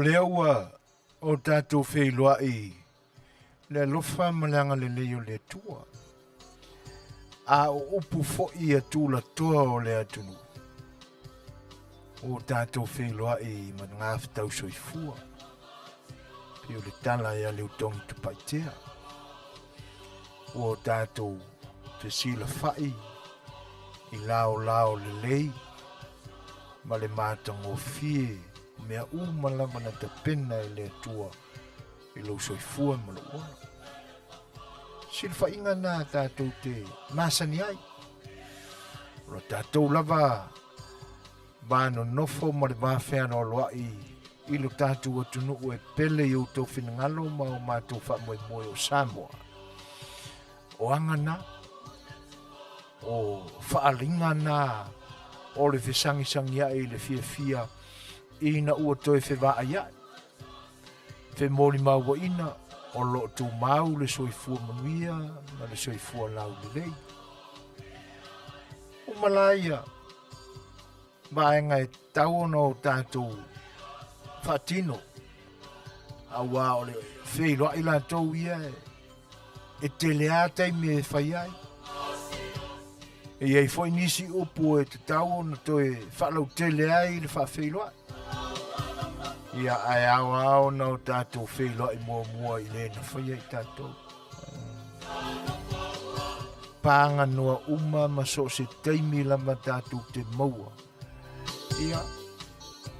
lea ua o tatou feiloai le alofa ma le agalelei o le Atua. A o upu foi a tulatoa o le atunuu, ua tatou feiloai ma gafetau soifua, pei o le tala ia Leutogi Tapaitea. Ua tatou fesilafai i laolao lelei ma le matagofie o mea uma lava na tapena e le Atua i lou soifua ma lou ola. Silafaiga na tatou te masani ai. O lo tatou lava va nonofo ma le va fealoaloai i lo tatou atunuu e pele i outou finagalo ma o matou faamoemoe o Samoa. O aga na, o faaaliga na o le fesagisagiai i le fiafia ina ua toe fevaaiai. Femolimauaina o lo o tumau le soifua manuia ma le soifua laulelei. Uma la ia vaega e tatau ona o tatou faatino, auā o le feiloai latou ia e tele a taimi e fai ai. E i ai foi nisi upu e tatau ona toe faalautele ai le faafeiloai. Ia, ae ao lava ona o tatou feiloai muamua i le na faia i tatou. Pāganoa uma ma so o se taimi lava tatou te maua. Ia,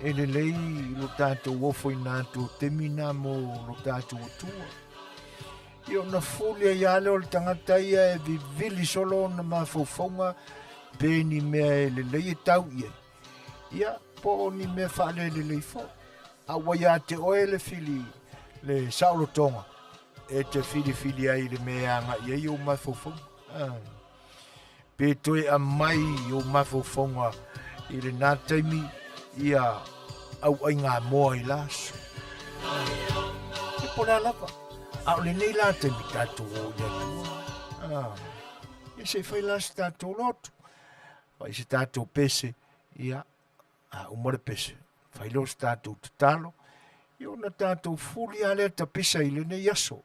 e lelei lo tatou ofoina atu o taimi na mo lo tatou Atua. Ia ona fuli ai lava lea o le tagata ia e vivili solo ona mafaufauga pe ni mea e lelei e tau i ai. Ia, po o ni mea faalelelei foi. A ua ia te oe le fili, le saolotoga e te filifili ai i le mea e agai ai ou mafaufauga. Ah. Pe toe aumai ou mafaufauga i lena taimi ia auaiga moa i la aso. Ah. E po le a lava. A o lenei la taimi tatou o i le Atua. Ah. Ia se i fai la se tatou lotu. Fai se tatou pese. Ia, a uma le pese, fai lea o se tatou tatalo, ia ona tatou fuli lava lea tapisa i lenei aso,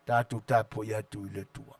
tatou tapuai atu i le Atua.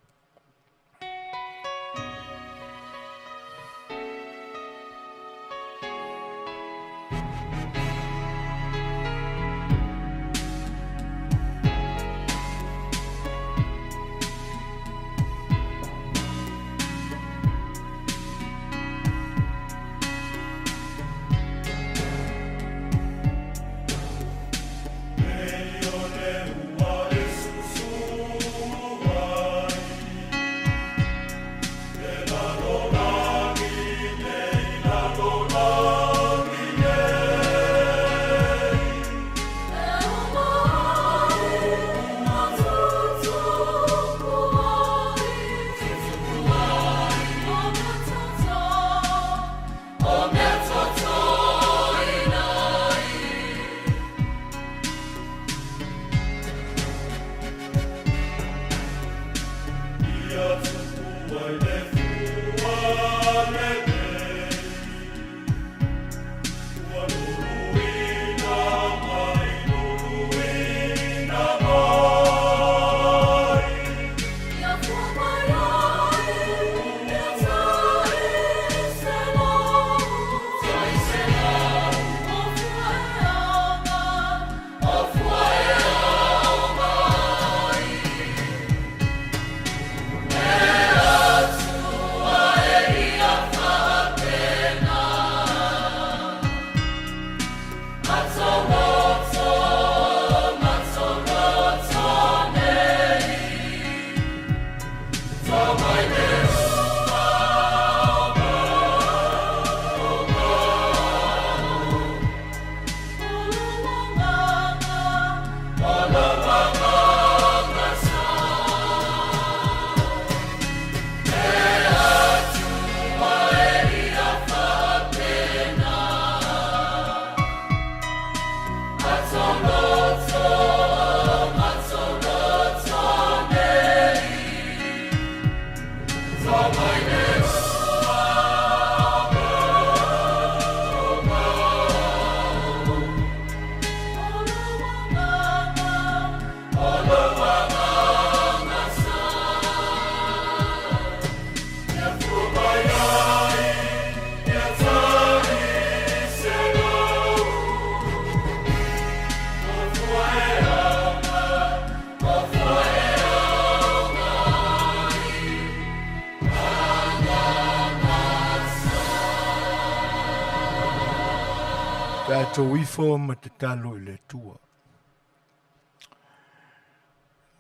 Tatou ifo ma tatalo i le Atua.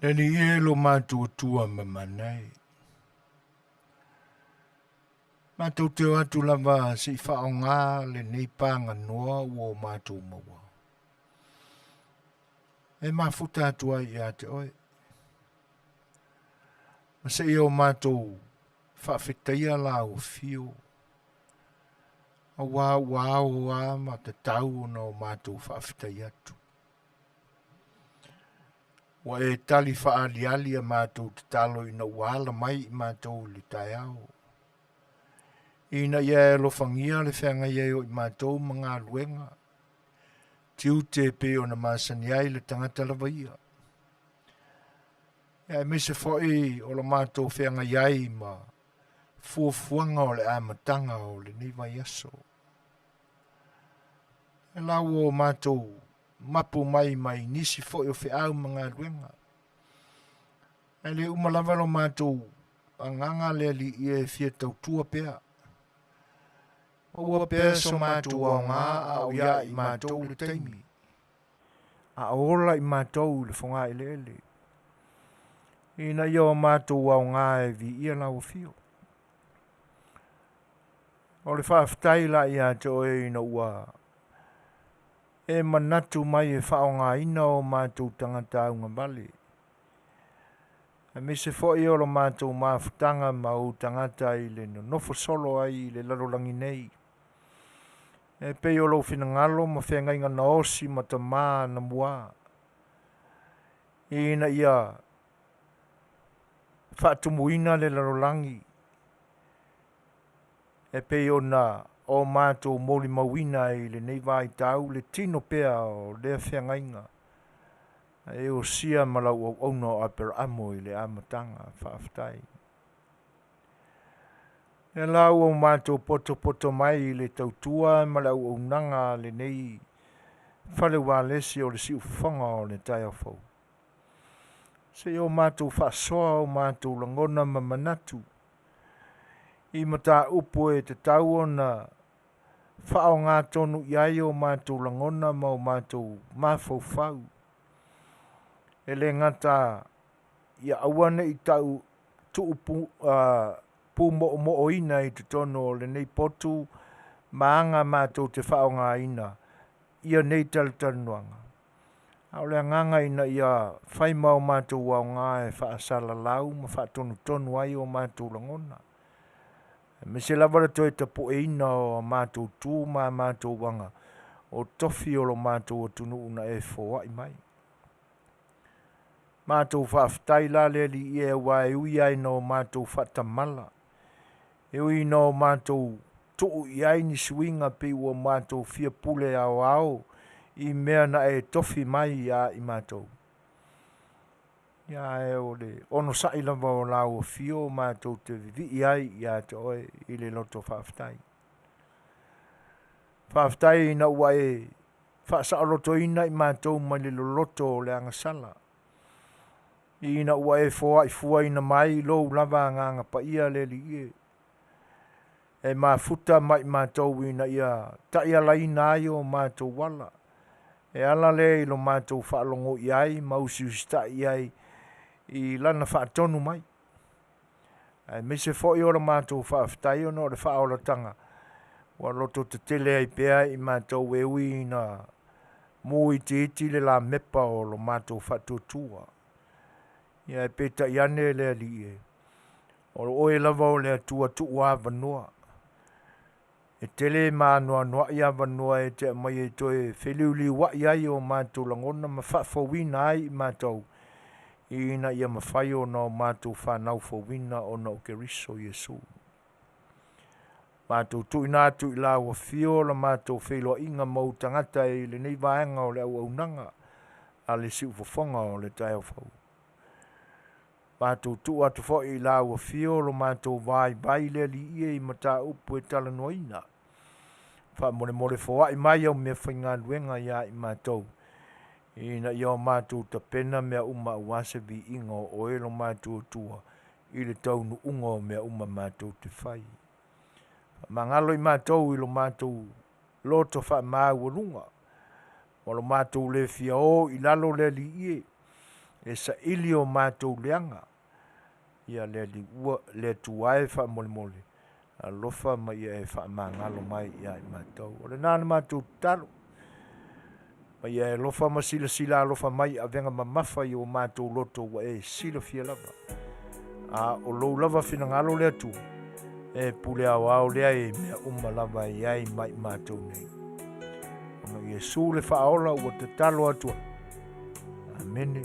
Le Alii e lo matou Atua ma manae. Matou te o atu lava se i faaaoga lenei paganoa ua o matou maua. E mafuta atu ai ia te oe. Ma se i o matou faafetaia lau afio auā ua ao a ma tatau ona o matou faafetai atu. Ua e tali faaaliali a matou tatalo ina ua ala mai i matou i le taeao. Ina ia e alofagia le feagai ai o i matou ma galuega, tiute e pei ona masani ai le tagata lava ia. Ia aemaise foi o lo matou feagai ai ma fuafuaga o le amataga o lenei vaiaso. E lau o matou mapu mai mai nisi foi o feau ma galuega. Ae le uma lava lo matou agaga le Alii e fia tautua pea. Maua pea so matou aoga a o ia i matou le taimi. A o ola i matou i le fogaeleele. Ina ia o matou aoga e viia lau afio. O le faafetai la ia te oe ina ua e manatu mai e faaaogaina o matou tagata augavale. Aemaise foi o lo matou mafutaga ma ou tagata i le nonofo solo ai i le lalolagi nei. E pei o lou finagalo ma feagaiga na osi ma tamā na muā. Ina ia faatumuina le lalolagi e pei ona o matou molimauina ai i lenei vaitau le tino pea o lea feagaiga na e osia ma lau auauna o Aperaamo i le amataga. Faafetai. Ia la ua matou potopoto mai i le tautua ma le auaunaga a lenei fale ualesi o le siufofoga o le taeao fou. Se i o matou faasoa o matou lagona ma manatu i mataupu e tatau ona faaaoga tonu i ai o matou lagona ma o matou mafaufau. E le gata ia aua ne i tau tuu pumoomo'oina i totonu o lenei potu ma aga matou te faaaogaina ia nei talatalanoaga, a o le agaga ina ia fai ma o matou aoga e faasalalau ma faatonutonu ai o matou lagona, aemaise lava le toe tapueina o a matou tu ma a matou aga o tofi o lo matou atunuu na e foai mai. Matou faafetai la le Alii e aua e ui lava ina o matou faatamala, e ui ina o matou tuu i ai ni suiga pei ua matou fia pule aoao i mea na e tofi mai ia i matou. Ia ae o le onosai lava o lau afio matou te vivii ai ia te oe i le loto faafetai. Faafetai ina ua e faasaolotoina i matou mai le loloto o le agasala, ina ua e foaifuaina mai lou lava agaga paia le Alii e, e mafuta mai matou ina ia taialaina ai o matou ala, e ala lea i lo matou faalogo i ai ma usiusitai i ai i lana faatonu mai. Aemaise foi o le matou faafetai ona o le faaolataga ua lototetele ai pea i matou e ui ina mu itiiti le lamepa o lo matou faatuatua. Ia ae peitai ane le Alii e, o oe lava o le Atua tuuavanoa. E tele ma anoanoai avanoa e te aumai e toe feliuliuai ai o matou lagona ma faafouina ai i matou ina ia mafai ona o matou fanau fouina ona o Keriso Iesu. Matou tuuina atu i lau afio la matou feiloaiga ma ou tagata i lenei vaega o le auaunaga a le siufofoga o le taeao fou. Matou tuu atu foi i lau afio lo matou vaivai le Alii e i mataupu e talanoaina. Faamolemole foai mai au meafaigaluega ia i matou ina ia o matou tapena mea uma aua se viiga o oe lo matou Atua i le taunuuga o mea uma matou te fai. Faamagalo i matou i lo matou loto faamaualuga, ma lo matou le fia o i lalo le Alii e, e saili o matou leaga. Ia le Alii ua, le Atua e faamolemole, alofa ma ia e faamagalo mai ia i matou. O lena na matou tatalo, ma ia e alofa ma silasila alofa mai i avega mamafa i o matou loto ua e silafia lava. A o lou lava finagalo le Atua, e pule aoao lea i mea uma lava e i ai ma i matou nei. Ona o Iesu le Faaola ua tatalo atu ai. Amene.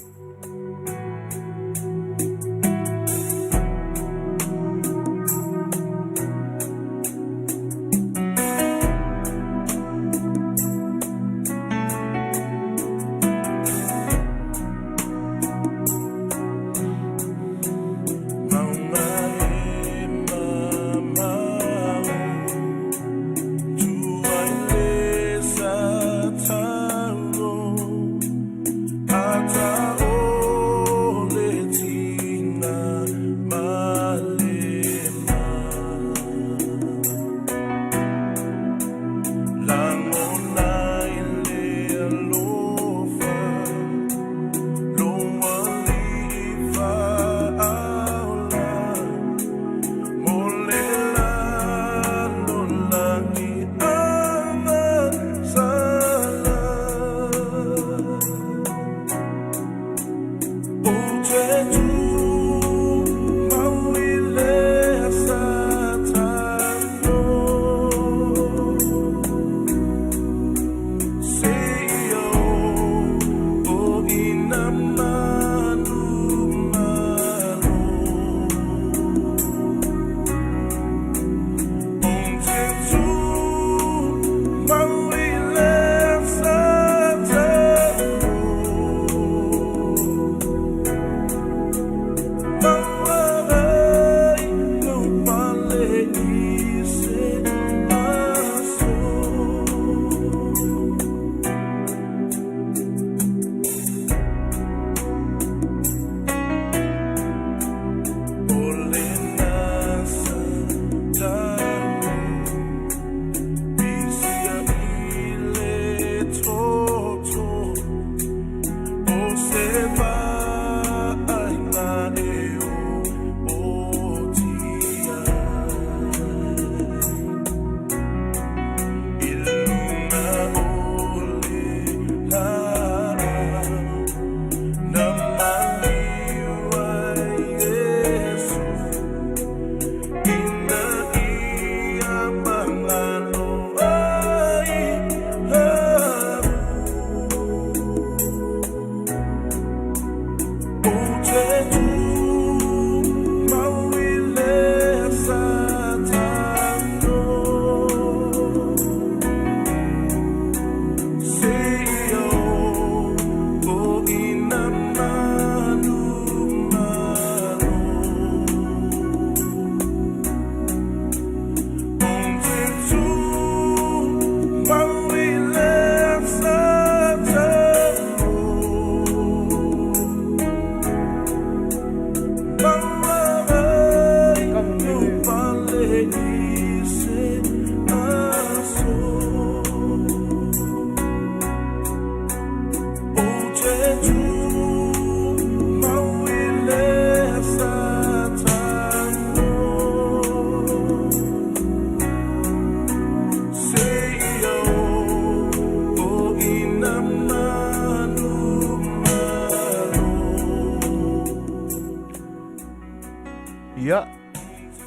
Ia,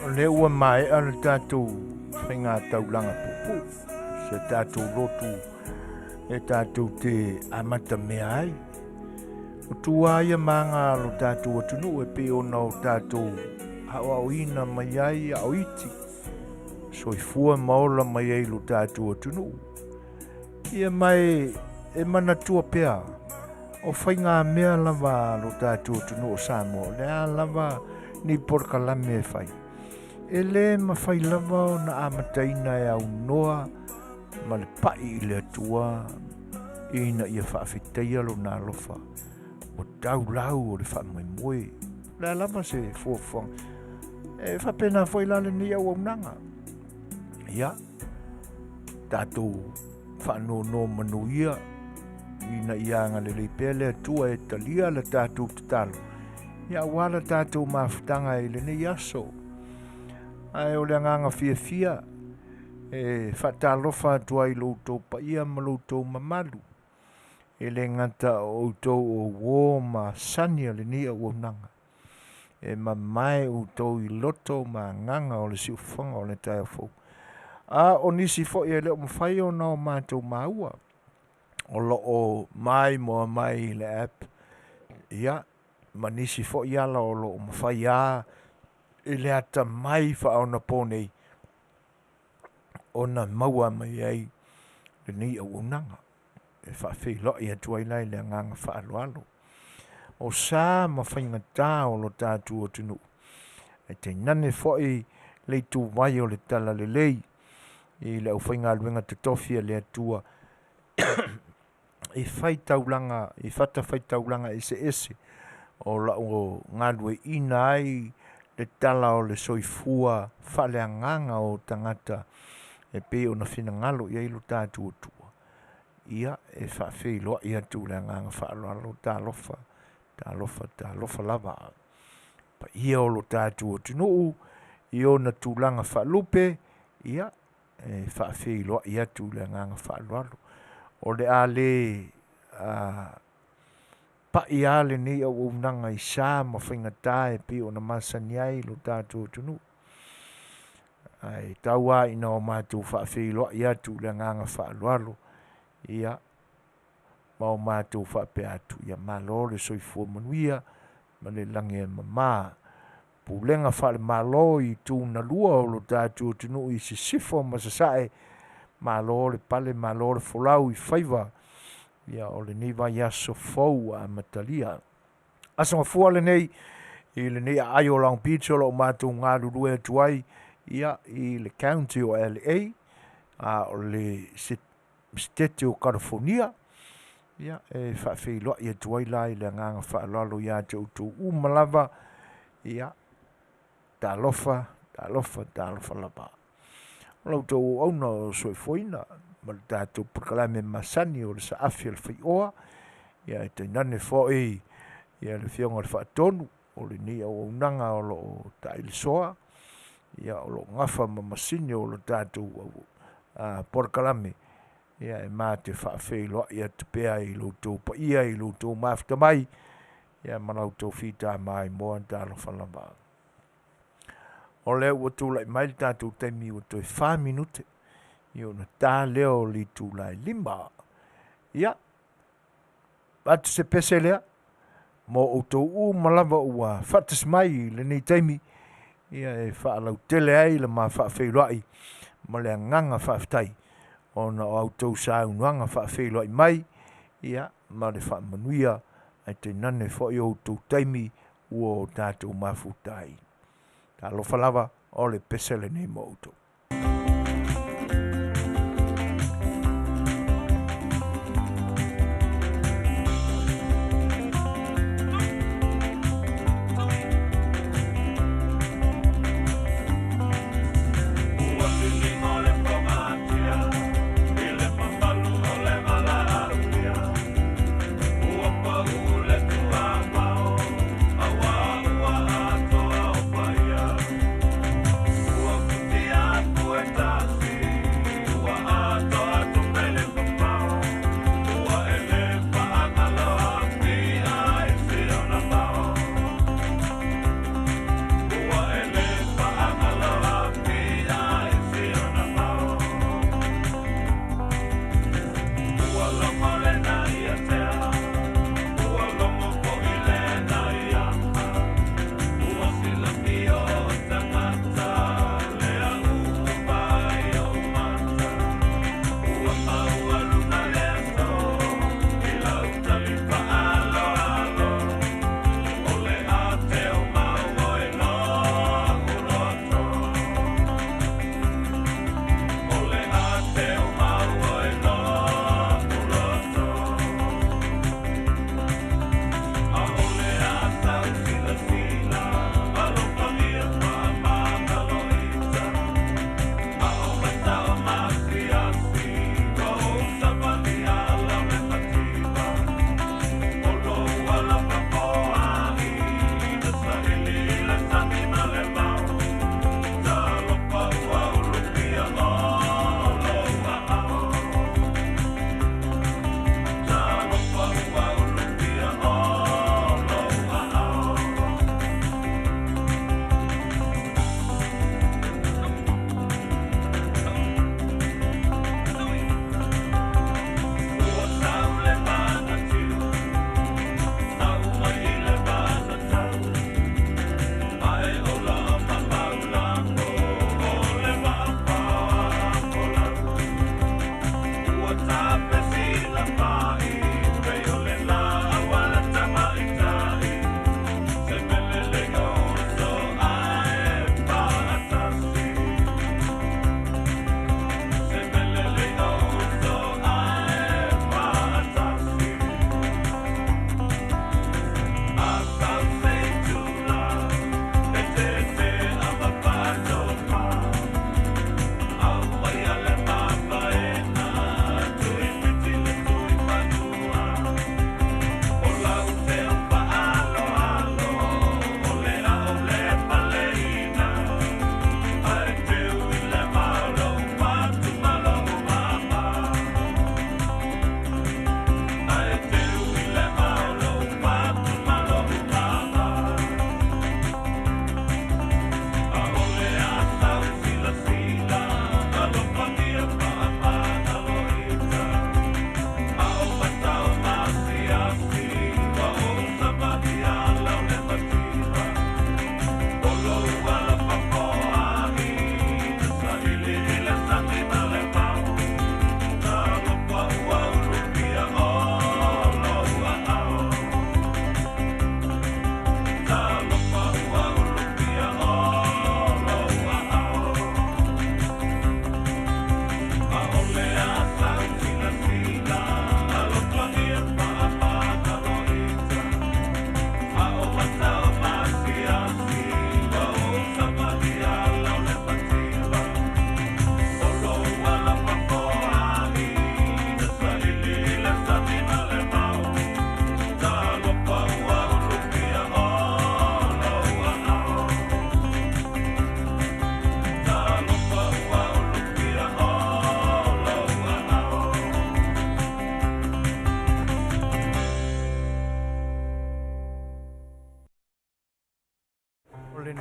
o lea ua maea le tatou faiga taulaga puupuu, se tatou lotu e tatou te amata mea ai. O tua ia maga lo tatou atunuu e pei ona o tatou aoaoina mai ai a o iti, soifua ma ola mai ai lo tatou atunuu. Ia ma e manatua pea, o faigamea lava a lo tatou atunuu o Samoa, o le a lava ni polokalame e fai, e le mafai lava ona amataina e aunoa ma le pai i le Atua ina ia faafetaia lona alofa ua tau lau o le faamoemoe. O le a lava se fuafuaga? E faapena foi la lenei auaunaga. Ia. Tatou faanonomanu ia ina ia agalelei pea le Atua e talia le tatou tatalo, ia aua le tatou mafutaga i lenei aso. Ae o le agaga fiafia e faatalofa atu ai i lo outou paia ma lo outou mamalu, e le gata o outou o uō masani a lenei auaunaga, e mamae outou i loto ma agaga o le siufofoga o le taeao fou. A o nisi foi e le o mafai ona o matou maua, o lo o maimoa mai i le app, ia ma nisi foi ala o lo o mafai lava i le atamai faaonaponei ona maua mai ai lenei auaunaga. E faafeiloai atu ai la i le agaga faaaloalo. O sa ma faigata o lo tatou atunuu, ae tainane foi le ituvai o le talalelei i le aufaigaluega totofi a le Atua i faitaulaga i fatafaitaulaga eseese o lo o galueaiina ai le tala o le soifua faaleagaga o tagata e pei ona finagalo i ai lo tatou Atua. Ia e faafeiloai atu i le agaga faaaloalo, talofa, talofa, talofa lava. Paia o lo tatou atunuu i ona tulaga faalupe, ia e faafeiloai atu i le agaga faaaloalo. O le a le pai lava lenei auaunaga i sa ma faigata e pei ona masani ai lo tatou atunuu, ae tau lava ina o matou faafeiloai atu i le agaga faaaloalo, ia ma o matou faapea atu, ia malo le soifua manuia ma le lagi e mama. Pulega faale-Malo i itu na lua o lo tatou atunuu i Sisifo ma Sasae, malo le pale malo le folau i faiva ia o lenei vaiaso fou ua amatalia. Aso Gafua lenei i lenei aai o Long Beach o lo o matou galulue atu ai ia i le County o LA, a o le Setete o Kalifonia. Ia e faafeiloai atu ai la i le agaga faaaloalo ia te outou uma lava, ia talofa, talofa, talofa lava. O la outou auauna o lo o soifuaina ma le tatou polokalame masani o le Saafi a le Faioa, ia ae tainane foi ia le Afioga i le Faatonu o lenei auaunaga o lo o tailesoa, ia o lo o gafa ma masini o le tatou polokalame, ia e ma te faafeiloai atu pea i lo outou paia i lo outou mafuta mai, ia ma la outou fita maimoa. Talofa lava. O lea ua tulai mai le tatou taimi ua toe 4 minute ia ona ta lea o le itula e 5. Ia, avatu se pese lea mo outou uma lava ua faatasi mai i lenei taimi, ia e faalautele ai le ma faafeiloai ma le agaga faafetai ona o a outou saunoaga faafeiloai mai, ia ma le faamanuia ae tainane foi o outou taimi ua o tatou mafuta ai. Talofa lava, o le pese lenei mo outou. Ua liligo le fogatia i le mamalu o le valaaulia, ua pau le tuamao aua ua atoa o paia. Ua futia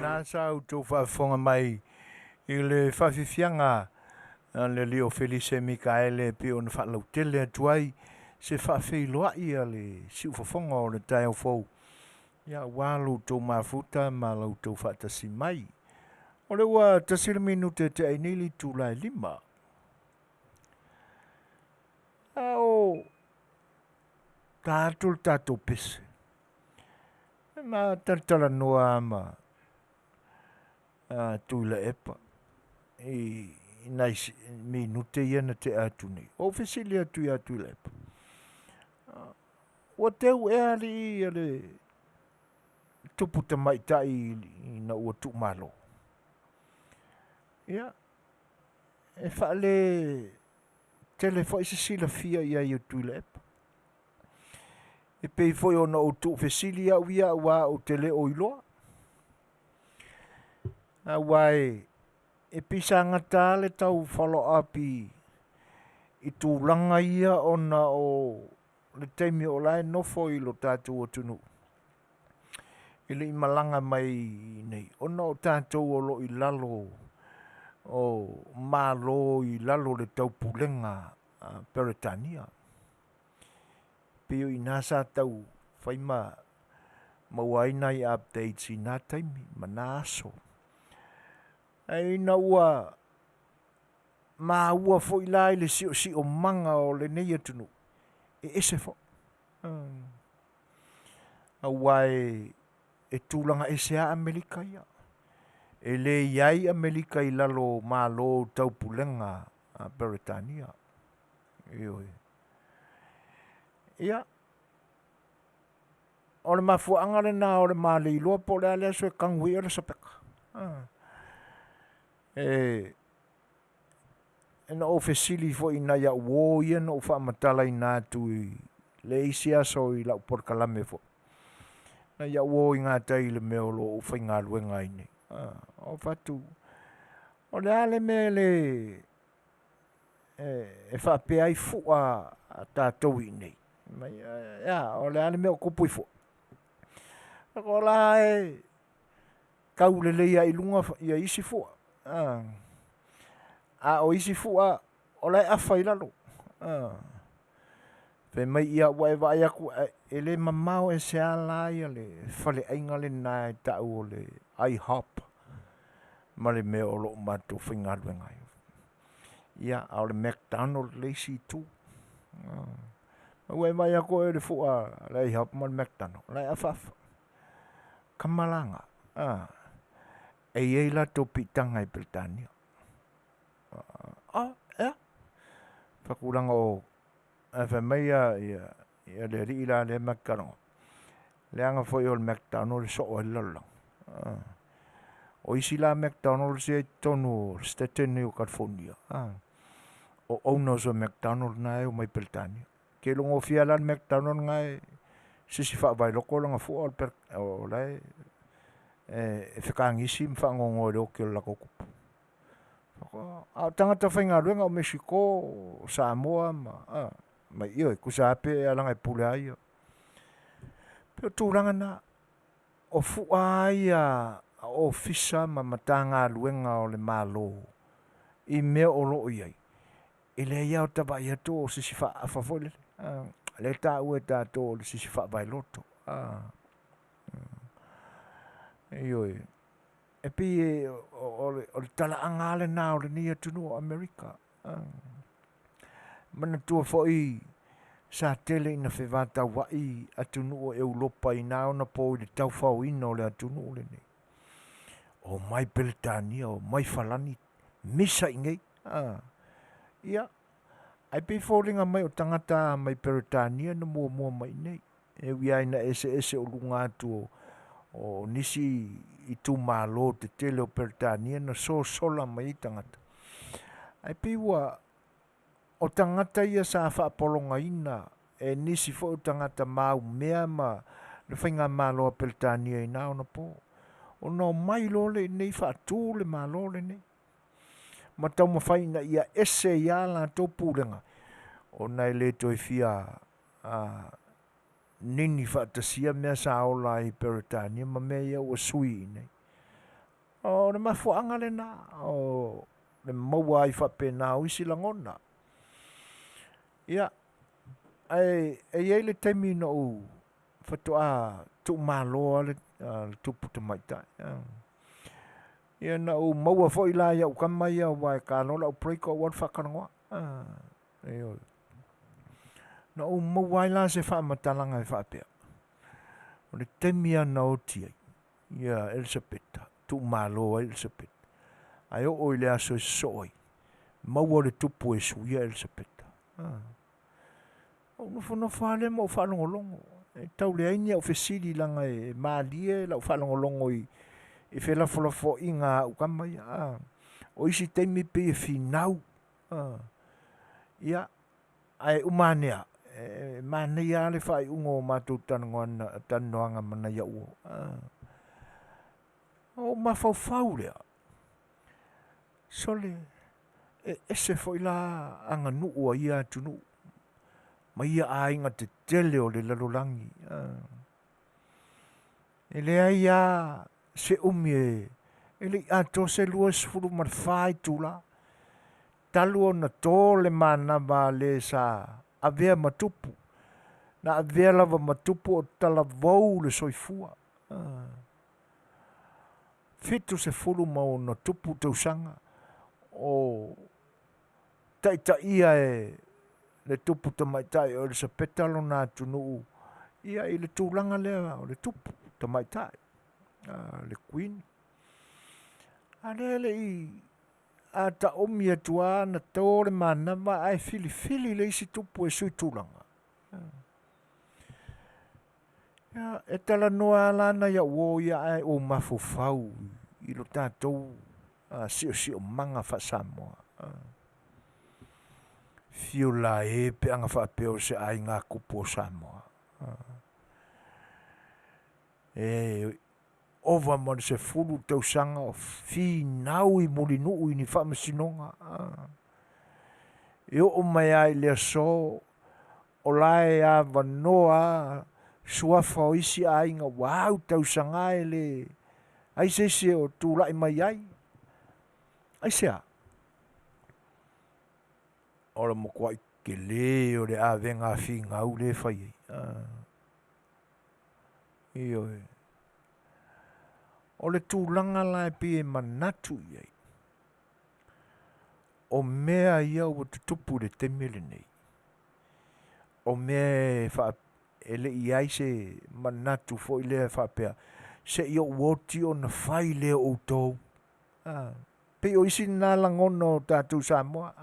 lena sa outou faafofoga mai i le faafiafiaga a le alii o Felise Mikaele e pei ona faalautele atu ai se faafeiloai a le siufofoga o le taeao fou, ia aua lo outou mafuta ma lo outou faatasi mai. O le ua 1 le minute e tea ai nei le itula e 5. A o ta atu le tatou pese, e ma talatalanoa lava ma Tuilaepa i nai minute ia na tea atu nei. Ua ou fesili atu ia Tuilaepa, ua teu ea alii le tupu tamaitai ina ua tuumalo? Ia, e faale tele foi se silafia i ai o Tuilaepa. E pei foi ona ou tuufesili au ia aua ou te le o iloa. Aua e pei sa gata lava le tau follow up i tulaga ia ona o le taimi o la e nofo i lo tatou atunuu, e le i malaga mai i inei, ona o tatou o lo o i lalo o Malo i lalo o le taupulega a Peretania. Pei o i ina sa tau fai ma maua ai nai updates i na taimi ma na aso. Ae ina ua maua foi la i le siosiomaga o lenei atunuu, e ese foi. Aua e tulaga ese lava Amerika ia. E le i ai Amerika i lalo o Malo o Taupulega a Peretania. Ioe. Ia, o le mafuaaga lena o le ma le iloa po o le a le aso e kagu ai Elesapeta. Na ou fesili foi i nai au uo ia na ou faamatalaina atu i le isi aso i lau polokalame foi, nai au uo i gatai i le mea o lo o ou faigaluega ai nei. Ou fai atu, o le a le mea e le e faapea ai fua a tatou i inei? Fai mai, e a? O le a le mea o tupu i fua? O la e tau lelei lava i luga isi fua, a o isi fua o la e afa i lalo. Fai mai, ia ua e vaai atu e le mamao ese lava la le faleaiga lena e tau o le IHOP ma le mea o lo o matou faigaluega ai. Ia, a o le McDonald le isi itu. Ua e vaai atu oe i le fua a le IHOP ma le McDonald, o la e afaafa. Tama la na, e i ai latou piitaga i Peretania. E a? Faatulaga o ae fai mai le alii la lea ma te talanoa, leaga foi o le McDonald e soo ai le lalolagi. O isi la McDonald's ia i totonu o le Setete lenei o Kalifonia, o owners o McDonald na e omai Peretania. Ke iloa gofie lava la le McDonald lena e se isi faavaeloto lana fua o la e fetagisi ma faanoanoa i le oti o le latou tupu. A o tagata faigaluega o Mexico, o Samoa ma ioe, tusa lava pe leaga e pule lava ia. E pei o tulaga na, o fua lava ia a ofisa ma Matagaluega o le Malo i mea o lo o i ai, e leai lava ota vaai atu o se isi faaafa foi lele, lea e taua e tatou o le sisi faavaeloto. Ioe. E pei o le talaaga lava lena o lenei atunuu o Amerika. Manatua foi sa tele ina fevataua'i atunuu o Europa i na ona po i le taufaoina o le atunuu lenei. Omai Peretania, omai Farani, misa i inei. Ia, ae pei e foliga mai o tagata mai Peretania na muamua mai i inei. E ui lava ina eseese o luga atu o nisi itumalo tetele o Peretania na sosola mai ai tagata, ae pei ua o tagata ia sa faapologaina e nisi foi o tagata maumea ma le faigamalo a Peretania i na ona po, ona omai loa lea i inei faatu le Malo lenei ma taumafai ina ia ese ai lava latou pulega, ona e le toe fia nini faatasia mea sa ola ai i Peretania ma mea ia ua sui i inei. O le mafuaaga lena o le maua ai faapena o isi lagona. Ia, ae e i ai le taimi na ou faatoa tuumalo lava le tupu tamaitai. Ia na ou maua foi la i au tama ia aua e ta loa lau break ou alu faatalanoa. Ioe. Na ou maua ai la se faamatalaga e faapea, o le taimi lava na oti ai ia Elisapeta, tuumalo ai Elisapeta, ae oo i le aso e sosoo ai, maua le tupu e suia Elisapeta. Ou nofonofo lava lea ma ou faalogologo, e tau leai ni au fesili leaga e malie lau faalogologo i felafolafoaiga a au tama ia a. O isi taimi pei e finau, ia, ae uma ane lava, e manaia lava le faaiuga o matou talanoaga ma nai au uo. Ona ou mafaufau lea, sole, e ese foi la aganuu a ia atunuu ma ia aiga tetele o le lalolagi. E leai lava se umi e le i atoa se 24 itula talu ona to le manava a le sa avea ma tupu, na avea lava ma tupu o talavou le soifua. 70+ tausaga o taitaia e le tupu tamaitai o Elisapeta lona atunuu ia i le tulaga lea o le tupu tamaitai, le Queen. A lea e le i a ta umi atu lava na to le manava ae filifili le isi tupu e suitulaga. Ia, e talanoa lava la nai au uo ia ae ou mafaufau i lo tatou siosiomaga faa-Samoa. Afio la e pe ana faapea o se aiga tupu o Samoa. E ova ma le 10 tausaga o finau i Mulinuu i ni faamasinoga. E oo mai lava i le aso o la e avanoa lava suafa o isi aiga ua au tausaga e leai se isi o tulai mai ai. Aisea? O le matuai tele o le avega a finau lea e fai ai. Ioe. O le tulaga la e pei e manatu i ai, o mea ia ua tutupu i le taimi lenei, o mea e le i i ai se manatu foi lea faapea se i ou oti ona fai lea o outou. Pei o isi na lagona o tatou Samoa.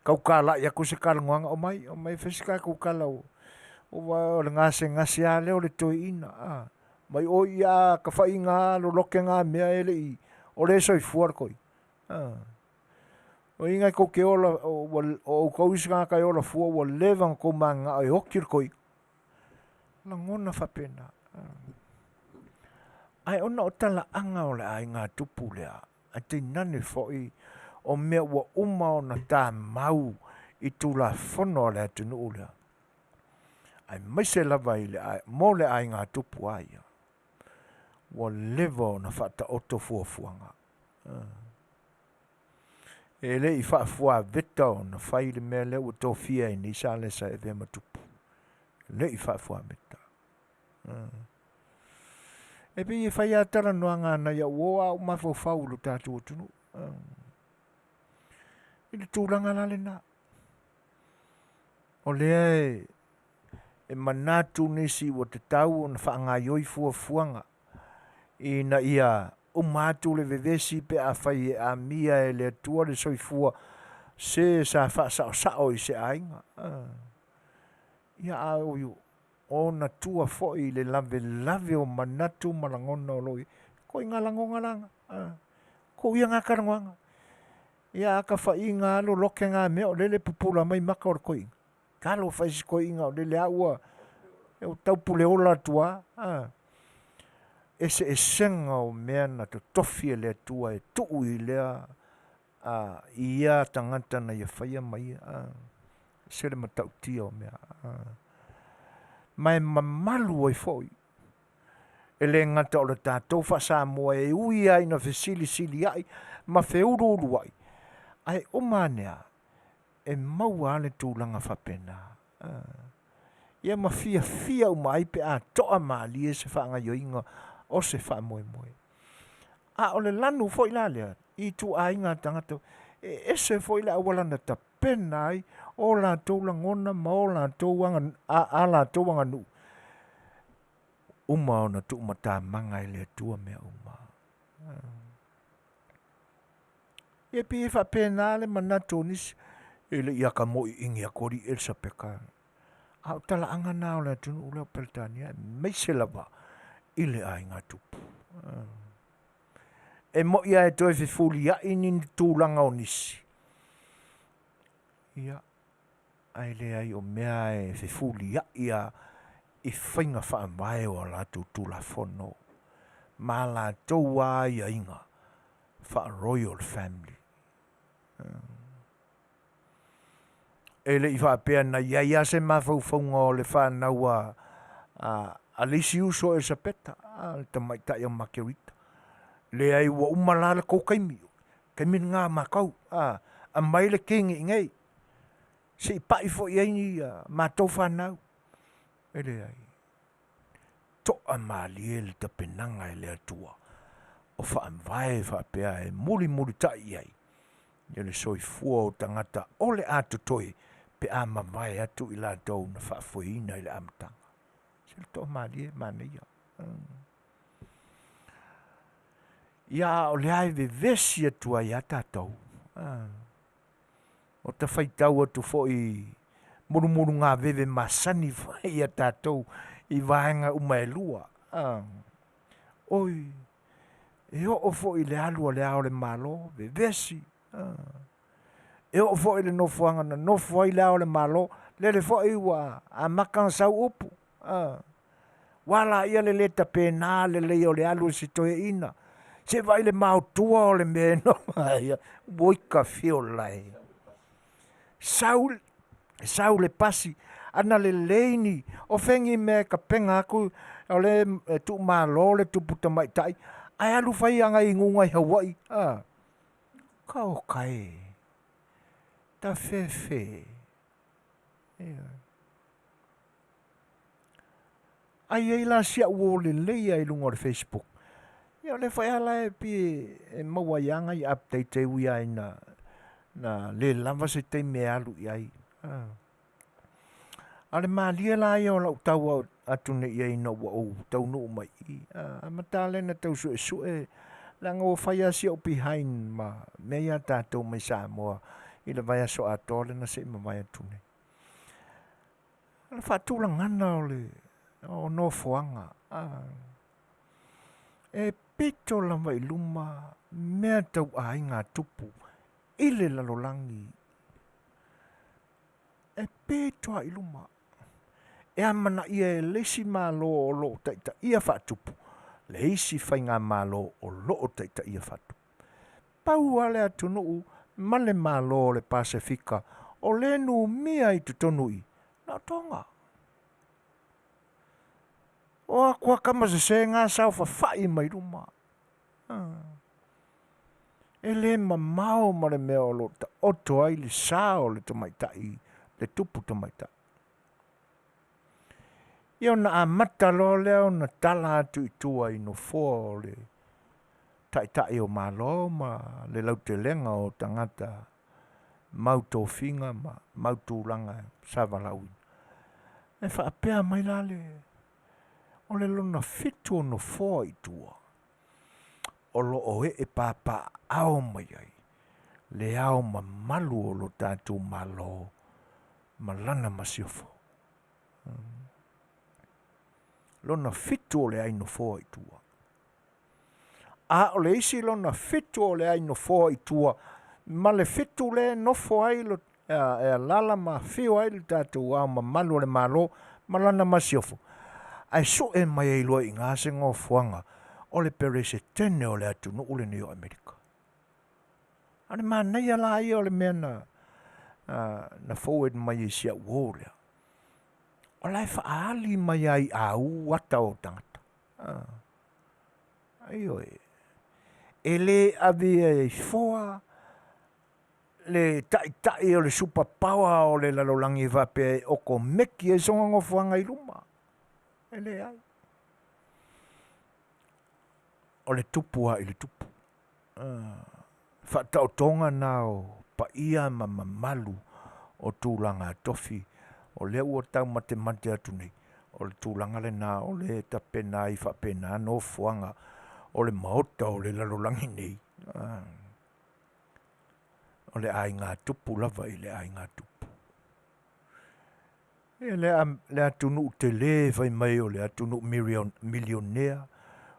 Tau talai atu se talanoaga, omai, omai e fai se tatou tala ua o le gasegase lava lea o le toeaina. Mai oi ia tafaiga lava lolote na mea e le i o lea e soifua le toeaina. O iga e tou te ola o outou isi tagata e ola fua ua leva ona outou mananao e oti le toeaina. Lagona faapena. Ae ona o talaaga o le aiga tupu lea, ae tainane foi o mea ua uma ona tamau i Tulafono a le atunuu lea, aemaise lava i le mo le aiga tupu lava ia, ua leva ona faataoto fuafuaga. E le i faafuaveta ona fai le mea lea ua tofia ai nei Salesa e avea ma tupu. E le i faafuaveta. E pei e fai lava talanoaga a nai au uo a o mafaufau i lo tatou atunuu. I le tulaga la lena. O lea e manatu nisi ua tatau ona faagaoioi fuafuaga ina ia uma atu le vevesi pe afai e amia e le Atua le soifua se sa faasaosao i se aiga. Ia a o ona tua foi i le lavelave o manatu ma lagona o lo o i ai. Ituaiga lagona la na, tou ia na talanoaga. Ia a tafaina lava lolote na mea o lele e pupula mai mata o le toeaina. Talofa e i si toeaina o lele lava ua taupuleola atu lava. Eseesega o mea na totofi e le Atua e tuu i lea i ia tagata na ia faia ma ia, ese le matautia o mea. Ma e mamalu ai foi. E le gata o le tatou faa-Samoa e ui lava ina fesilisiliai ma feuluuluai, ae uma ane lava, e maua lava le tulaga faapena. Ia ma fiafia uma ai pe a toamalie se faagaoioiga o se faamoemoe. A o le lanu foi la lea i ituaiga tagata, e ese foi le auala na tapena ai o latou lagona ma o latou a latou aganuu, uma ona tuumatamaga e le Atua mea uma. Ia pei e faapena le manatu o nisi, e le i akamoiini atu alii Elisapeta, a o talaaga na o le atunuu lea o Peretania aemaise lava i le aiga tupu. E moni lava e toe fefuliai ni tulaga o nisi, ia, ae leai o mea e fefuliai lava i faiga faavae o a latou Tulafono ma a latou lava aiaiga faa-Royal Family. E le i faapea na i ai lava se mafaufauga o le fanau a le isi uso o Elisapeta, le tamaitai o Makerita. Leai ua uma la le tou taimi, taimi lena o matou, aumai le King i inei, se i pai foi i ai ni matou fanau. E leai, toamalie le tapenaga e le Atua o faavae faapea e mulimulitai i ai le soifua o tagata o le a totoe pe a mavae atu i latou na faafoeina i le amataga. Se le toamalie manaia. Ia a o lea e vevesi atu ai lava tatou, o ta faitau atu foi i mulumulugaveve masani foi ia tatou i vaega uma e lua. Oi, e oo foi i le alu a Le Ao o le Malo, vevesi, e oo foi i le nofoaga na nofo ai Le Ao o le Malo, lele foi ua amata ona sau upu, ua a laia le le tapena lelei o le alu a si toeaina, se i vaai i le maotua o le mea e nofo ai, oi ka fiolae. Sau, sau le pasi, ana lelei ni, o fea ni mea e tapena atu o lea e tuumalo le tupu tamaitai ae alu fai ana inuga i Hawaii, a. Taoka e, tafefe, ioe. Ae i ai la si au uo lelei lava i luga o le Facebook, ia o lea foi lava la e pei e maua ai lava nai update e ui lava ina na le lava se taimi e alu i ai. A o le malie la ia o lau tau atu nei i ai ina ua ou taunuu mai i i, amata lava lea ona tau suesue leaga ua fai lava si ou behind ma mea ia a tatou mai Samoa i le vaiaso atoa lea na se i mavae atu nei. O le faatulagaga o nofoaga, e pito lava i luma mea tau aiga tupu i le lalolagi, e pito lava i luma, e amanaia e le isi Malo o lo o taitaia faatupu le isi faigamalo o lo o taitaia faatupu. Pau lava le atunuu ma le Malo o le Pasefika o lea e numia i totonu i i, na o Toga. O atu lava tama sese na saofafai mai luma. E le mamao ma le mea o lo o taoto ai le sa o le tamaitai, le tupu tamaitai. Ia ona amata loa lea ona tala atu i tua i nofoa o le taitai o Malo ma le lautelega o tagata mau tofiga ma mau tulaga sa valaauina. E faapea mai la le, o le lona fitu o nofoa i tua o lo o ee papaaao mai ai le Ao Mamalu o lo tatou Malo ma lana Masiofo. Lona fitu o le ai nofoa i tua. A o le isi lona fitu o le ai nofoa i tua ma le fitu lea e nofo ai e alaala ma afio ai le tatou Ao Mamalu o le Malo ma lana Masiofo, ae sue mai ai loa i ina se nofoaga o le Peresetene o le atunuu lenei o Amerika. A o le manaia la ia o le mea na forward mai e si au uo lea, o la e faaali mai lava i au ata o tagata. Ioe. E lē avea i foa le taʻitaʻi o le super power o le lalolagi e faapea e okomeki ai sona nofoaga i luma. E leai. O le tupu lava i le tupu. Faataotoga na o paia ma mamalu o tulaga tofi o lea ua taumatemate atu nei, o le tulaga lena o lea e tapena ai faapena nofoaga o le maota o le lalolagi nei. O le aiga tupu lava i le aiga tupu. Ia le atunuu tele fai mai o le atunuu milionea,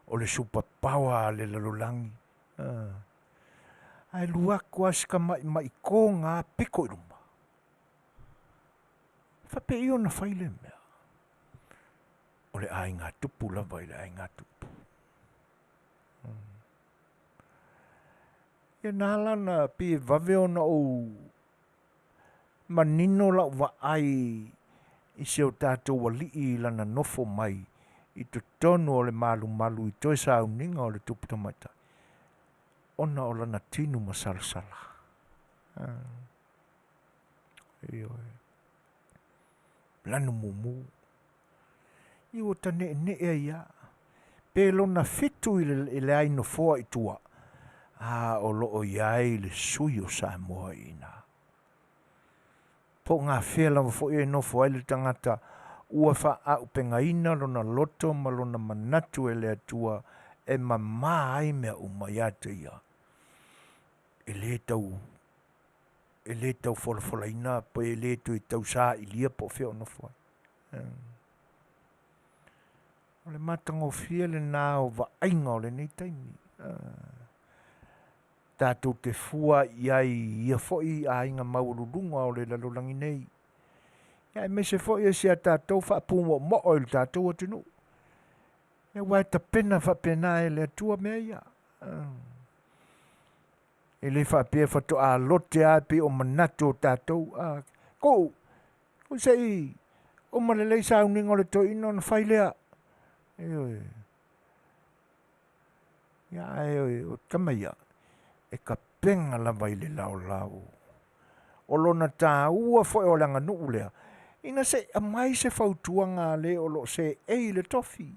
o le super power a le lalolagi, ae alu atu lava si tamaimai toga pito i luma. E faapei ona fai lea mea? O le aiga tupu lava i le aiga tupu. Ia na ala ona pei e vave ona ou manino lau vaai i si o tatou alii i lana nofo mai i totonu o le malumalu i toe sauniga o le tupu tamaitai, ona o lana tino masalasala. Ioe. Lanu mumu. Ia ua ta neenee ai lava. Pe lona fitu i le ai nofoa i tua, a o lo o i ai le sui o Samoa i ina. Po o gafea lava foi e nofo ai le tagata ua faaaupegaina lona loto ma lona manatu e le Atua e mamā ai mea uma ia te ia, e le tau e le tau folafolaina pe le toe tau sailia po o fea o nofo ai. O le matagofie lena o vaaiga o lenei taimi. Tatou te fua i ai i ia foi aiga maualuluga o le lalolagi nei, ia aemaise foi o si a tatou faapumoomoo i le tatou atunuu. Ia aua e tapena faapena e le Atua mea ia. E le faapea faatoa lote lava pei o manatu o tatou. Tuu, tuu se i uma lelei sauniga o le toeaina ona fai lea. Ioe. Ia ae o tama ia, e tapena lava i le laolao. O lona taua foi o le aganuu lea, ina se i aumai se fautuaga a le o lo o seei i le tofi.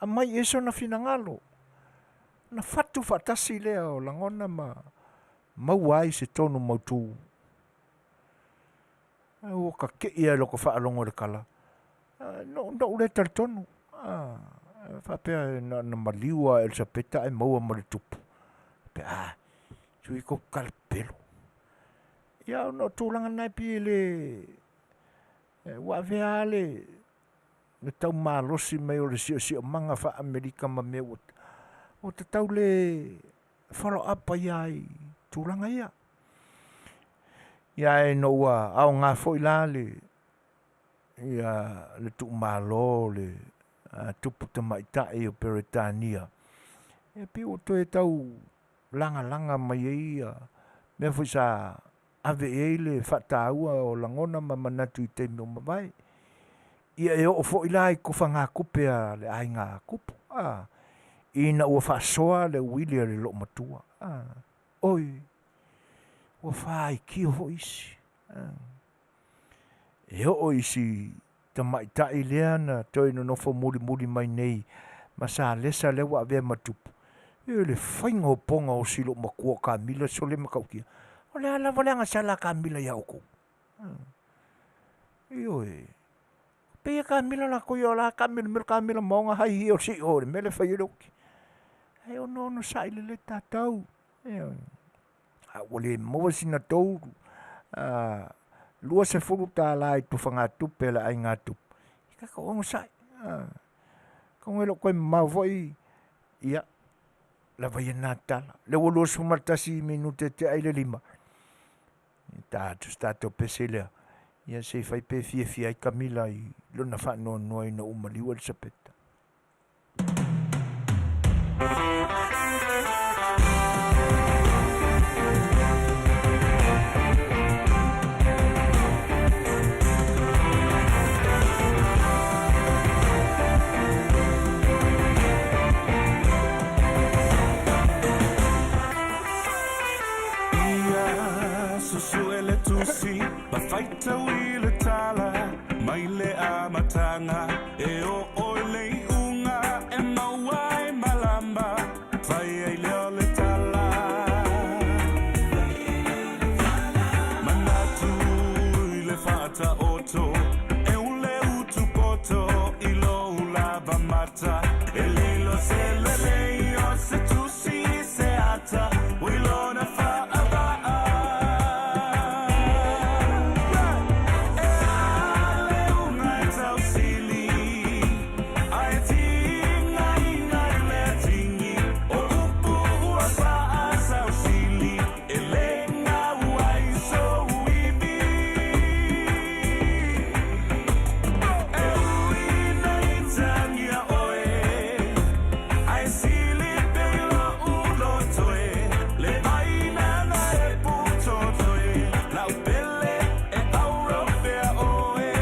Aumai i ai sona finagalo, ona fatu faatasi lea o lagona ma maua ai se tonu mautu. Ae ua kakei lava i lota faalogo i le tala, noʻu lea talitonu, faapea na ona maliu lava o Elisapeta ae maua ma le tupu. Faapea, a, sui tou talapelo. Ia ona o tulaga na e pei e le, ua avea lava le le tau malosi mai o le siosiomaga faa-Amerika ma mea ua ua tatau le follow up ai lava i tulaga ia. Ia ae ina ua aoga foi la le ia le tuumalo le tupu tamaitai o Peretania, ia pei ua toe tau lagalaga mai ai ia mea foi sa ave i ai le faataua o lagona ma manatu i taimi ua mavae. Ia e oo foi la i tofagatupe a le aiga tupu, a, ina ua faasoa le uili a le loomatua, a, oi, ua faitio foi isi, e oo i si tamaitai lea na toe nonofo mulimuli mai nei ma Salesa lea ua avea ma tupu, ioe, le faiga o poga o si loomatua o Kamila sole matautia, o le a lava le agasala a Kamila ia outou? Ioe, pei e Kamila latou ia o la e taamilomilo Kamila ma ona high heels i o i le mea lea e fai ai le oti. Ae ono onosai lelei tatou, ioe. A ua le maua sina $20 i tufagatupe a le aiga tupu, ia tatou onosai. Atonu e le o toe mamao foi, ia, lava ia lena tala. O lea ua 21 minute tea i le 5, ta atu se tatou pese lea, ia se i fai pe fiafia ai Kamila i lona faanoanoa ina ua maliu Elisapeta. Faitau i le tala mai le amataga e oo i le iuga e maua ai malama, fai ai lea o le tala. Manatu i le faataoto, e ule utu poto i lou lava mata, e lilo se lelei o se tusi i se ata, ua ilona faavaa. E a le uga e tausili, ae tigaina i le atigi, o upu ua paa sausili, e le gau ai sou ivi. E ui ina itagia oe, ae sili pea i lou loto e, le vainana e putoto e, lau pele e auro pea oe.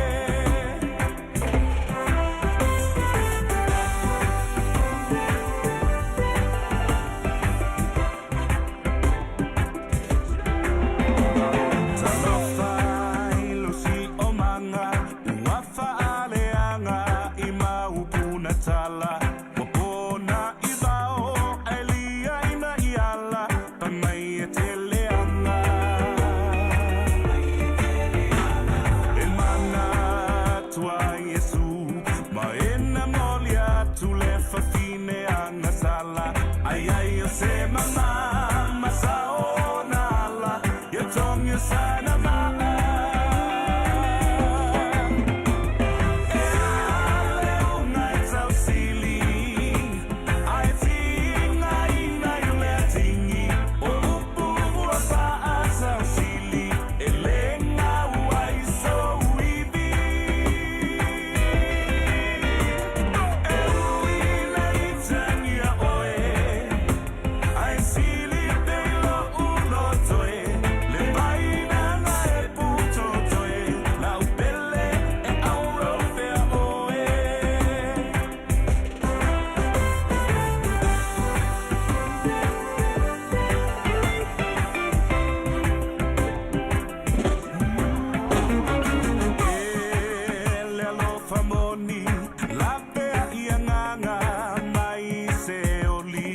Talofa i lou siomaga ua faaleaga i maaupu na tala, ua pona i vao ae liaina i ala, fai mai e te leaga. E manatu a Iesu ma e na moli atu le fafine agasala, ai ai o se mama ma saona ala, ia togi sana maa. E a le uga e tausili, ae tigaina i le atigi, o upu ua paa sausili, e le gau ai sou ivi. E ui ina itagia oe, ae sili pea i lou loto e, le vainana e putoto e, lau pele e auro pea oe. E le alofa moni, lavea i agaga mai se oli,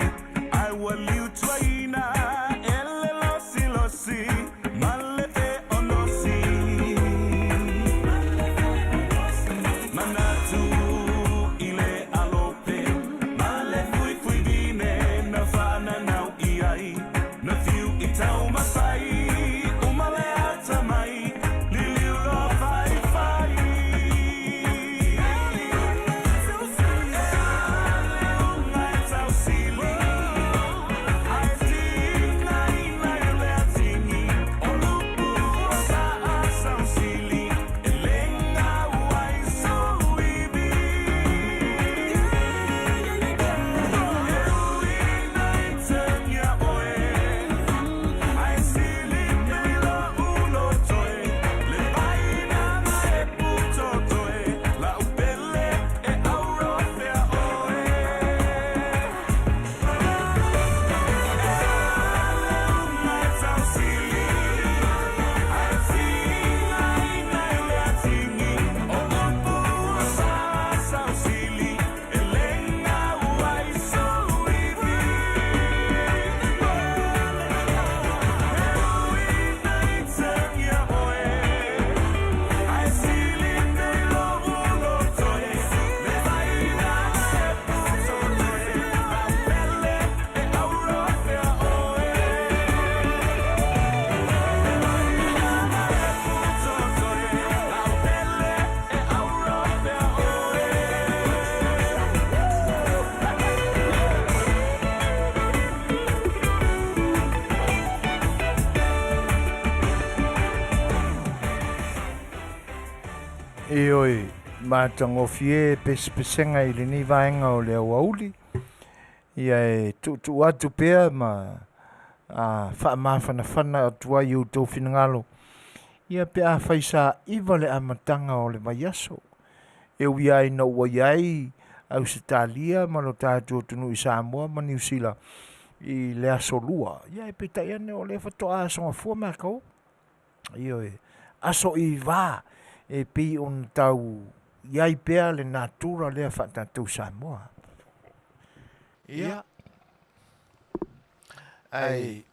ae ua liutuaina e le losilosi ma le feonosi. Manatu i le alope ma le fuifuivine na faananau i ai, na fiu i taumafai uma le atamai, liliu loa faifai. E a le uga e tausili, ae tigaina i le atigi, o lupu ua paa sausili, e le gau ai sou ivi. E ui ina itagia oe, ae sili pea i lou loto e, le vainana e putoto e, lau pele e auro pea oe. E a le uga e tausili, ae tigaina i le atigi, o upu ua paa sausili, e le gau ai sou ivi. E ui ina itagia oe, ae sili pea i lou loto e, le vainana e putoto e, lau pele e auro pea oe. Le vainana e putoto e, lau pele e auro pea oe. Ioe, matagofie pesepesega i lenei vaega o le aoauli. Ia e tuutuu atu pea ma faamafanafana atu ai i outou finagalo. Ia pe afai sa 9 le amataga o le vaiaso. E ui ai ina ua i ai Ausetalia ma lo tatou atunuu i Samoa ma Niu Sila i le aso lua. Ia e peitai ane o lea faatoa aso gafua matou. Ioe, Aso Ivā e pei ona tau i ai pea le natura lea faatatou Samoa. Ia, ae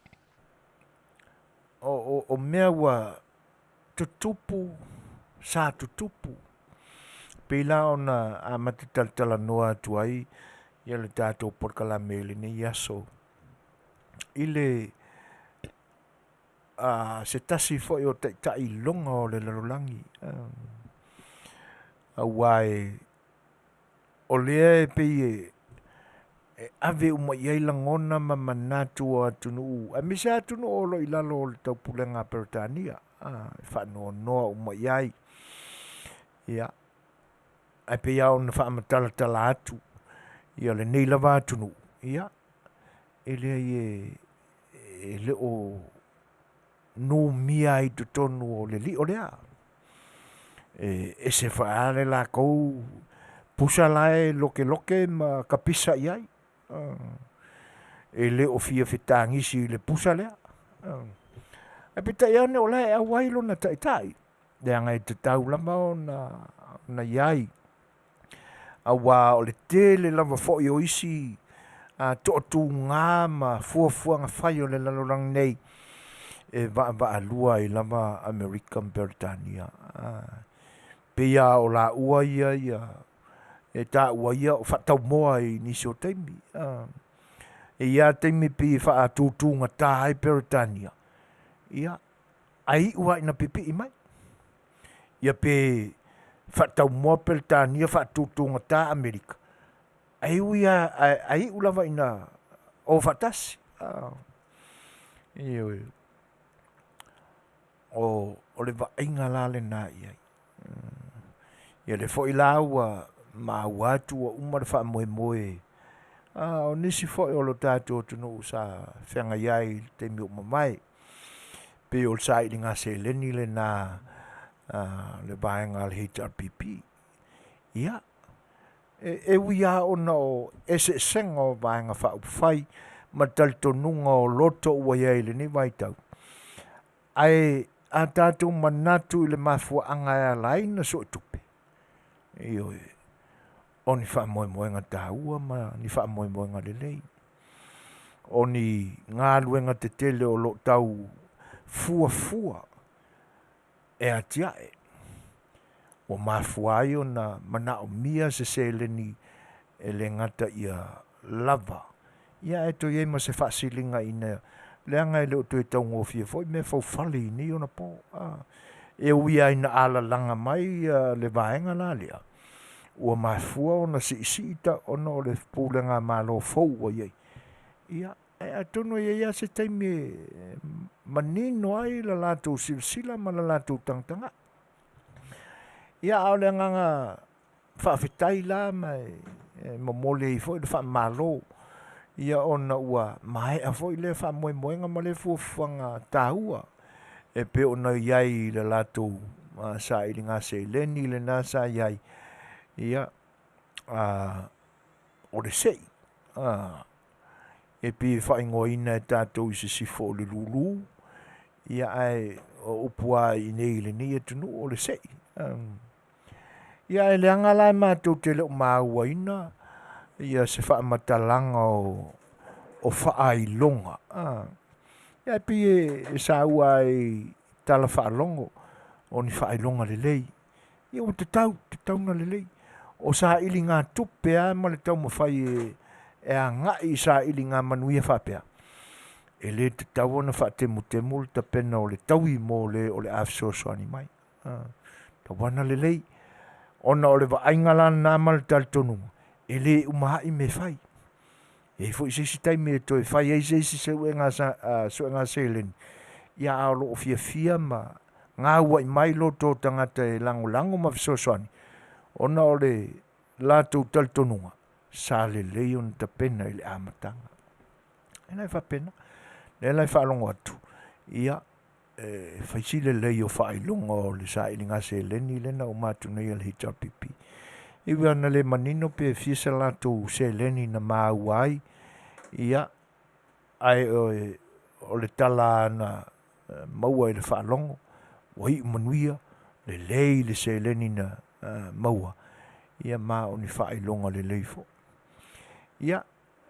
o mea ua tutupu, sa tutupu, pei la ona amata talatalanoa atu ai ia le tatou polokalame i lenei aso i le se tasi foi o taitai iloga o le lalolagi, aua o lea e pei e ave uma i ai lagona ma manatu o atunuu aemaise lava atunuu o lo o i lalo o le Taupulega a Peretania e faanoanoa uma i ai. Ia, ae pei lava ona faamatalatala atu lenei lava atunuu, ia, e leai e le o numia i totonu o le lio lea. E ese foi lava le latou pusa la e lokeloke ma kapisa i ai, e le o fia fetagisi i le pusa lea. Ae peitai ane o la e auai lona taitai, leaga e tatau lava ona i ai, aua o le tele lava foi o isi toatuga ma fuafuaga fai a le lalolagi nei e vaavaalua ai lava Amerika ma Peretania. E pei lava o laua ia e taua ia o faataumoa i nisi o taimi. E i ai lava taimi e pei e faatutugata ai Peretania, ia, ae iu lava ina pipii mai. Ia pe faataumua Peretania faatutugata Amerika, ae iu lava ina o faatasi. Ioe. O le vaaiga la lena i ai. Ia lea foi la ua maua atu ua uma le faamoemoe o nisi foi o le tatou atunuu sa feagai ai i le taimi ua mavae, pei o le sailiga seleni lena a le vaega a le HRPP. Ia, e ui lava ona o eseesega o Vaega Faaupufai ma talitonuga o loto ua i ai i lenei vaitau, ae a tatou manatu i le mafuaaga e ala ai ona suetupe, ioe, o ni faamoemoega taua ma ni faamoemoega lelei, o ni galuega tetele o lo o tau fuafua e atia'e, ua mafua ai ona manaomia se seleni e le gata ia lava, ae toe i ai ma se faasiliga ina leaga e le o toe taugofie foi meafaufale i nei ona po. E ui lava ina alalaga mai le vaega la lea, ua mafua ona siisii tau ona o le pulega a Malo fou ua i ai, ia ae atonu e i ai lava se taimi e manino ai le latou silasila ma le latou tagatagai. Ia a o le agaga faafetai la ma e momoli ai foi le faamalo ona ua maea foi lea faamoemoega ma lea fuafuaga taua e pei ona i ai i le latou sailiga seleni lena sa i ai, ia, o le se'i, e pei e faaigoaina e tatou i sisifo o le lulu, ae o upu lava i inei i lenei atunuu o le se'i. Ia ae leaga la matou te le o mauaina se faamatalaga o faailoga, ae pei e saua lava i tala faalogo o ni faailoga lelei. Ia ua tatau, tatau ona lelei. O sailigatupe lava ma le taumafai e agai i sailiga manuia faapea, e le tatau ona faatemutemu le tapena o le taui mo le o le a fesoasoani mai. E tatau lava ona lelei ona o le vaaiga la lena ma le talitonuga, e le uma ai mea e fai. E i ai foi se isi taimi e toe fai ai se isi suega seleni, ia a o lo o fiafia ma gauai mai loto o tagata e lagolago ma fesoasoani ona o le latou talitonuga sa lelei ona tapena i le amataga. E le faapena, o lea la e faalogo atu, ia, e fai si lelei o faailoga o le sailiga seleni lea na uma atu nei a le HRPP. E ui lava ina le manino pe fia se latou seleni na maua ai, ia, ae o le tala lava na maua i le faalogo. Ua iu manuia, lelei le seleni na maua, ia ma o ni faailoga lelei foi. Ia,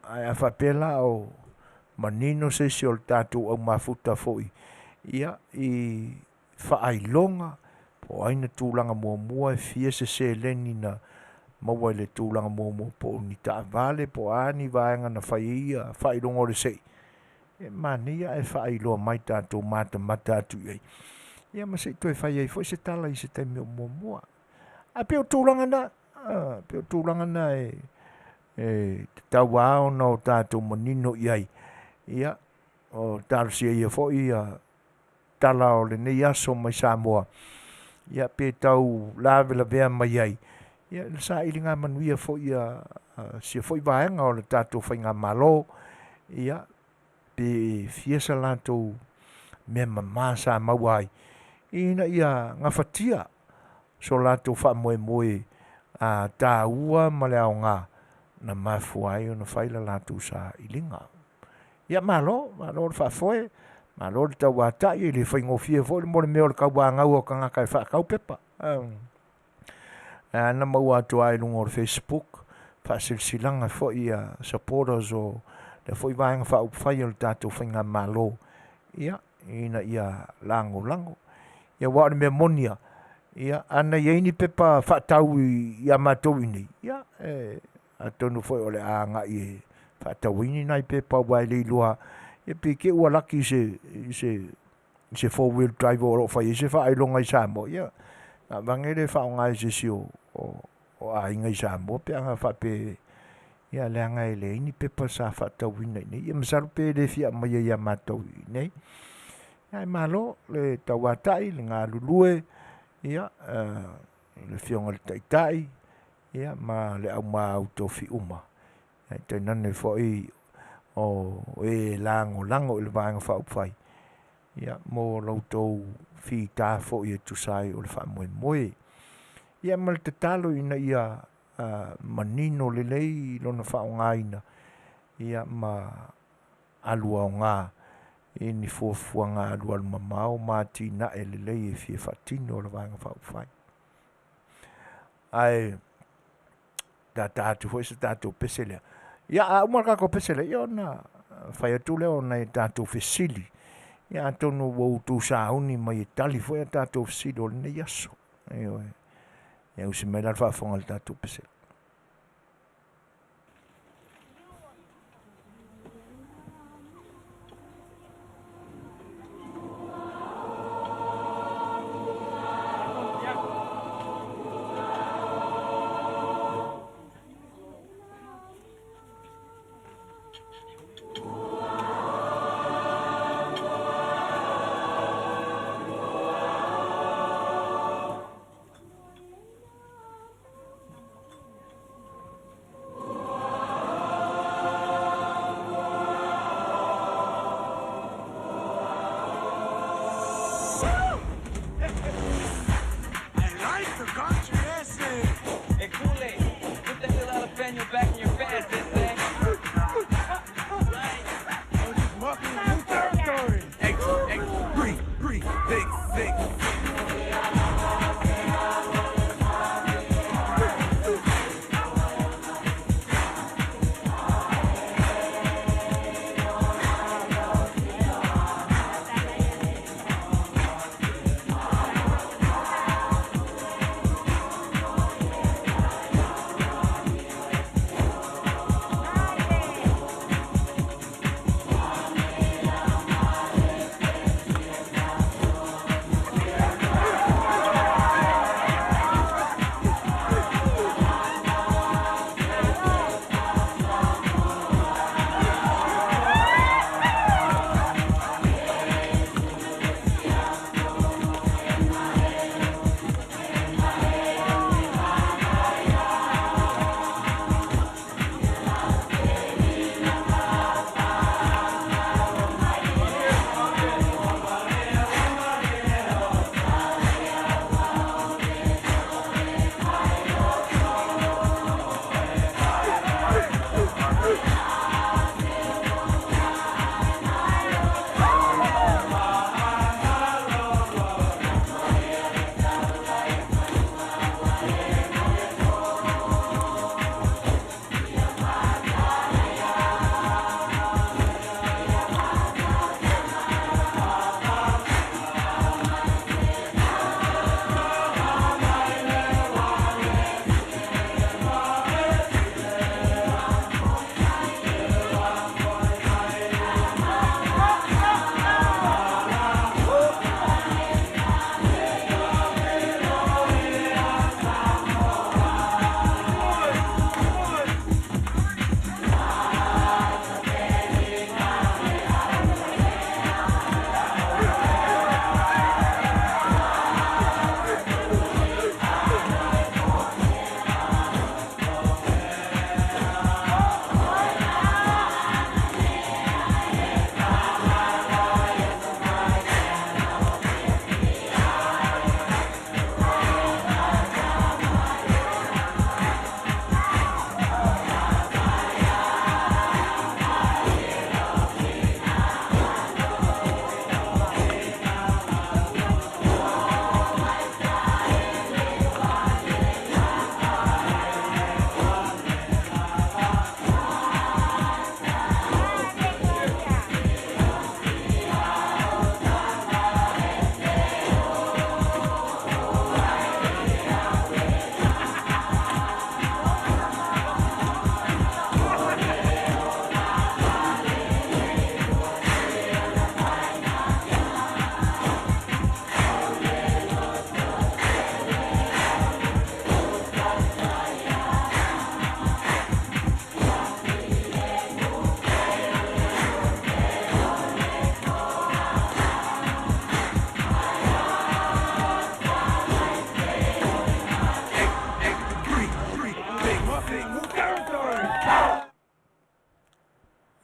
ae a faapea la o manino se isi o le tatou aumafuta foi ia i faailoga po o ai na tulaga muamua, e fia se seleni na maua i le tulaga muamua po o ni taavale po o a ni vaega na fai ai faailoga o le se'i, e manaia ae faailoa mai tatou matamata atu i ai, ia ma se i toe fai ai foi se tala i se taimi o muamua. Ae pei o tulaga na, pei o tulaga na e tatau lava ona o tatou manino i ai. Ia, o talosia ia foi ia tala o lenei aso mai Samoa, ia pe tau lavelavea mai ai ia le sailiga manuia foi a sia foi vaega o le tatou faigamalo, ia pe fia sa latou mea mama sa maua ai ina ia gafatia so latou faamoemoe taua ma le aoga na mafua ai ona fai le latou sailiga. Ia malo, malo le faafoe, malo le tauatai, e le faigofie foi le mea o le tauanau o tagata e faatau pepa. Ae na maua atu lava i luga o le Facebook faasilasilaga foi a supporters o lea foi Vaega Faaupufai a le tatou Faigamalo, ia, ina ia lagolago. Aua o le mea moni lava, ia ana i ai ni pepa faatau ia matou i inei, ia atonu foi o le a agai e faatau ai ni nai pepa aua e le iloa pe i te i ua laki i se 4-wheel drive o lo o fai ai se faailoga i Samoa, ia ona aveane lea faaaoga e se isi o aiga i Samoa pe ana faapea e leaga e leai ni pepa sa faatauina i inei, ia masalo pe le fia aumaia ia matou i inei. Ae malo le tauatai, le galulue ia i le Afioga i le Taitai ma le au mautofi uma, ae tainane foi o e lagolago i le Vaega Faaupufai mo la outou fita foi e tusa ai o le faamoemoe. Ia ma le tatalo ina ia manino lelei lona faaaogaina ma alu aoga i ni fuafuaga alualumamao ma atinae lelei e fia faatino e le Vaega Faaupufai. Ae tata atu foi se tatou pese lea. Ia, a uma le tatou pese lea, ia ona fai atu lea o nai a tatou fesili, ia atonu ua outou sauni mai e tali foi a tatou fesili o lenei aso. Ioe. Ia usi mai la le faafofoga i le tatou pese.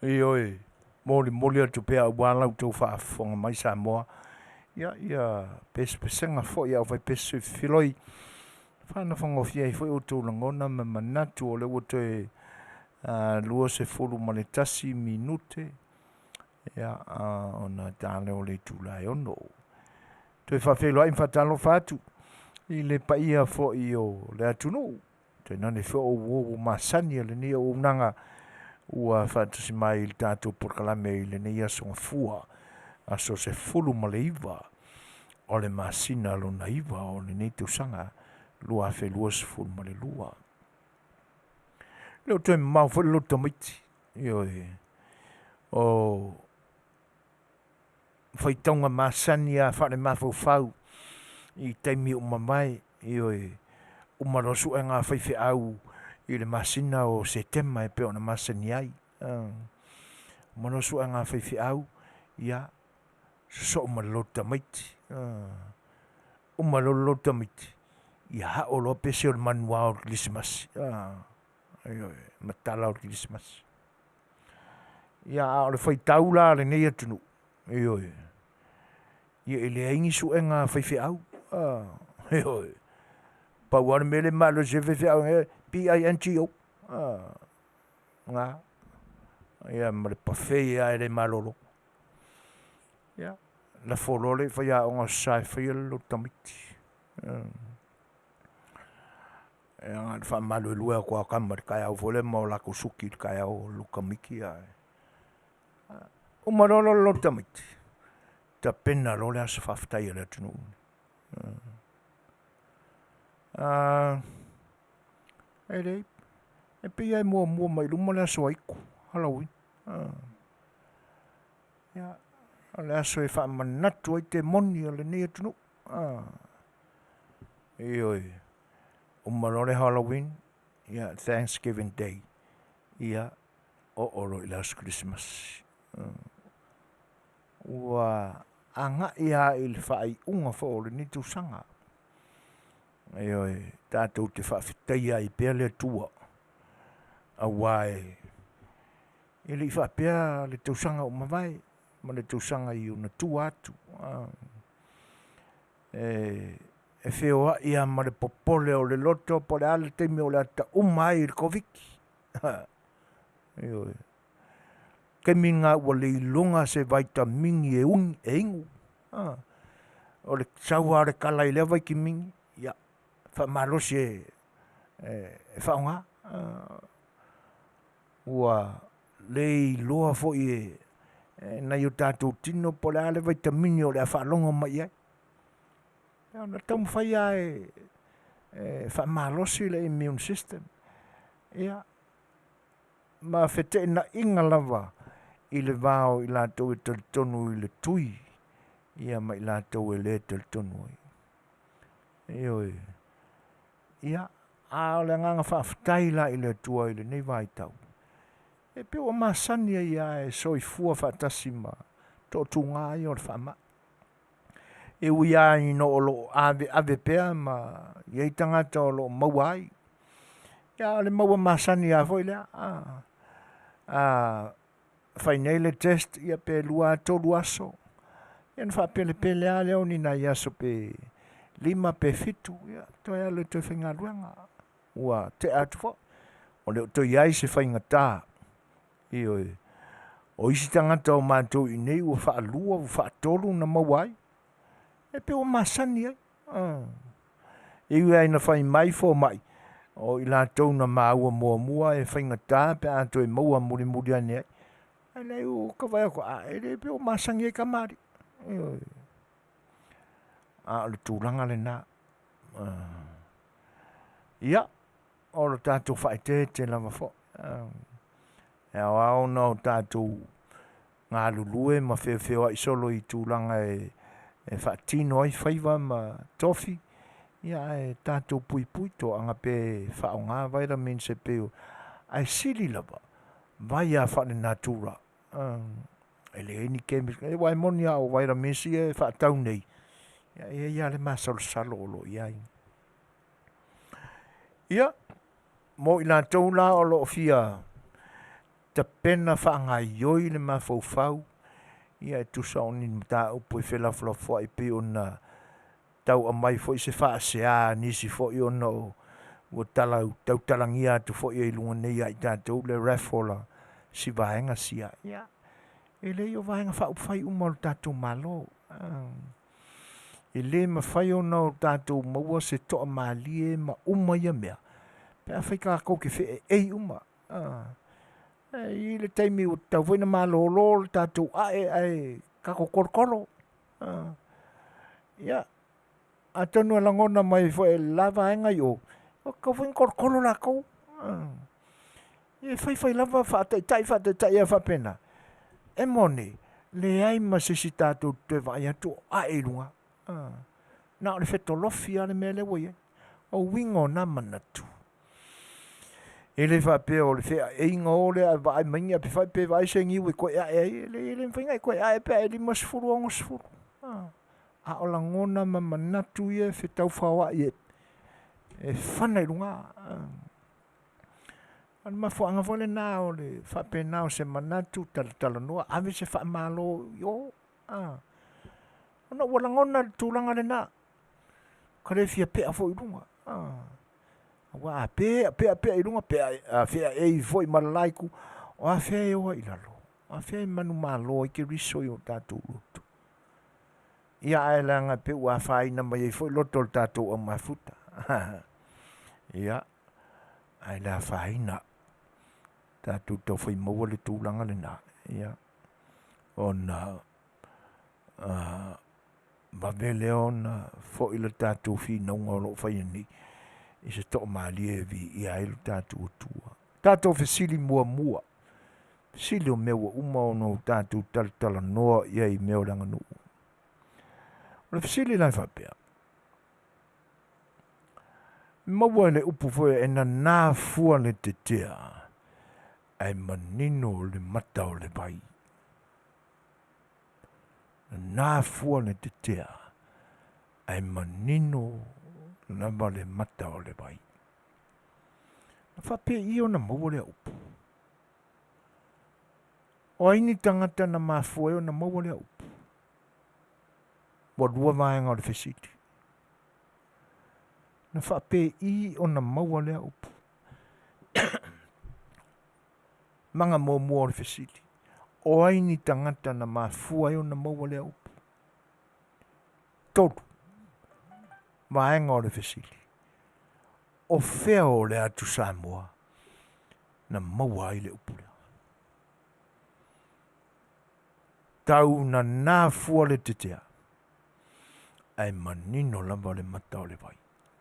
Ioe, molimoli atu pea aua la outou faafofoga mai Samoa, ia ia pesepesega foi a aufaipese soifiloi, faanafagofie ai foi outou lagona ma manatu o lea ua toe 21 minute ia ona ta lea o le itula e 6. Toe faafeiloai ma faatalofa atu i le paia foi o le atunuu, tainane foi o uo ua masani a lenei auaunaga ua faatasi mai i le tatou polokalame i lenei aso Gafua, aso 19 o le masina lona 9 o lenei tausaga 2022. E le o toe mamao foi le lotu tamaiti, ioe, o faitauga masani lava faale-mafaufau i taimi ua mavae, ioe, uma loa suega a faifeau i le masina o Setema e pei ona masani ai. Uma loa suega a faifeau, ia, sosoo ma le lotu tamaiti. Uma loa le lotu tamaiti, ia hao loa pese o le manua o le kerisimasi, ioe, ma tala o le kerisimasi. Ia a o le faitau la a lenei atunuu, ioe, ia e leai ni suega a faifeau, ioe, pau lava le mea lea e malosi ai faifeau, e BINGO, na, ia ma le buffet lava e le malolo. Ia, lafo loa lea i faiaoga o sa e faia le lotu tamaiti. Ia na ona faamalulu atu lava o tama i le taeao foi lea ma o latou suki i le taeao o le lotu tamaiti ae uma loa le lotu tamaiti, tapena loa le aso faafetai a le atunuu. E leai, e pei lava e muamua mai i luma le aso Aitu, Halloween. Ia, o le aso e faamanatu ai temoni a lenei atunuu. Ioe. Uma loa le Halloween, ia Thanksgiving Day, ia oo loa i le aso Kerisimasi. Ua agai lava i le faaiuga foi o lenei tausaga. Ioe, tatou te faafetaia ai pea le Atua aua e le i faapea le tausaga ua mavae ma le tausaga i ona tua atu. E feoai lava ma le popole o le loto po o le a le taimi o le a tauma ai le Koviti. Ioe. O le taimi lena ua le iloga se vaitamini e inu. O le sau lava o le tala i lea vaitamini, ia faamalosi e faaaoga. Ua le iloa foi e nai o tatou tino po o le a le vaitamini o le a faalogo mai i ai. Ia ona taumafai lava e faamalosi le immune system, ia, ma feteenaiga lava i le va o i latou e talitonu i le tui ia ma i latou e le talitonu ai. Ioe. Ia, a o le agaga faafetai la i le Atua i lenei vaitau, e pei ua masani ai lava e soifua faatasi ma toatuga ia o le faamai. E ui lava ina o lo o aveave pea ma i ai tagata o lo o maua ai, ia a o le maua masani lava foi lea. A fai nei le test ia pe 2 3 aso, ia ona faapelepele lava lea o ni nai aso pe 5 pe 7, ia toe alu e toe faigaluega. Ua tea atu foi, ua le o toe i ai se faigata. Ioe. O isi tagata o matou i inei ua faalua ua faatolu ona maua ai, e pei ua masani ai. E ui lava ina fai mai fomai, o i latou na maua muamua e faigata pe a toe maua mulimuli ane ai, ae leai ua ta vaai atu, a, e le pei ua masani ai tamalii. Ioe. A o le tulaga lena. Ia, o le tatou faaeteete lava foi. E ao lava ona o tatou galulue ma feofeoai solo i tulaga e faatino ai faiva ma tofi, ia ae tatou puipui toaga pea e faaaoga vitamins e pei o… ae sili lava, vai lava faale-natura, e leai ni chemical, aua e moni lava o vitamins ia e faatau nei, e i ai lava le masalosalo o lo o i ai. Ia, mo i latou la o lo o fia tapena faagaioi le mafaufau ia e tusa o ni mataupu e felafolafoai pei ona tau aumai foi se faasea a nisi foi ona ua tautalagia atu foi i luga nei ia i tatou le raffle a si vaega sia. Ia e leai o Vaega Faaupufai uma o le tatou Malo. E le mafai ona o tatou maua se toamalie ma uma ia mea pe afai tatou te feeei uma. E i ai le taimi ua tatau foi ona malolo le tatou ae ae tatou tolotolo. Ia, atonu e lagona mai foi e le la vaega i o, ua tatau foi ona tolotolo latou. E fai fai lava faataitai faataitai lava faapena, e moni, leai ma se isi tatou te toe vaai atu o ae i luga. Na o le fetolofi lava le mea lea ua i ai. O uiga o na manatu, e le faapea o le feaeiga o lea ae vaai mai ni apefai pe vaai se niu e toe ae ai, e leai e le mafai ona e toe ae pe a e 50, 60. A o lagona ma manatu ia e fetaufaoai e fana i luga. O le mafuaaga foi lena o le faapena o se manatu, talatalanoa, ave se faamalo i o, ona ua lagona le tulaga lena, ua ta le fia pea foi i luga, aua a pea pea pea i luga, feaei foi ma le la itu, o afea e o ai i lalo? O afea e manumalo ai Keriso i o tatou loto? Ia ae leaga e pei ua afaina mai ai foi loto o le tatou aumafuta. Ia, ae le afaina, tatou taufai maua le tulaga lena, ia, ona vave lea ona foi le tatou finauga o lo o faia nei i se toamalie e viia ai lo tatou Atua. Tatou fesili muamua, fesili o mea ua uma ona o tatou talatalanoa i ai i mea o le aganuu. O le fesili la e faapea, maua le upu foi e nana fua le tetea ae manino le mata o le vai. Nana fua le tetea ae manino lava le mata o le vai. Na faapei ona maua lea upu? O ai ni tagata na mafua ai ona maua lea upu? Ua lua vaega o le fesili. Na faapei ona maua lea upu? Maga muamua o le fesili. O ai ni tagata na mafua ai ona maua lea upu? Tolu vaega o le fesili. O fea o le atu Samoa na maua ai le upu lea? Tau nana fua le tetea, ae manino lava le mata o le vai.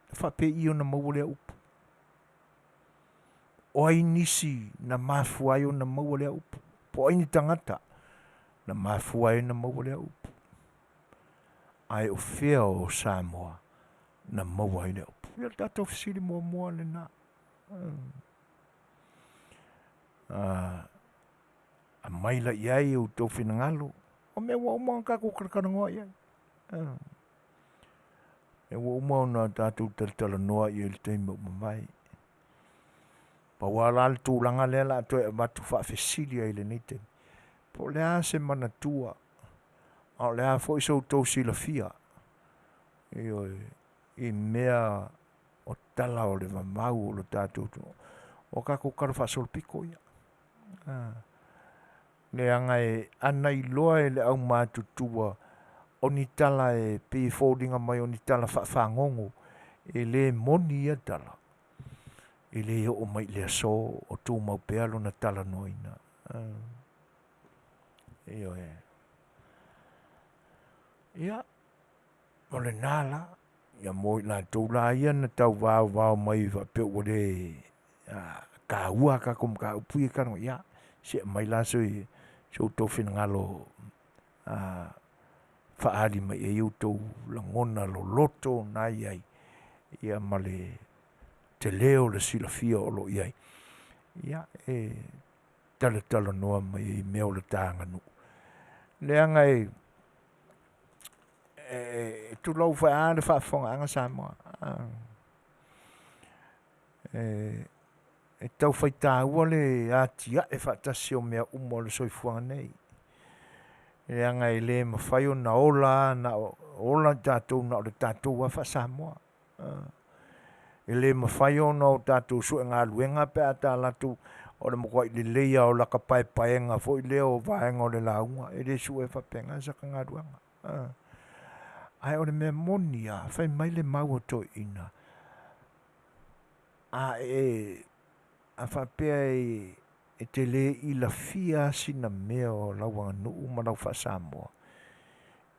Na faapei ona maua lea upu? O ai nisi na mafua ai ona maua lea upu? Po o ai ni tagata na mafua ai ona maua lea upu? Ae o fea o Samoa na maua ai lea upu? Ia o le tatou fesili muamua lena. Aumai la i ai outou finagalo, o mea ua uma ona tatou talatalanoa i ai. Mea ua uma ona tatou talatalanoa i ai i le taimi ua mavae. Pau lava la le tulaga lea o le a toe avatu faafesili ai i lenei taimi, po o le a se manatua, a o le a foi so outou silafia, ioe, i mea o tala o le vavau o le tatou atunuu. O tatou talafaasolopito ia, leaga ana iloa e le aumatutua o ni tala e pei e foliga mai o ni tala faafagogo, e le moni ia tala, e le oo mai i le aso o tumau pea lona talanoaina. Ioe. Ia, o lena la, ia mo i latou la ia na tau vaovao mai faapea ua le taua a tatou mataupu ia e talanoa, ia, se i aumai la so outou finagalo faaali mai i ai outou lagona loloto na e i ai, ia ma le tele o le silafia o lo o i ai, ia, e talatalanoa mai ai i mea o le ta aganuu. Leaga e tulou foi lava le faafofogaaga Samoa, E tau faitaua le atia'e faatasi o mea uma o le soifuaga nei, leaga e le mafai ona ola a na o ola i tatou na o le tatou lava faa-Samoa. E le mafai ona o tatou sue galuega pe a ta alu atu o le matuai lelei lava o lata paepaega foi lea o vaega o le lauga, e le suea faapena se ata galuega. Ae o le mea moni lava, fai mai le mau a toeaiina, a e a faapea e te le ilafia lava sina mea o lau aganuu ma lau faa-Samoa,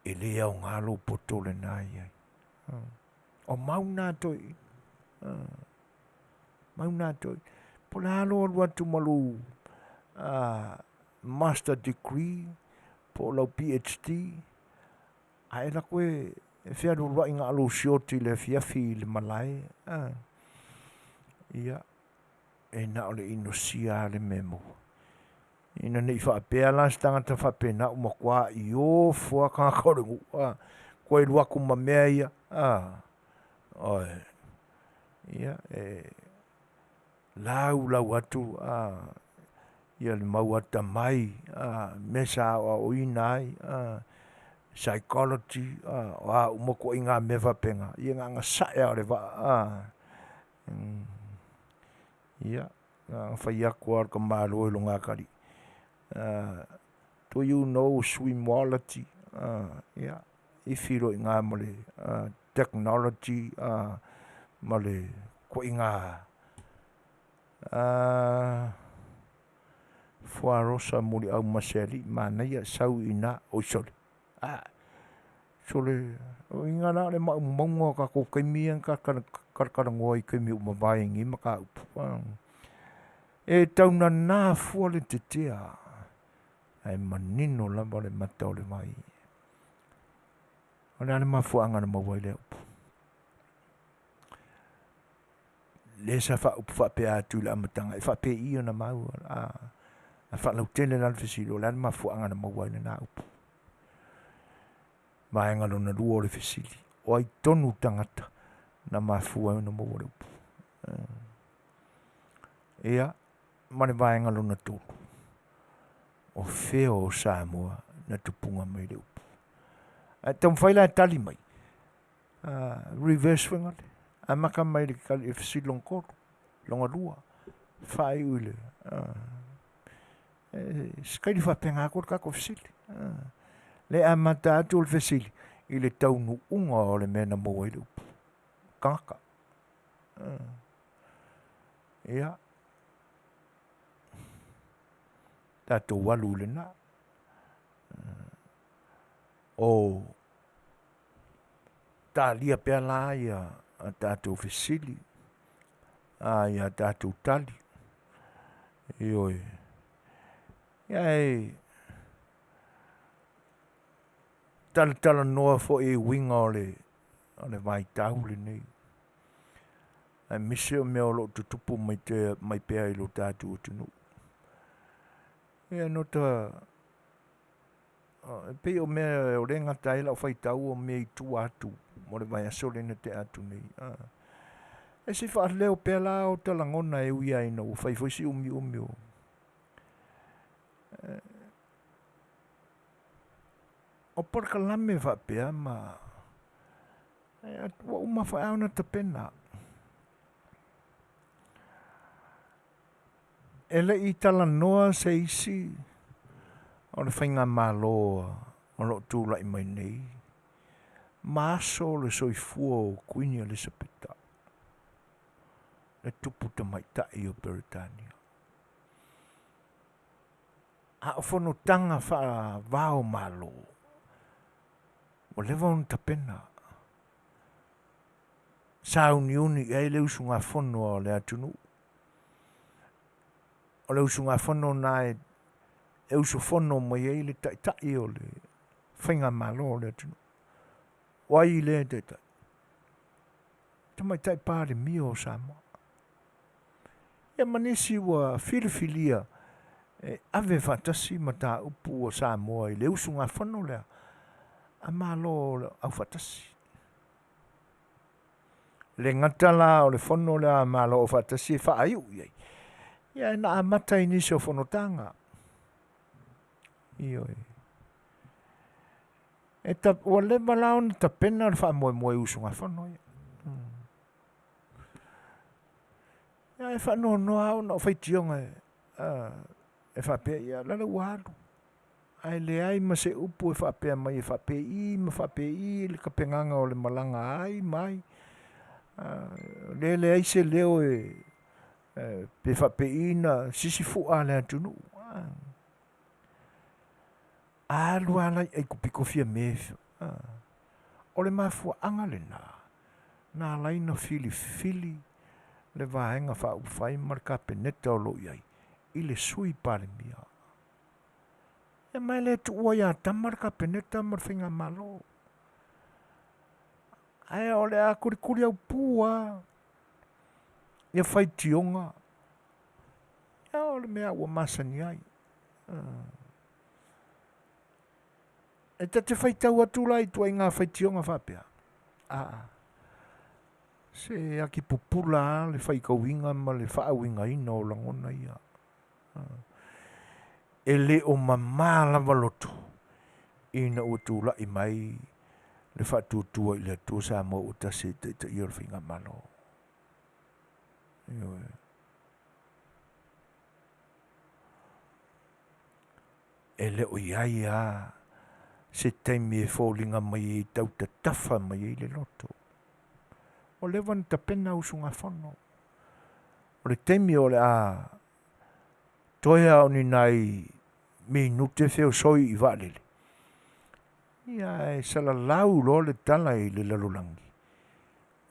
e le aoga lou poto lena e i ai. O mau na a toeaiina, mau na a toeaiina. Po o le a lou alu atu ma lou Master Degree po o lau PHD, a e alu atu e fealualuai na o lou sioti i le afiafi i le malae, a, ia, e na o le inosia lava le mea e maua. Ina ne i faapea la se tagata faapena ua matuai ofo lava tagata o le nuu, a, toe alu atu ma mea ia, a, ioe. Ia, e laulau atu le mau atamai i mea sa aoaoina ai, psychology, o a uma ituaiga mea faapena, ia na ona sae lava o le vaa, a. Ia, na ona fai atu lava o le tamaloa i lona atalii, do you know swimology? Ia, ifi loa i ina ma le technology ma le ituaiga fuarosa muliaumasealii manaia, sau i ina, oi sole, a, sole, o uiga la o le maumauga o tatou taimi ia na ta talatalanoa ai i taimi ua mavae i lenei mataupu, e taunana fua le tetea ae manino lava le mata o le vai. O le a le mafuaaga na maua ai lea upu? Lea sa faaupu faapea atu i le amataga e faapei ona mau, a faalautele la le fesili, o le a le mafuaaga na maua ai lena upu? Vaega lona lua o le fesili, o ai tonu tagata na mafua ai ona maua le upu? Ia, ma le vaega lona tolu, o fea o Samoa na tupuga mai ai le upu? Ae taumafai la e tali mai, reverse foi lale, amata mai le fesili lona tolu, lona lua, faaiu i le se taimi faapena atu le tatou fesili. Le amata atu le fesili i le taunuuga o le mea na maua ai le upu, tagata. Ia, tatou alu i lena. O talia pea la ia a tatou fesili, ia tatou tali, ioe. Ae talatalanoa foi i uiga o le vaitau lenei, aemaise o mea o lo o tutupu mai pea i lo tatou atunuu. Ia no ta e pei o mea o lea e gata ai lau faitau o mea i tua atu mo le vaiaso lea na tea atu nei. Ae se i faaleo pea la o ta lagona e ui lava ina ua fai foi si umiumi o o polokalame faapea ma ua uma foi lava ona tapena. E le i talanoa se isi o le faigamalo o lo o tulai mai nei ma aso o le soifua o Kuini Elisapeta, le tupu tamaitai o Peretania. A o fonotaga faava o Malo, ua leva ona tapena, sauniuni i ai le usugafono a le atunuu. O le usugafono lena e usufono mai ai le taitai o le faigamalo o le atunuu. O ai lea taitai? Tamaitai Palemia o Samoa. Ia ma nisi ua filifilia e ave faatasi mataupu a Samoa i le usugafono lea a Malo Aufaatasi. E le gata la o le fono lea a Malo Aufaatasi e faaiu i ai, Ia na amata i nisi o fonotaga. Ioe. E ta, ua leva la ona tapena le faamoemoe i usugafono ia. Ia e faanoanoa lava ona o faitioga e, e faapea, ia lale ua alu. Ae leai ma se upu e faapea mai e faapei ma faapei le tapenaga o le malaga ai ma ai. Le leai se leo e pe faapei na sisifu'a le atunuu. Alu lava la i Aikupito Fiame. O le mafuaaga lena na ala ai ona filifili le Vaega Faaupufai ma le Kapeneta o lo o i ai i le Sui Palemia. Ia ma e le tuua ia Tama le Kapeneta ma le Faigamalo. Ae o le a kulikuli au pū lava ia faitioga, ia o le mea ua masani ai. E ta te faitau atu la i ituaiga faitioga faapea, aa, se aki pupula lava le faitauina ma le faauigaina o lagona ia. E le o mamā lava loto ina ua tulai mai le Faatuatua i le Atua Samoa ua Tasi e taitaia le Faigamalo. Ioe. E le o i ai lava se taimi e foliga mai e tau tatafa mai ai le loto. Ua leva ona tapena usugafono. O le taimi o le a toe lava o ni nai minute feosoi i vaalele, ia e salalau loa le tala i le lalolagi,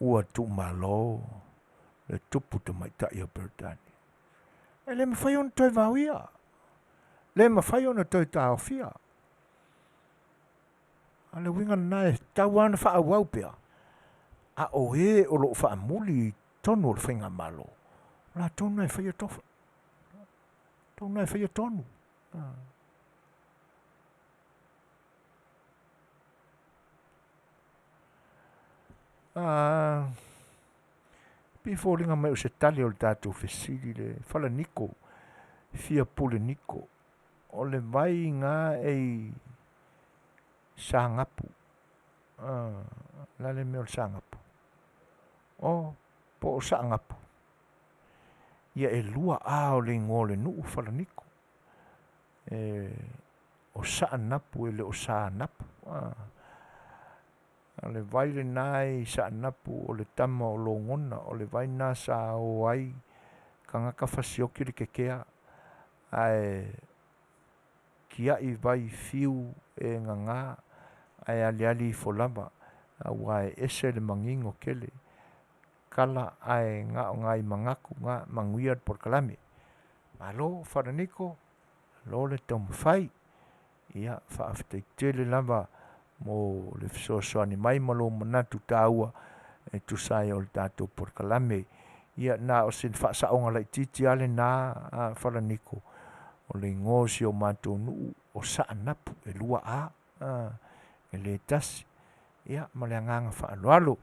ua tuumalo le tupu tamaitai o Peretania. E le mafai ona toe vaoia, le mafai ona toe taofia. A o le uiga lena e tatau lava ona faaauau pea, a o e o lo o faamuli i totonu o le faigamalo, o latou na e faia tofa, latou na e faia tonu. Pei e foliga mai o se tali o le tatou fesili le falaniko, fia pule niko. O le vai ga ei sagapu. O le a le mea o le sagapu? O, po o saagapu. Ia e lua A o le igoa o le nuu falaniko. E, o Saanapu e le o Sanapu. O le vai lena i Saanapu o le tama o Logona, o le vai lena sa o ai tagata fasioki le kekea ae tiai vai fiu e gaga ae aliali ifo lava auae ese le manino tele tala ae na o nai manatu na manuia le polokalame. Malo Falaniko, malo le taumafai. Ia faafetai tele lava mo le fesoasoani mai ma lou manatu taua e tusa ai o le tatou polokalame. Ia na o se faasaoga laitiiti lava lena Falaniko, o le igoa o si o matou nuu o Saanapu, e lua A, e le tasi. Ia ma le agaga faaaloalo.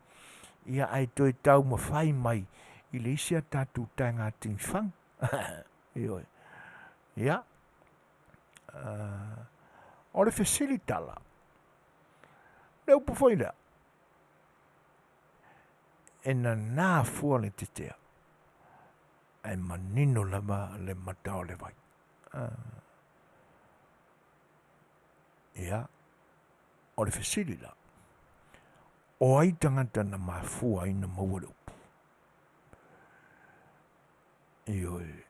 Ia ae toe taumafai mai i le isi a tatou taega tigifagu. Ioe. Ia, o le fesili tala, le upu foi lea, e nana fua le tetea, ae manino lava le mata o le vai. Ia, o le fesili la, o ai tagata na mafua ai ona maua le upu? Ioe.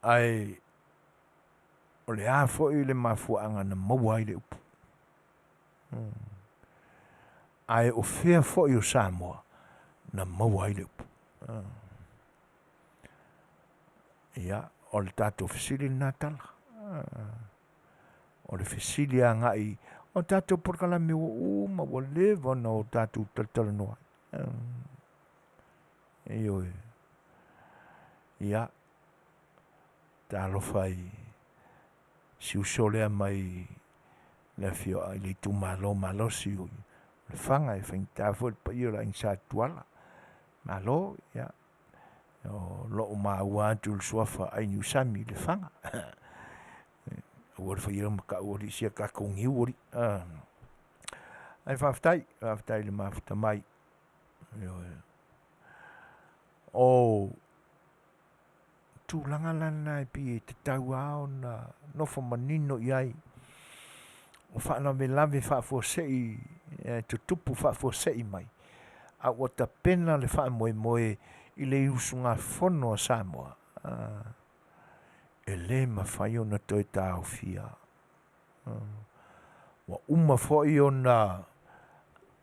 Ae o le a foi le mafuaaga na maua ai le upu? Ae o fea foi o Samoa na maua ai le upu? Ia, o le tatou fesili lena tala. O le fesili agai o tatou polokalame ua uma ua leva ona o tatou talatalanoa ai. Ioe. Ia, talofa i si uso lea mai le afioaga i le itumalo malosi o Lefaga e faigata foi le paia o le Aiga Sa Tuala. Malo, ia O loo maua atu le suafa Ainiusami i Lefaga. Aua le faia ma tau alii sia tatou niu alii. Ae faafetai, faafetai i le mafuta mai. Ioe. O tulaga la na e pei e tatau lava ona nofo manino i ai o faalavelave faafuasei e tutupu faafuasei mai, a ua tapena le faamoemoe i le usugafono a Samoa, e le mafai ona toe taofia. Ua uma foi ona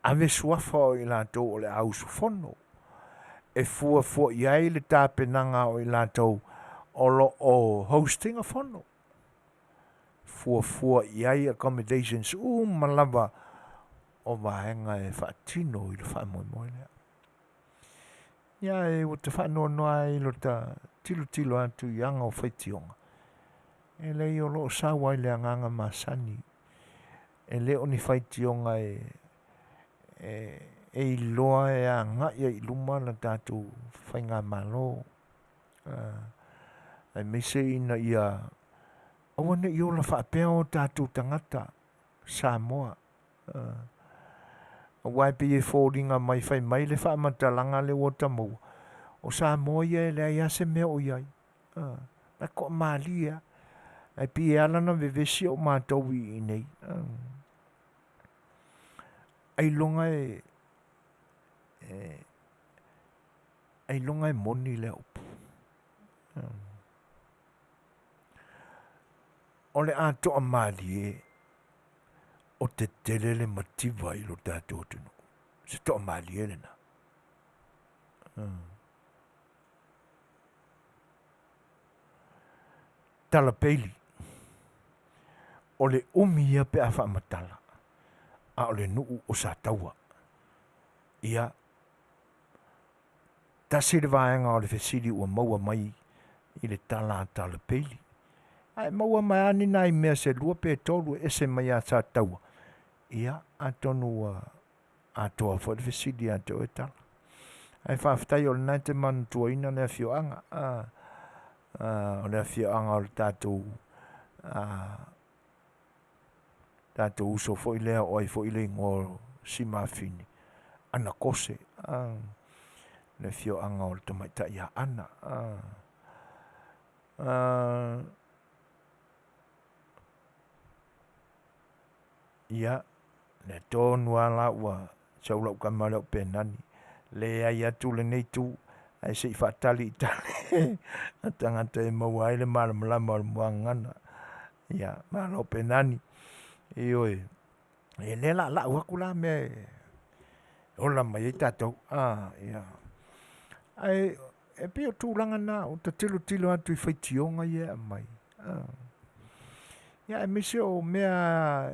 ave suafa o i latou o le a usufono e fuafua i ai le tapenaga o i latou o lo o host ina fono, fuafua i ai accommodations uma lava o vaega e faatino i le faamoemoe lea. Ia ae ua ta faanoanoa lava i lota tilotilo atu i aga o faitioga, e leai o lo o sau lava i le agaga masani, e le o ni faitioga e iloa e agai ai i luma le tatou faigamalo, aemaise ina ia aua ne i ola faapea o tatou tagata Samoa, aua e pei e foliga mai fai mai le faamatalaga lea ua ta maua, o Samoa ia e leai lava se mea o i ai, la e toamalie lava. Ae pei e ala ona vevesi o matou i inei, ailoga e moni lea upu. O le a toamalie o tetele le mativa i lo tatou atunuu. Se toamalie lena. Tala Peili, o le umi ia pe a faamatala, a o le nuu o Sataua. Ia, tasi le vaega o le fesili ua maua mai i le tala a Tala Peili. Ae maua mai lava ni nai mea se lua pe tolu e ese mai ia Sataua, ia atonu ua atoa foi le fesili ia te oe Tala. Ae faafetai o lena e te manatuaina le afioaga, o le afioaga o le tatou tatou uso foi lea o ai foi le igoa o si mafine, Ana Kose, le afioaga o le tamaitai ia Ana. Ia, lea tonu lava la ua sau lau tama lea o Penani, leai atu lenei itu ae se i faatali i tali a tagata e maua ai le malamalama o le muagagana. Ia, malo Penani. Ioe, ia lea o le a lau atu la mea e ola mai ai tatou. Ia. Ae e pei o tulaga na ua ta tilotilo atu i faitioga ia e aumai, ia aemaise o mea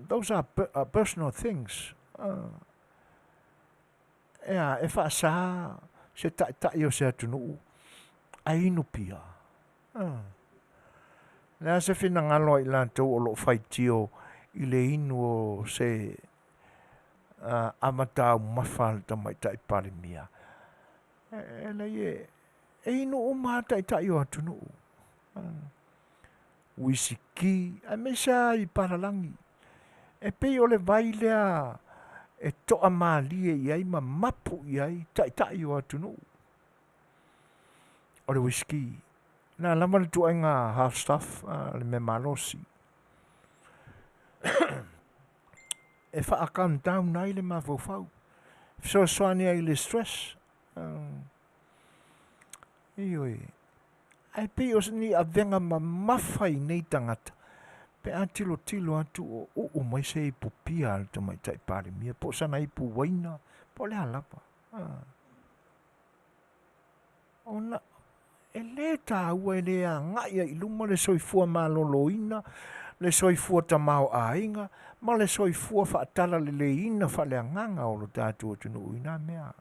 those are personal things. E a, e faasa se taitai o se atunuu ae inu pia. O le a se finagalo a i latou o lo o faitio i le inu o se ava taumafa a le Tamaitai Palemia? E leai e inu uma lava taitai o atunuu, uisiki aemaise lava i palalagi. E pei o le vai lea e toamalie i ai ma mapu i ai taitai o atunuu, o le uisiki. O le a lava le ituaiga hard stuff, le mea malosi, e faa-calm down ai le mafaufau, fesoasoani ai i le stress. Ioe. Ae pei o ni avega mamafa i nei tagata pe a tilotilo atu o uu mai se ipu pia a le Tamaitai Palemia po o sana ipu uaina po o le a lava. Ona e le taua e le agai ai i luma le soifua maloloina, le soifua tamaoaiga ma le soifua faatalaleleiina faaleagaga o lo tatou atunuu i na mea.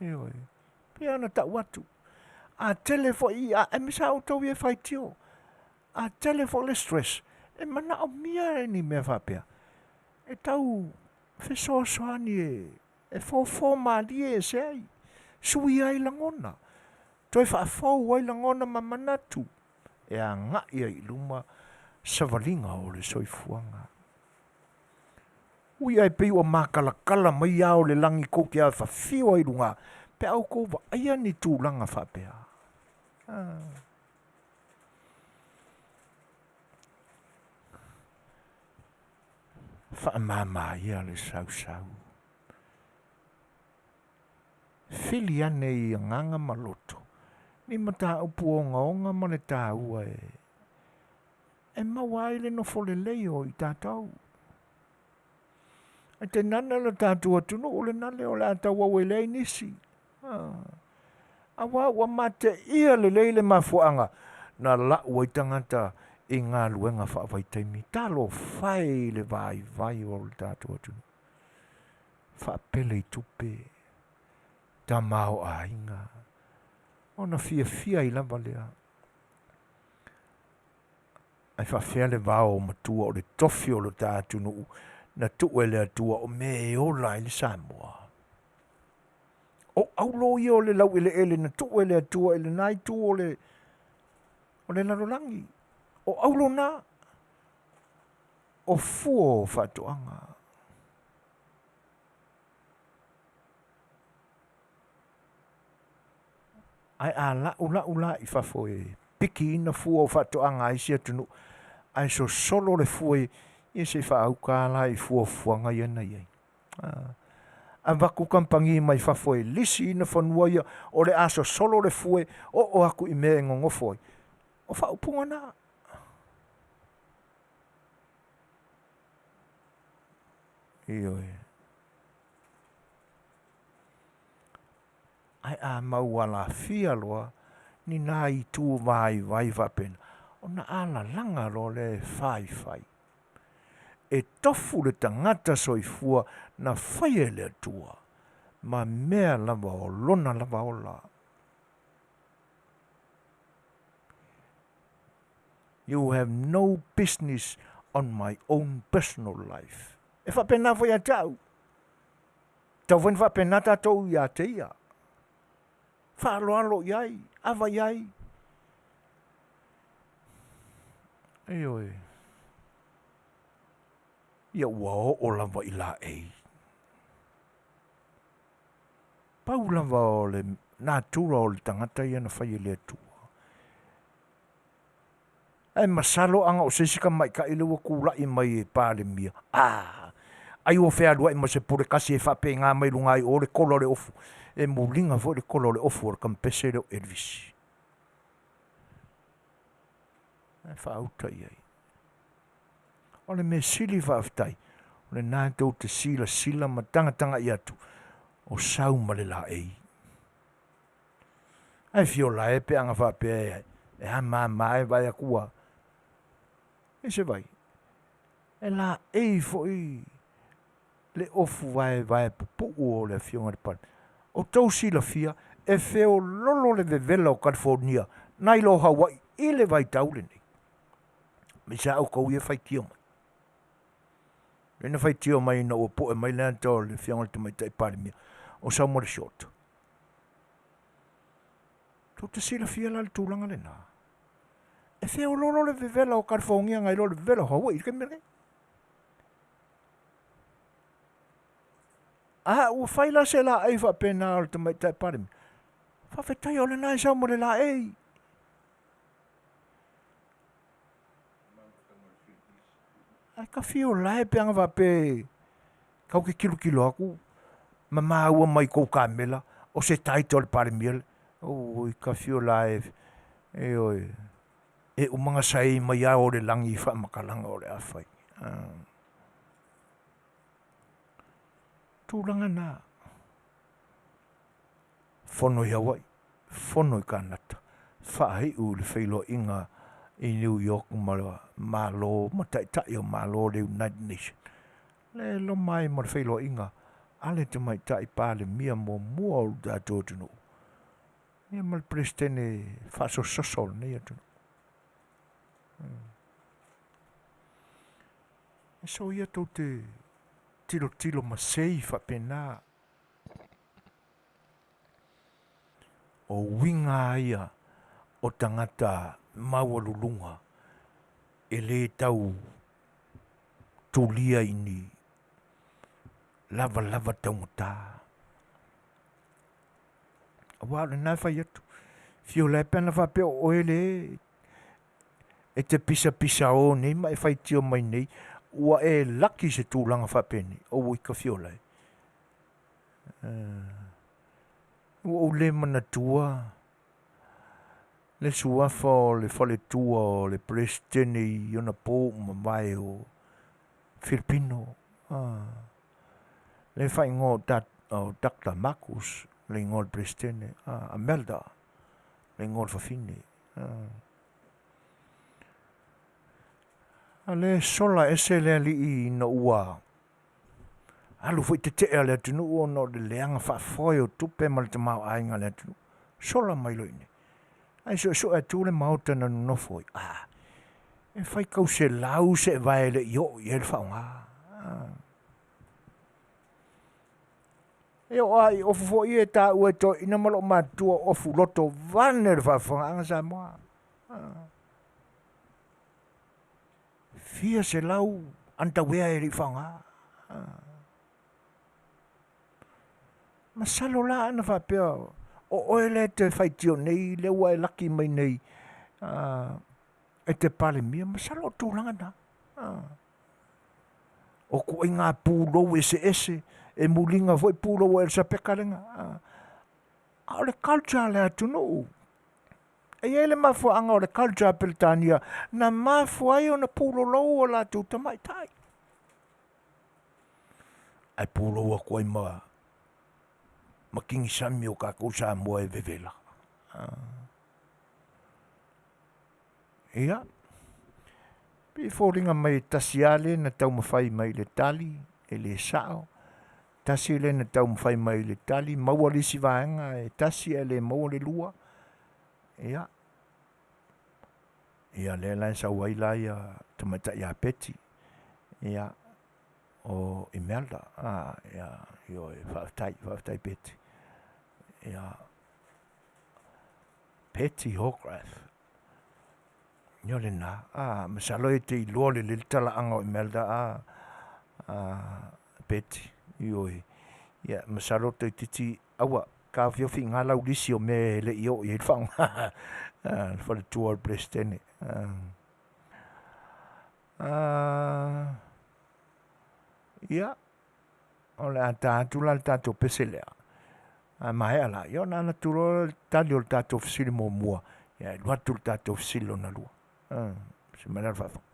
Ioe. Pei ona tau atu, a tele foi, aemaise lava outou ia e faitio, a tele foi le stress, e manaomia ni mea faapea e tau fesoasoani e E fofo malie ese ai, suia ai lagona, toe faafou ai lagona ma manatu e agai ai i luma savaliga o le soifuaga. Ui ae pei ua makalakala mai ao o le lagi kou te afafio ai i luga pe a outou vaaia ni tulaga faapea. Faamama ia le sausau. Fili ane i agaga ma loto ni mataupu ogaoga ma le taua e maua ai le nofo lelei o i tatou. Ae tainane lo tatou atunuu lena lea o le a tauauele ai nisi. Aua ua mateia lelei le mafuaaga na lau ai tagata i galuega faavaitaimi. Talofa e i le vaivai o le tatou atunuu. Faapele i tupe, tamaoaiga, ona fiafia ai lava lea. Ae faafefea le vao matua o le tofi o lo ta atunuu na tuu e le Atua o mea e ola ai le Samoa. O aulo ia o le laueleele na tuu e le Atua i lena itu o le lalolagi. O aulo na, o fua o faatoaga. Ae a la'ula'u la i fafo e pikiina fua o faatoaga a isi atunuu, ae sosolo le fua ia se i faauka la i fuafuaga ia na i ai. Avatu kamupani mai fafo e lisiina fanua ia, o le a sosolo le fue oo atu i mea e nonofo ai. O faaupuga na. Ioe. Ae a mau alafia loa ni nai itu vaivai faapena, ona alalaga loa lea e faifai. E tofu le tagata soifua na faia e le Atua ma mea lava o lona lava ola. You have no business on my own personal life. E faapena foi ia te au. Tau foi na faapena tatou ia te ia. Faaaloalo i ai, ava i ai. Ioe. Ia ua oo lava i laei. Pau lava o le natura o le tagata ia na fai e le Atua. Ae masalo ana o se isi tamaitai lea ua tulai mai e Palemia, ai ua fealuai ma se pule tasi e faapena mai luga ai o le kola o le ofu, e muliga foi le kola o le ofu o le kamupese lea o Elevisi. Ae faauta i ai. O le mea sili faafetai, o lena tou te silasila ma tagatagai atu, o sau ma le laei. Ae fiola e pe ana faapea e amama e vaai atu ua e se vai. E laei foi le ofu vaevae pupuu o le afioga i le Palemia. O tou silafia e feololo le vevela o Kalifonia nai lo Hawaii i le vaitau lenei. Aemaise lava outou ia e faitio mai. Lea na faitio mai ina ua poe mai le ata o le afioga i le Tamaitai Palemia, o sau ma le short. Tou te silafia la le tulaga lena. E feololo le vevela o Kalifonia nai lo le vevela o Hawaii i le taimi lenei. A ua fai la se laei faapena o le Tamaitai Palemia, faafetai o lena e sau ma le laei. Ae tafio lae pe ana faapea tau te tilotilo atu ma maua mai tou kamela o se title a le Palemia. Oi tafio lae e oi e uma na saei mai ao o le lagi i faamatalaga o le a fai. Tulaga na. Fono i Hawaii, fono i Kanata, faaiu i le feiloaiga i New York ma le Malo ma taitai o Malo o le United Nations. Le loma ai ma le feiloaiga a le Tamaitai Palemia muamua o le tatou atunuu, ia ma le Peresetene faasososo o lenei atunuu. E soia tou te tilotilo ma sei faapena. O uiga lava ia o tagata maualuluga e lē tau tulia i ni lavalava taugata. Aua o lena e fai atu, fiola e pe ana faapea o oe le e te pisapisao nei ma e faitio mai nei ua e laki i se tulaga faapenei, aua e te fiola e. Ua ou le manatua le suafa o le faletua o le Peresetene i ona po ua mavae o Filipino, le faaigoa o Dr. Marcus le igoa o le Peresetene, Amelda le igoa o le fafine. A o lea e sola ese le alii ina ua alu foi tetee a le atunuu ona o le leaga faafoe o tupe ma le tamaoaiga o le atunuu, sola mai loa i inei. Ae suesue atu le maota na nonofo ai, a, e faitau selau seevae e le i oo i ai le faaaoga. E oo lava i ofu foi ia e taua e toeaiina ma loomatutua o ofu loto vaeane le faafofogaaga Samoa. Fia selau underwear e le i faaaogaina. Masalo la ana faapea o oe lea e te faitio nei lea ua e laki mai nei e te Palemia, masalo o le tulaga lena. O ituaiga pulou eseese, e muliga foi pulou o Elisapeta lena. A o le culture a le atunuu. E i ai le mafuaaga o le culture a Peretania na mafua ai ona pulolou o latou tamaitai. Ae pulou atu ai ma kigisami o tatou Samoa e vevela. Ia, pei e foliga mai e tasi lava le na taumafai mai i le tali, e le sao, tasi le na taumafai mai i le tali, maua le isi vaega e tasi ae le maua le lua. Ia, ia lea la e sau ai la ia tamaitai ia Peti, ia o Imelda, ia ioe, faafetai, faafetai Peti. Ia Peti Hogarth. Ia o lena, masalo e te iloa lelei le talaaga o Imelda Peti, ioe. Ia masalo toeitiiti, aua, taofiofi i ina lau lisi o mea e le i oo i ai le faaaoga a le faletua o le Peresetene. Ia, o le a ta atu la le tatou pese lea, a maea la, ia ona alu atu loa lea o le tali o le tatou fesili muamua, ae alu atu i le tatou fesili lona lua. Se mai la le faafofoga.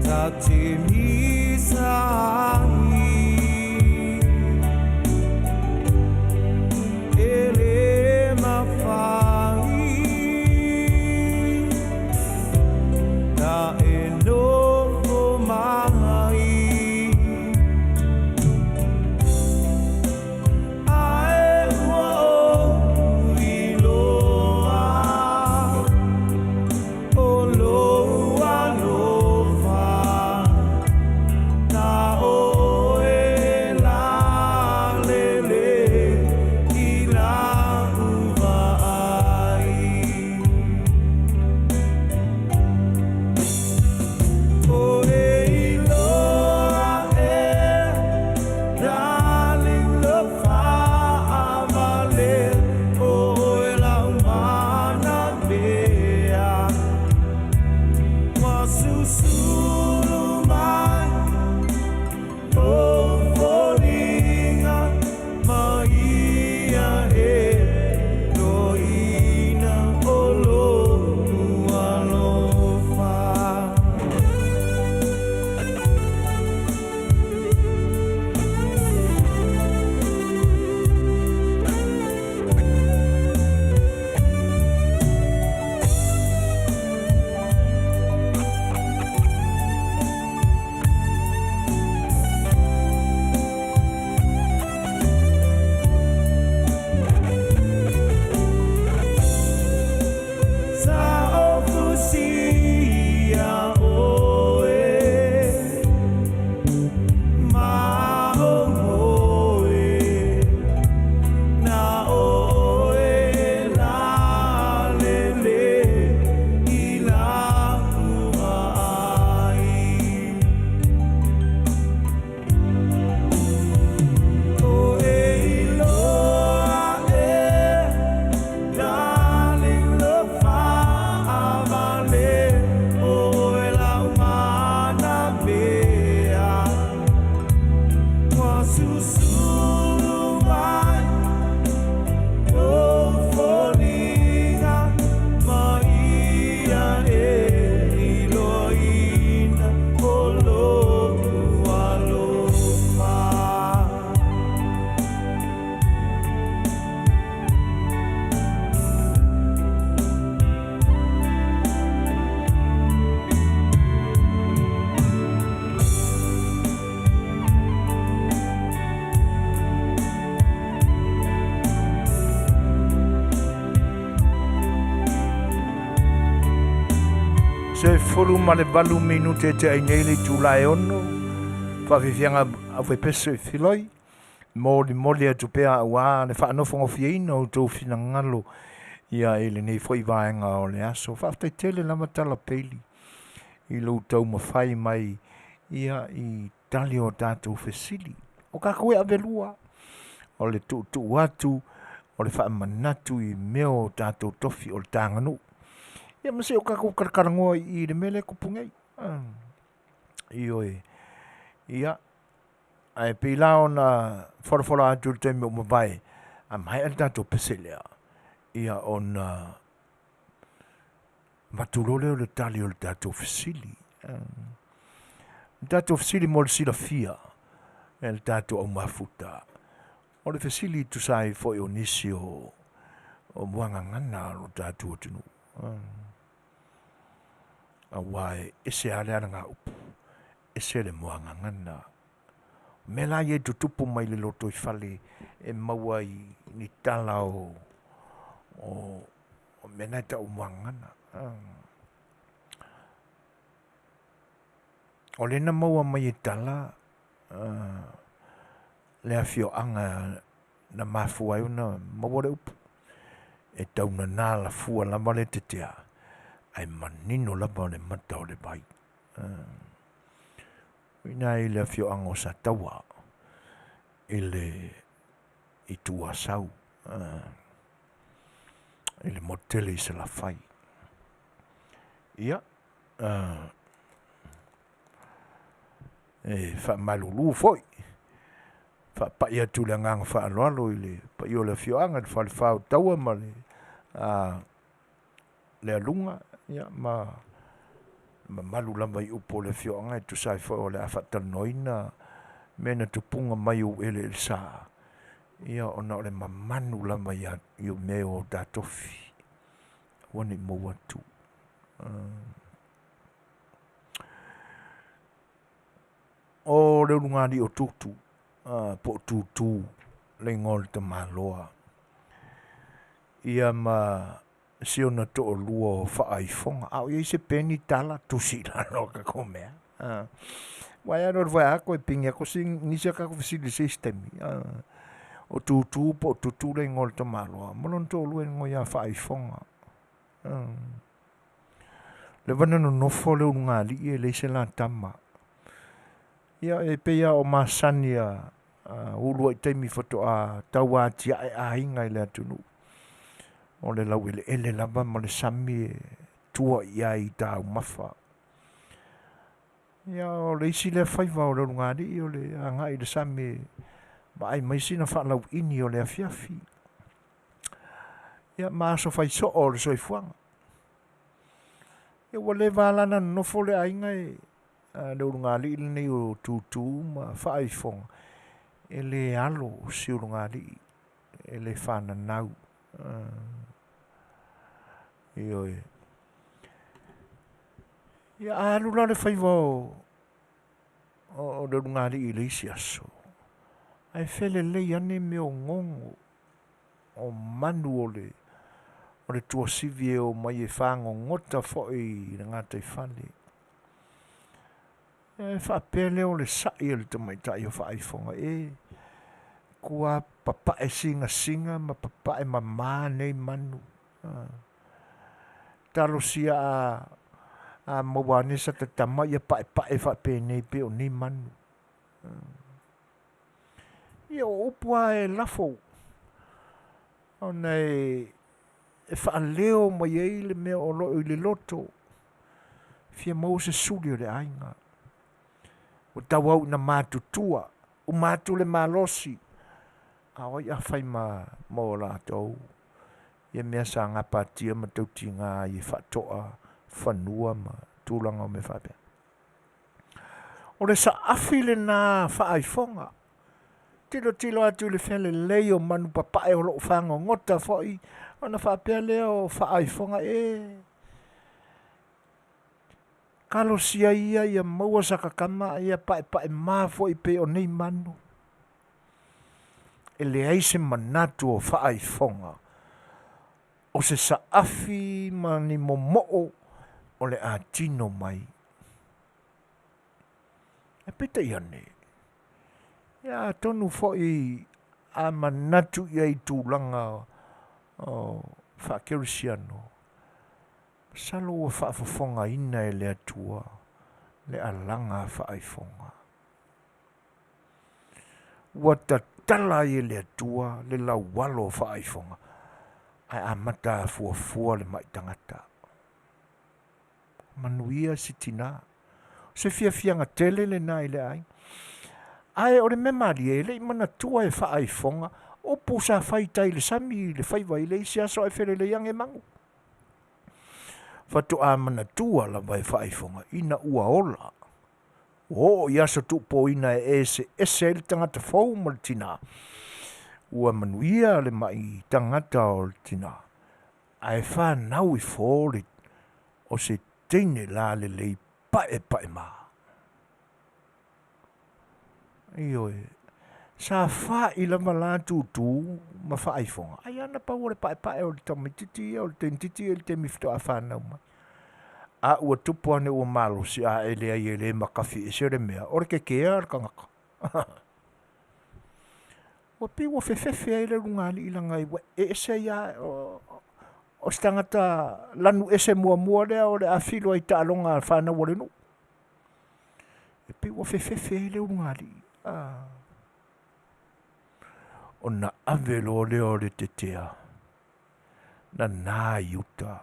Ta te misa ai E le mafai Na e nofo mai Ae ua ou iloa O lou alofa Na oe lalele i la'u vaai O e iloa e darling lo fa'avale O oe la'u manamea Ua susulu mai ou foliga ma ia e loina o lo'u alofa. Sa ofusia oe ma o moe Na oe lalele i la'u vaai O e iloa e darling lo fa'avale O oe la'u manamea Ua susulu mai ou foliga ma ia e iloaina o lo'u alofa. 18 minute e teʻi nei le itula e 6, faafiafiaga aufaipese i filoi, molimoli atu pea auā le faanofogofieina o outou finagalo ia i lenei foi vaega o le aso. Faafetai tele lava tala peili i lou taumafai mai ia i tali o tatou fesili. O kakou e avelua o le tuutuu atu o le faamanatu i mea o tatou tofi o le taganuu. Ia ma se o kakou talatalanoa i i le mea lea e tupu nei. Ioe. Ia, ae pei la ona folafola atu i le taimi ua mavae, a maea le tatou pese lea, ia ona avatu loa lea o le tali o le tatou fesili. O le tatou fesili mo le silafia e le tatou au mafuta. O le fesili tusa ai foi o nisi o muagagana a lo tatou atunuu. Aua e ese lava le alagaupu, ese le muagagana. O mea la ia e tutupu mai le lotoifale e maua i ni tala o mea na e tau o muagagana. O lea na maua mai e tala le afioaga na mafua ai ona maua le upu, e taugana lafua lava le tetea, ae manino lava le mata o le vai. O i ina i le afioaga o Sataua i le itu Asau i le motu tele i Salafai. Ia, e faamalulu foi, faapai atu le agaga faaaloalo i le paia o le afioaga i le falefa o Taua ma le Aluga ma mamalu lava i upu o le afioaga e tusa ai foi o le a faatalanoaina mea na tupuga mai ou eleelesa, ia ona o le mamanu lava ia i mea o ta tofi ua nei maua atu. O le ulugalii o Tutu, po o Tutu le igoa o le tamaloa. Ia ma si ona toalua o Faaifoga. A o i ai se peni tala tusi i lalo o tatou mea. Aua e alu alu foi lava toe pigi atu nisi a tatou fesili i se isi taimi. O Tutu po o Tutu le igoa o le tamaloa ma lona toalua e igoa ia Faaifoga. Leva na nonofo le ulugalii e leai se la tama. Ia e pei lava o masani a uluai taimi faatoa tauatiae aiga i le atunuu, o le laueleele lava ma le sami e tua i ai i taumafa. Ia o le isi lea faiva o le ulugalii o le agai i le sami e vaai mai sina faalauini o le afiafi. Ia ma aso fai soo o le soifuaga. Ia ua leva lava la ona nonofo le aiga e le ulugalii lenei o Tutu ma Faaifoga, e le alo si ulugalii, e le fananau. Ioe. Ia a alu la le faiva o le ulugalii i le isi aso, ae felelei ane mea o gogo, o manu o le tuasivi e omai e fagogota foi i le gataifale. E faapea lea o le sai a le tamaitai o Faaifoga, e tua papae sinasiga ma papae mama nei manu. Talosia a maua ane sata tama ia paepae faapenei pei o nei manu. Ia o upu lava e lafo ona e faaleo mai ai le mea o lo o i le loto, fia maua se suli o le aiga. Ua tauau ina matutua, uma atu le malosi, a o ai a fai ma o latou ia mea sa gapatia ma tautiga ai e faatoa fanua ma tulaga o mea faapea. O le saafi lena faaifoga, tilotilo atu i le felelei o manu papae o lo o fagogota foi, ona faapea lea o faaifoga, e talosia ia ia maua sata tama ia paepae ma foi pei o nei manu. E leai se manatu o faaifoga o se saafi ma ni momoo o le a tino mai. Ae peitai ane, ia atonu foi a manatu i ai i tulaga o faakerisiano, masalo ua faafofogaina e le Atua le alaga a faaifoga. Ua tatala ai e le Atua le laualo o faaifoga, ae amata afuafua le mai tagata. Manuia si tina. Se fiafiaga tele lena i le aiga. Ae o le mea malie e le i manatua e faaifoga upu sa fai i tai i le sami i le faiva i le isi aso ae felelei ane manu. Faatoa manatua lava e faaifoga ina ua ola. Ua oo i aso tuupoina e eseese ai le tagata fou ma le tina. Ua manuia le mai tagata o le tina, ae fanau ifo le o se teine lalelei paepae ma. Ioe, sa fa'i lava la Tutu ma faaifoga, ai lava na pau o le paepae o le tamaitiiti ia, o le teinitiiti ia i le taimi faatoa fanau mai. A ua tupu ane ua malosi, a e leai e le makafi ese le mea, o le kekea o le tagata. Ua pei ua fefefe ai le ulugalii leaga ua ese ai lava o se tagata lanu ese muamua lea o le a filo ai i taaloga a fanau a le nuu. E pei ua fefefe ai le ulugalii. Ona ave loa lea o le tetea nana i uta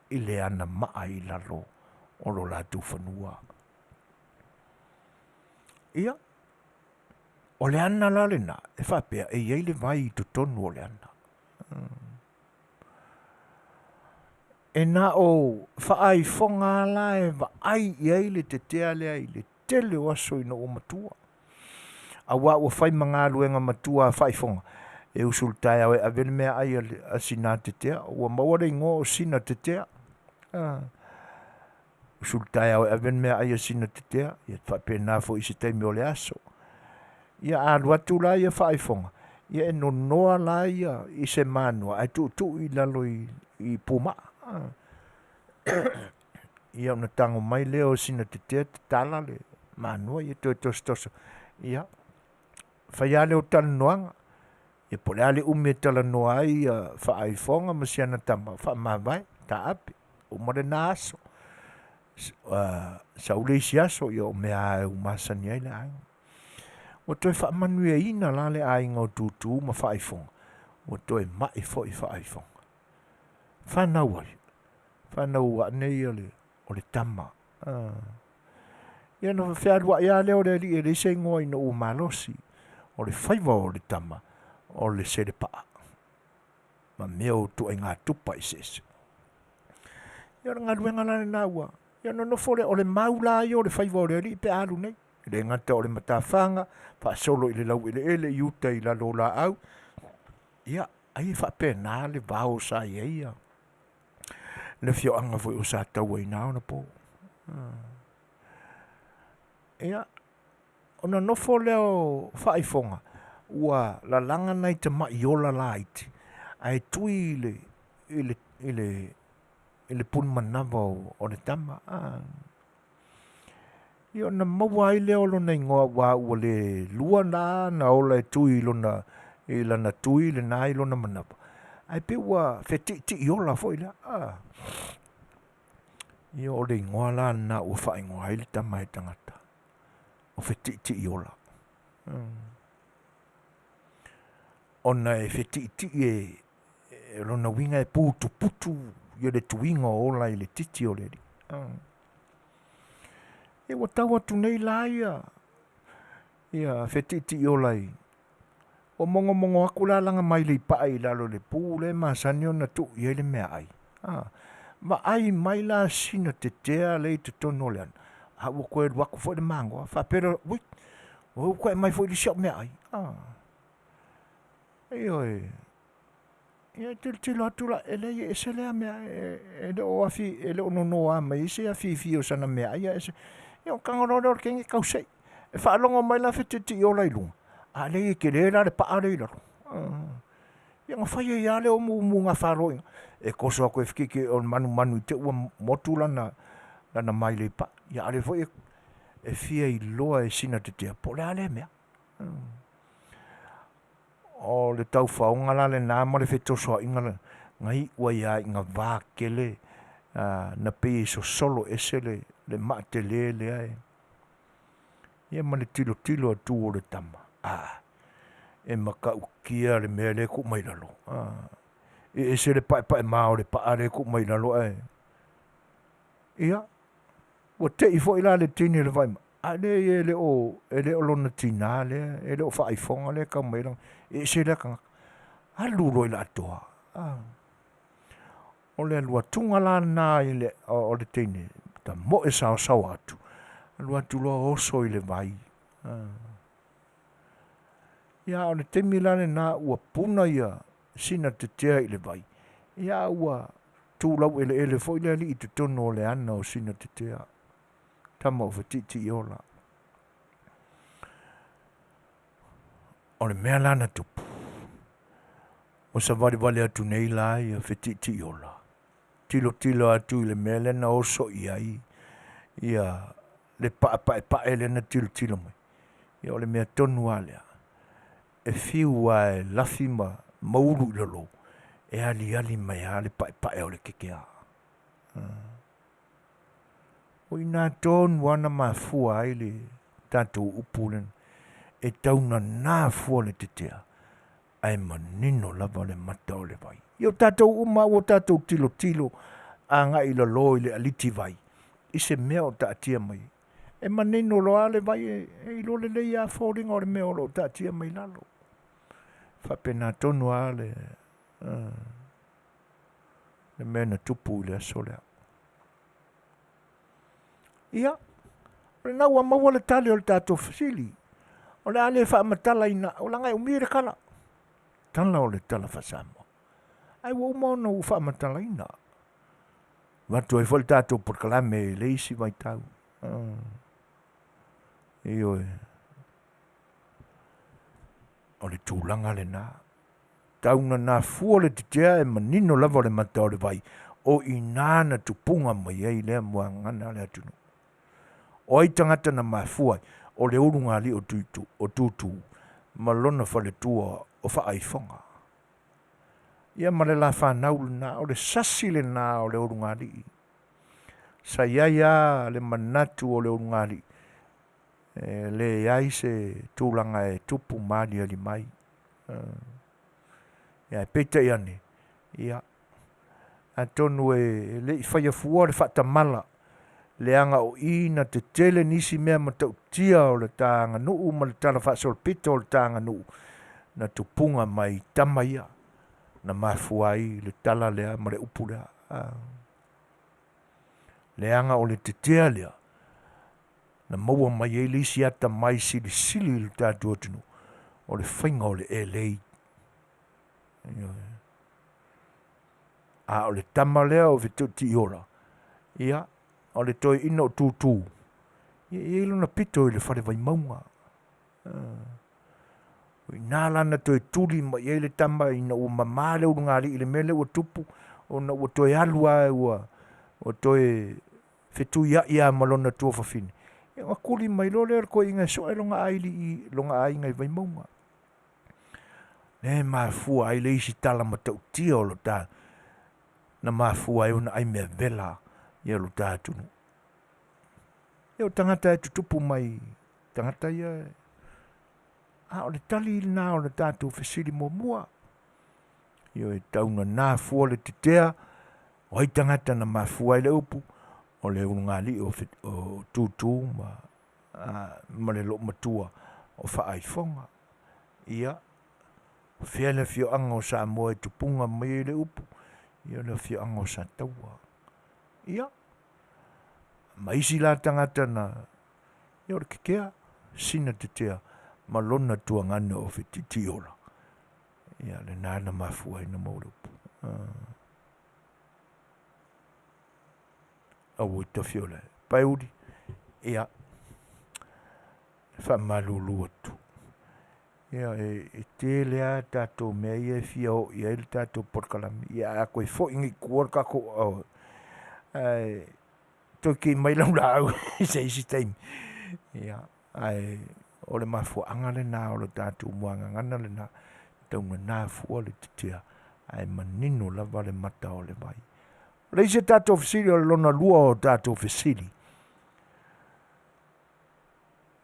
i le anamaa i lalo o lo latou fanua. Ia, o le ana la lena e faapea e i ai le vai i totonu o le ana. E na o faaifoga lava la e vaai i ai le tetea lea i le tele o aso ina ua matua. Auā ua fai ma galuega matua a faaifoga, e usu i le taeao e ave le meaai a sina tetea, ua maua le igoa o sina tetea. Usu i le taeao e ave le meaai a sina tetea, ia faapena foi i se taimi o le aso. Ia a alu atu la ia faaifoga, ia e nonoa la ia i se manua ae tuutuu i lalo i pumaa. Ia ona tago mai lea o sina tetea tatala le manua ia toe tosotoso. Ia fai lava lea o talanoaga, ia po o le a le umi e talanoa ai ia faaifoga ma si ana tama, faamavae, taape, uma lena aso. Sau le isi aso, ia o mea lava ua masani ai le aiga. Ua toe faamanuiaina la le aiga o Tūtū ma faaifoga, ua toe mai foi faaifoga. Fanau ai, fanau ae ia o le tama. Ia ona fealuai lava lea o le alii e leai se igoa ina ua malosi. O le faiva o le tama, o le selepaa ma mea o ituaiga tupa eseese. Ia o le galuega la lena ua, ia ona nofo lea, o le mau la ia o le faiva o le alii pe a alu nei. E le gata o le matafaga, faasolo i le laueleele i uta i lalo o laau, ia ai e faapena le vao sa i ai ia le afioaga foi o Sataua i na ona po. Ia, ona nofo lea o faaifoga, ua lalaga nai tamai ola laiti, ae tui i le punimanava o le tama. Ia ona maua ai lea o lona igoa aua ua le lua la ona ola e tui i lana tui lena i lona manava, ae pei ua fetiitii ola foi lea. Ia o le igoa la lena ua faaigoa ai le tama e tagata, o fetiitii ola. Ona e fetiitii e lona uiga e putuputu ia le tuiga o ola i le titi o le alii. Ia ua tau atu nei la ia ia fetiitii ola i ua mogomogo atu la lana mailei paa i lalo i le pu lea e masani ona tuu i ai le meaai, vaai mai la sina tetea lea i totonu o le ana, a ua toe alu atu foi le magoa. Faapea lea, ui, ua toe aumai foi le isi au meaai. Ioe, ia tilotilo atu la, e leai e ese lea mea, e le o afi, e le o nonoa mai ai se afifi o sana meaai ae ese. Ia ona tago loa lea o le teine tau sei. E faalogo mai la fetiitii ola i luga, a leai e tele la le paa lea i lalo. Ia ona fai ai lava lea o mumuga falo i ina. E toso atu e fetiitii o le manumanu i te i ua motu lana mailei paa. Ia a o lea foi e fia iloa e sina tetea po o le a lea mea. O le taufaoga la lena ma le fetosoaiga lena na iu ai lava ina va tele na pei e sosolo ese le maa tele lea e ia ma le tilotilo atu o le tama, a, e matautia le mea lea e tuu mai lalo. E ese le paepaema o le paa lea e tuu mai lalo ae ia ua tei foi la le teine i le vaai mai, a leai e le o lona tinā lea, e le o faaifoga lea e tau mai ai lana, e ese lea tagata. Alu loa i le atoa. O le alu atuga la lena o le teine, tamoe saosaoa atu, alu atu loa oso i le vai. Ia a o le taimi la lena ua puna ia sina tetea i le vai, ia a ua tulaueleele foi le alii i totonu o le ana o sina tetea, tama o fetiitii ola. O le mea la na tupu, ua savalivali atu nei la ia fetiitii ola, tilotilo atu i le mea lea na oso i ai ia le paa paepae lea na tilotilo mai, ia o le mea tonu lava lea, e fiu lava e lafi ma ulu i lalo, e aliali mai lava le paepae o le kekeā. O i ina tonu lava na mafua ai le tatou upu lea, e taunana fua le tetea, ae manino lava le mata o le vai. Ia o tatou uma lava ua tatou tilotilo agai i lalo i le aliti vai i se mea o taatia mai, e manino loa le vai e iloa lelei lava foliga o le mea o lo o taatia mai lalo. E faapena tonu lava le Le mea na tupu i le aso lea. Ia, o lena ua maua le tali o le tatou fesili. O le a le faamatalaina, o laga e umi le kala. Tala o le tala faa-Samoa. Ae ua uma ona ou faamatalaina. Avatu ai foi le tatou polokalame i le isi vaitau. Ioe. O le tulaga lena. Tau na nafua le tetea e manino lava o le mata o le vai, o i ina na tupuga mai ai lea muagagana a le atunuu. O ai tagata na mafua ai? O le ulugalii o Tuitu, o Tūtū ma lona faletua o Faaifoga. Ia ma le la fanau lena, o le sasi lena o le ulugalii. Sa i ai lava le manatu o le ulugalii, e leai se tulaga e tupu ma aliali mai. Ia ae peitai ane, ia, atonu e le i faia fua le faatamala, leaga o i na tetele nisi mea matautia o le ta aganuu ma le talafaasolopito o le ta aganuu na tupuga mai i tama ia na mafua ai le tala lea ma le upu lea. Leaga o le tetea lea na maua mai ai le isi atamai silisili i le tatou atunuu, o le faiga o le elei. A o le tama lea o Fetuutiiola, ia, o le toeaina o Tūtū, ia e i ai lona pito i le fale Vaimauga. O i ina la na toe tuli mai ai le tama ina ua mama le ulugalii i le mea lea ua tupu, ona ua toe alu lava ua, ua toe fetuiai lava ma lona tuafafine, ia ona tuli mai loa lea o le toeaina e sue lona aili i lona aiga i Vaimauga. Lea e mafua ai le isi tala matautia o lo ta, na mafua ai ona ai mea vela ia lo ta atunuu. Ia o tagata e tutupu mai tagata ia, a o le tali lena o le tatou fesili muamua. Ioe, tau nana fua le tetea, o ai tagata na mafua ai le upu, o le ulugalii o, o Tūtū ma, a, ma le loomatua o Faaifoga. Ia, o fea le afioaga o Samoa e tupuga mai ai le upu? Ia o le afioaga o Sataua. Ia, ma isi la tagata na, ia o le tetea, sina tetea ma lona tuagana o Fetitiola. Ia, lena na mafua ai na maua le upu. Aua i tafiola e. Paeuli, ia, e faamalulu atu. Ia, e tele lava tatou mea ia e fia oo i ai le tatou polokalame. Ia, ae a toe foi nei i tua le tatou, ae toe kei mai lau laau i se isi taimi. Ia, ae o le mafuaaga lena o le tatou muagagana lena, tau nana fua le tetea, ae manino lava le mata o le vai. O le isi a tatou fesili o le lona lua o tatou fesili,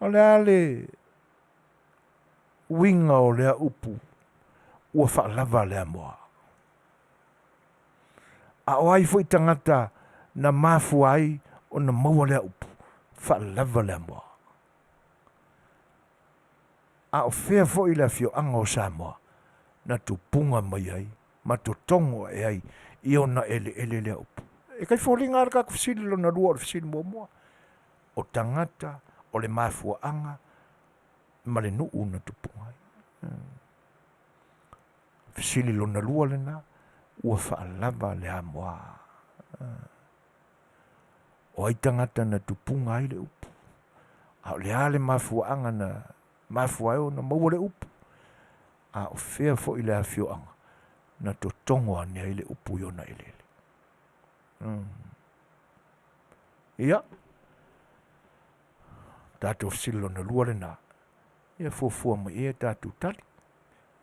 o le a le uiga o lea upu ua faalava le amoa? A o ai foi tagata na mafua ai ona maua lea upu, faalava le amoa? A o fea foi le afioaga o Samoa na tupuga mai ai ma totogo ae ai i ona eleele lea upu? E tai foliga lava le tatou fesili lona lua o le fesili muamua. O tagata, o le mafuaaga ma le nuu na tupuga ai. Fesili lona lua lena, ua faalava le amoa? O ai tagata na tupuga ai le upu? A o le a le mafuaaga na mafua ai ona maua le upu? A o fea foi le afioaga na totogo ane ai le upu i ona eleele? Ia, tatou fesili lona lua lena, ia fuafua mai i ai tatou tali.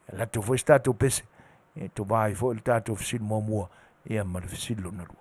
Ia latou foi se tatou pese, ia tova ai foi le tatou fesili muamua, ia ma le fesili lona lua.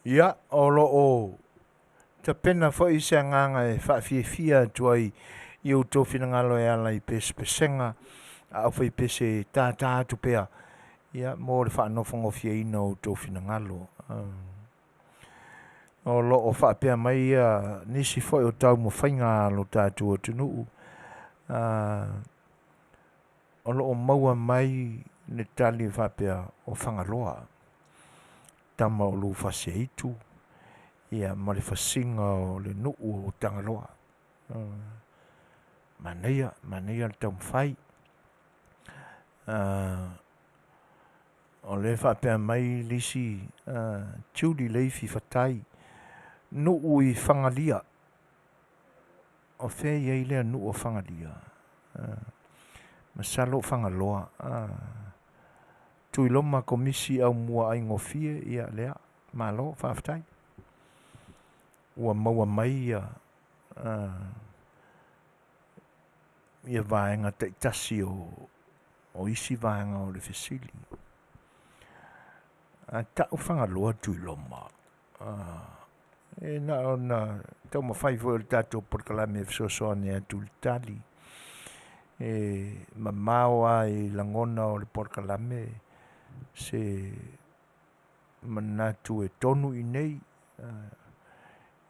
Ia, o lo o tapena foi se agaga e faafiafia atu ai i outou finagalo e ala i pesepesega a aufaipese e tatā atu pea ia mo le faanofogofieina o outou finagalo. O lo o faapea mai ia nisi foi o taumafaiga a lo tatou atunuu, o lo o maua mai le tali e faapea o Fagaloa, tama o Lufasiaitu ia ma le fasiga o le nuu o Tagaloa. Manaia, manaia le taumafai. O lea e faapea mai le isi Judy Leifi Fatai, nuu i Fagalia. O fea e i ai lea nuu o Fagalia? Masalo o Fagaloa. Tuiloma Komisi Aumua Aigofie, ia lea, malo faafetai. Ua maua mai ia ia vaega taitasi o isi vaega o le fesili. A tau Fagaloa Tuiloma, e na ona taumafai foi o le tatou polokalame e fesoasoani atu i le tali. E mamao lava i lagona o le polokalame se manatu e tonu i inei,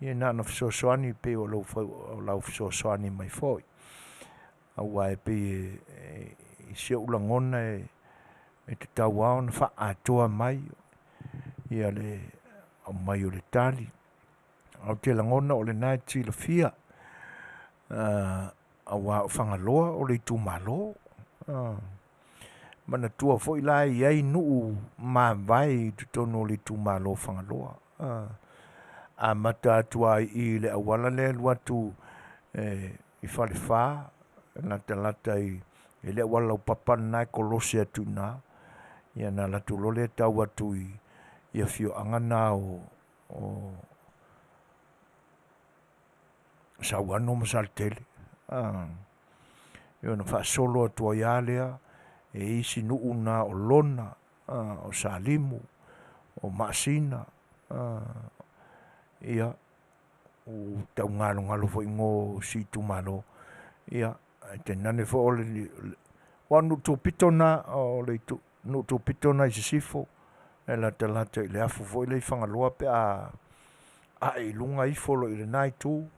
ia na ona fesoasoani pei o lau fesoasoani mai foi, aua e pei e i si ou lagona e tatau lava ona faaatoa mai ia le aumai o le tali. Ae ou te lagona o lena e te silafia, aua o Fagaloa o le itumalo. Manatua foi la e i ai nuu mavae i totonu o le itumalo o Fagaloa, amata atu lava i i le auala lea e alu atu i Falefa latalata i le auala laupapa lena e kolosi atu i ina, ia ona alu atu loa lea tau atu i afioaga na o Sauano ma Saletele. Ia ona faasolo atu ai lava lea, e i ai isi nuu na o Lona, o Salimu, o Maasina, ia, ua tau galogalo foi i igoa o si itumalo, ia ae tainane foi o le aua o le nuu tupito lena o le nuu tupito lena i sisifo e latalata i le afu foi lea i Fagaloa pe a ae i luga ifo loa i lena itu,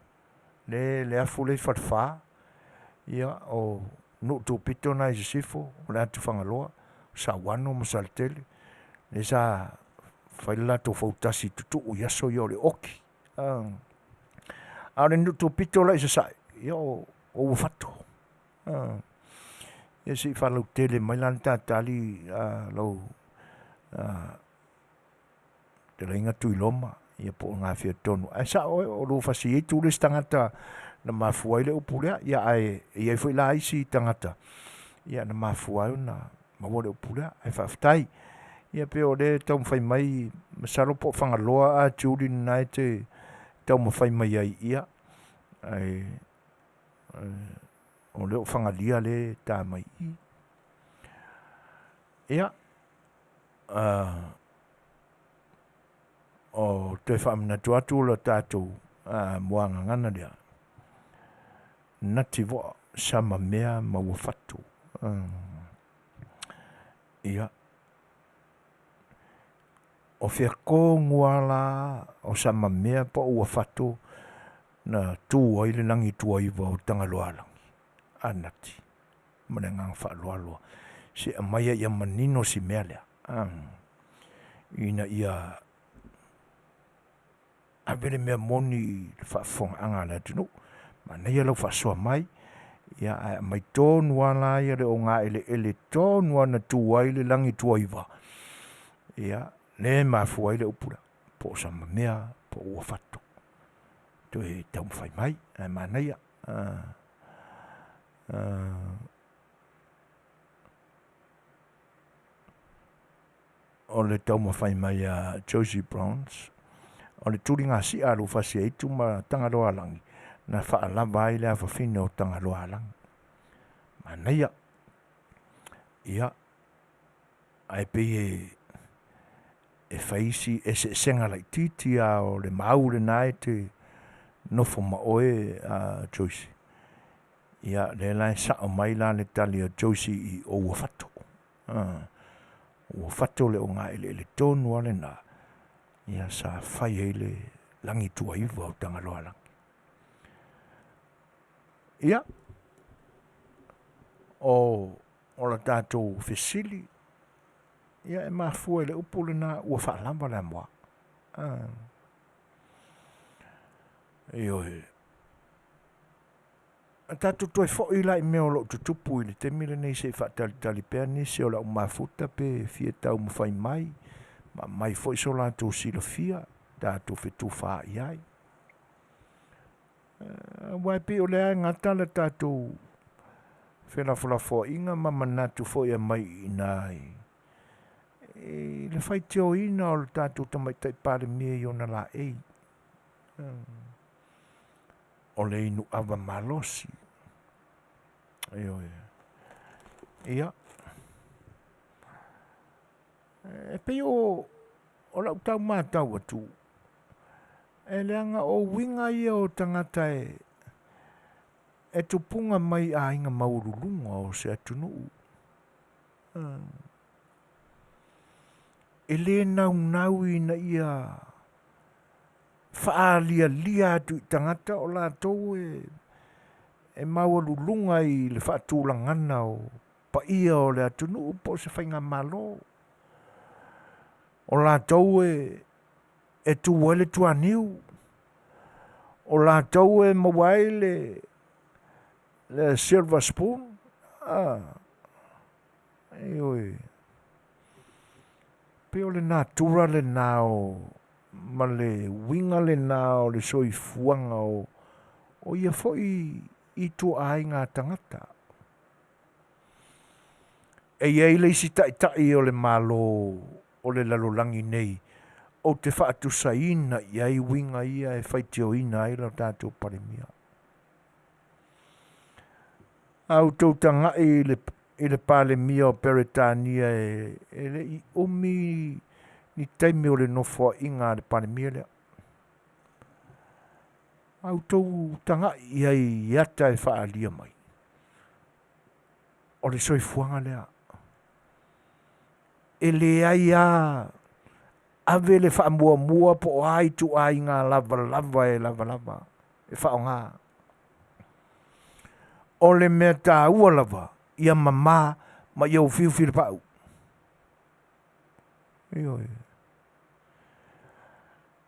le afu lea i Falefa, ia o nuu tupito na i sisifo o le atu Fagaloa, Sauano ma Saletele, lea sa fai le latou fautasi tutuu i aso ia o le oki. A o le nuu tupito la i sasae, ia o Uafato. Ia se i faalautele mai la le ta tali lau fetalaiga Tuiloma ia po o gafea tonu, ae sao oe o Lufasiaitu le isi tagata na mafua ai le upu lea, ia ae i ai foi la isi tagata ia na mafua ai ona maua le upu lea, ae faafetai. Ia pei o lea e taumafai mai masalo po o Fagaloa a Judy lena e te taumafai mai ai, ia, ae o lea o Fagalia lea e ta mai i i. Ia, o toe faamanatu atu le tatou muagagana lea, Nativoa Samamea ma Uafato. Ia, o fea tonu lava la o Samamea po o Uafato na tu ai le lagituaiva o Tagaloaalagi? A Nati, ma le agaga faaaloalo lava. Se i aumaia ia manino si mea lea, ina ia ave le mea moni i le faafofogaaga a le atunuu. Manaia lau faasoa mai, ae aumai tonu lava la le ogaeleele tonu lava na tu ai le lagituaiva, ia, lea e mafua ai le upu lea, po o Samamea po o Uafato. Toe taumafai mai, ae manaia. O le taumafai mai a Josie Brons, o le tuligasia a Lufasiaitu ma Tagaloaalagi na faalava ai le afafine o Tagaloaalagi. Manaia. Ia, ae pei e e fai isi eseesega laititi a o le mau lena e te nofo ma oe a Joyce. Ia lea la e sao mai la le tali a Joyce i o ua fato. Ua fato le ogaeleele tonu lava lena ia sa fai ai le lagituaiva o Tagaloaalagi. Ia, o la tatou fesili, ia e mafua i le upu lena ua faalava le amoa. Ioe. A tatou toe foi la i mea o lo o tutupu i le taimi lenei se i faatalitali pea nisi o le aumafuta pe fia taumafai mai ma aumai foi so latou silafia tatou fetufaai ai. Aua e pei o lea e gata le tatou felafolafoaiga ma manatu foi e aumai i ina i le faitioina o le tatou Tamaitai Palemia i ona laei o le inu ava malosi. Ioe. Ia, e pei o lau tau matau atu, e leaga o uiga ia o tagata e tupuga mai aiga maualuluga o se atunuu. E le naunau ina ia faaalialia atu i tagata o latou e maualuluga i le faatulagana o paia o le atunuu po o se faigamalo. O latou e tu ai le tuaniu, o latou e maua ai le silver spoon. Ioe. Pei o le natura lena o ma le uiga lena o le soifuaga o ia foi ituaiga tagata. E i ai le isi taitai o le Malo o le lalolagi nei ou te faatusaina i ai uiga ia e faitioina ai lo tatou Palemia. A outou tagai i le Palemia o Peretania e le i umi ni taimi o le nofoaiga a le Palemia lea. A outou tagai i ai i ata e faaalia mai, o le soifuaga lea. E leai lava ave le faamuamua po o a ituaiga lavalava e lavalava e faaaoga. O le mea taua lava ia mama ma ia ufiufi le pau. Ioe.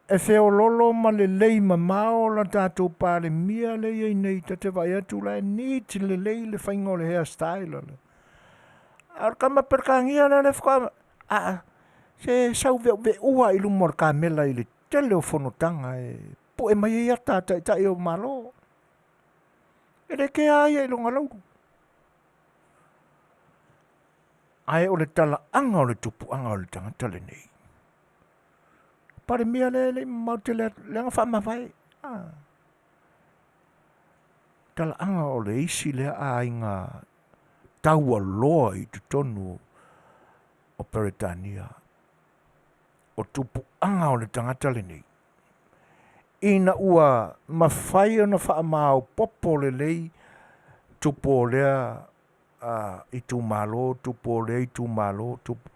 E feololo ma lelei mamao la tatou Palemia lea e i ai nei, ta te vaai atu la e neat lelei le faiga o le hairstyle. A o le tama Peretania lea le faatoa se sau ve'uve'ua i luma o le kamela i le tele o fonotaga e pue mai ai ata a taitai o Malo. E le kea ia i lona laulu. Ae o le talaaga o le tupuaga o le tagata lenei. Palemia lea e le i mamao tele atu, leaga faamavae. Talaaga o le isi lea aiga taualoa i totonu o Peretania. O tupuaga o le tagata lenei. Ina ua mafai ona faamaopoopo lelei tupu o lea itumalo, tupu o lea itumalo, tupu.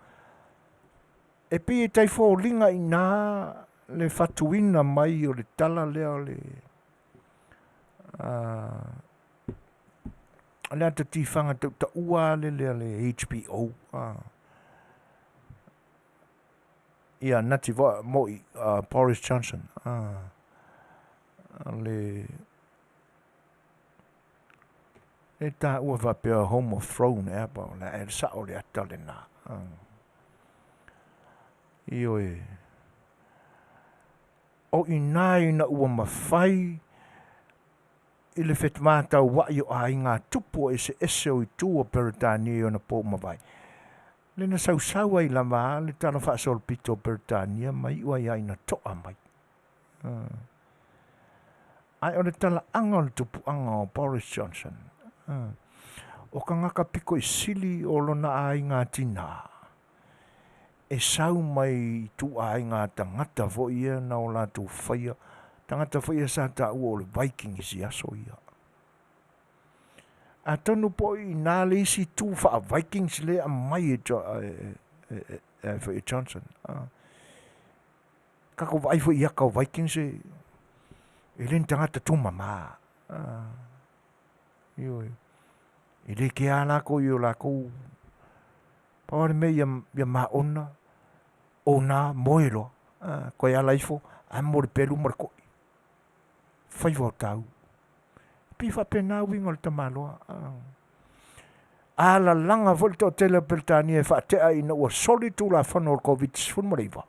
E pei e tai foliga i ina le fatuina mai o le tala lea o le le ata tifaga tautaua lea le HBO. Ia nati moi Boris Johnson. Le e taua faapea Home of Throne ea po o le sao le ata lena. Ioe. O ina ina ua mafai i le fematauai o aiga tupu eseese o itu o Peretania i ona po ua mavae. Le na sausau ai lava le tala faasolopito o Peretania ma iu ai lava ina toa mai. Ae o le talaaga o le tupuaga o Boris Johnson, o tagata pito i sili o lona aiga tina, E sau mai i ituaiga tagata foi ia na o latou faia, tagata foi ia sa taua o le Vikings i aso ia. Atonu po o i ina le isi itu faa-Vikings lea e aumai e, e, e, e, e Johnson. Ah. Tatou vaai foi i aka o Vikings e, e le ni tagata tumama. Ah. Ioe. E le kea lakou i o lakou pau lava le mea ia, ia maona ona moe loa. Ah, koe ala ifo, amo le pelu ma le ko'i. Faiva o tau. Pei faapena uiga o le tamaloa. Ah. Alalaga foi le toatele o Peretania e faatea ina ua soli Tulafono o le Koviti-19.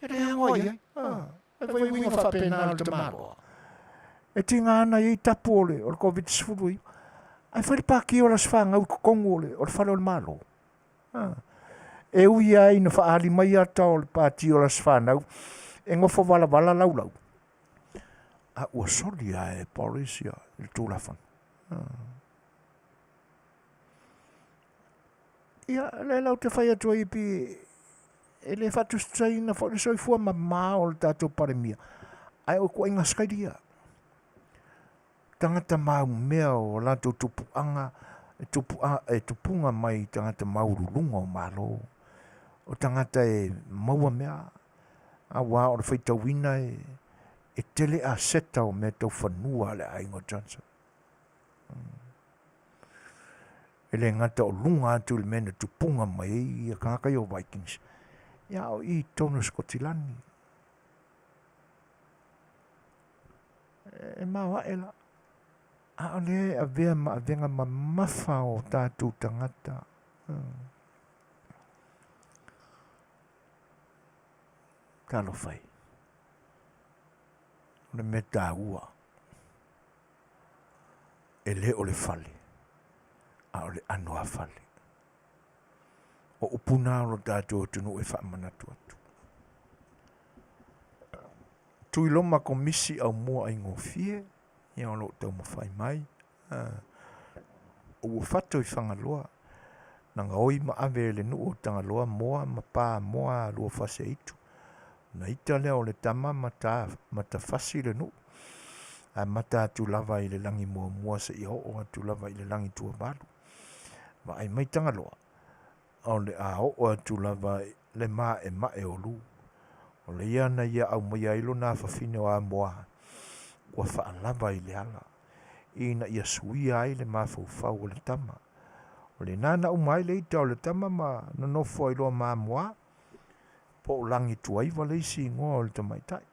E le ago i ai. Ah. E foi uiga faapena o le tamaloa. E tiga ana i ai tapu o le, o le Koviti-19. Ae fai le paki o le Aso Fanau i totonu o le, o le fale o le Malo. Ah. E ui lava ina faaali mai ata o le pati o le Aso Fanau, e nofo valavala laulau. A ua soli lava e Boris ia le Tulafono. Ah. Ia, lea la ou te fai atu ai pi e le faatusatusaina foi le soifua mamā o le tatou Palemia, ae o ituaiga Australia. Tagata maumea o latou tupuaga, e tupu, e tupuga mai i tagata maualuluga o Malo. O tagata e maua mea, auā o le faitauina e, e tele aseta o mea tau fanua a le aiga o Johnson. E le gata o luga atu i le mea na tupuga mai ai ia tagata ia o Vikings, ia a o i totonu o Sikotilani. E maoae la, a o lea e avea ma avega mamafa o tatou tagata. Talofa e, o le mea taua. E le o le fale, a o le ʻano a fale. O upu na o lo tatou atunuu e faamanatu atu. Tuiloma Komisi Aumua Aigofie, ia o lo o taumafai mai. Ua fato i Fagaloa, na gaoi ma ave e le nuu o Tagaloa moa ma pa moa a Luafaseitu. Ona ita lea o le tama ma ta, ma tafasi le nuu, amata atu lava i le lagi muamua seia oo atu lava i le lagi tuavalu. Vaai mai Tagaloa, o le a oo atu lava le maemae o Lu. O le ia na ia aumaia ai lona afafine o Amoa, ua faalava i le ala, ina ia suia ai le mafaufau o le tama. O lena na uma ai le ita o le tama ma nonofo ai loa ma Amoa, po o Lagituaiva le isi igoa o le tamaitai.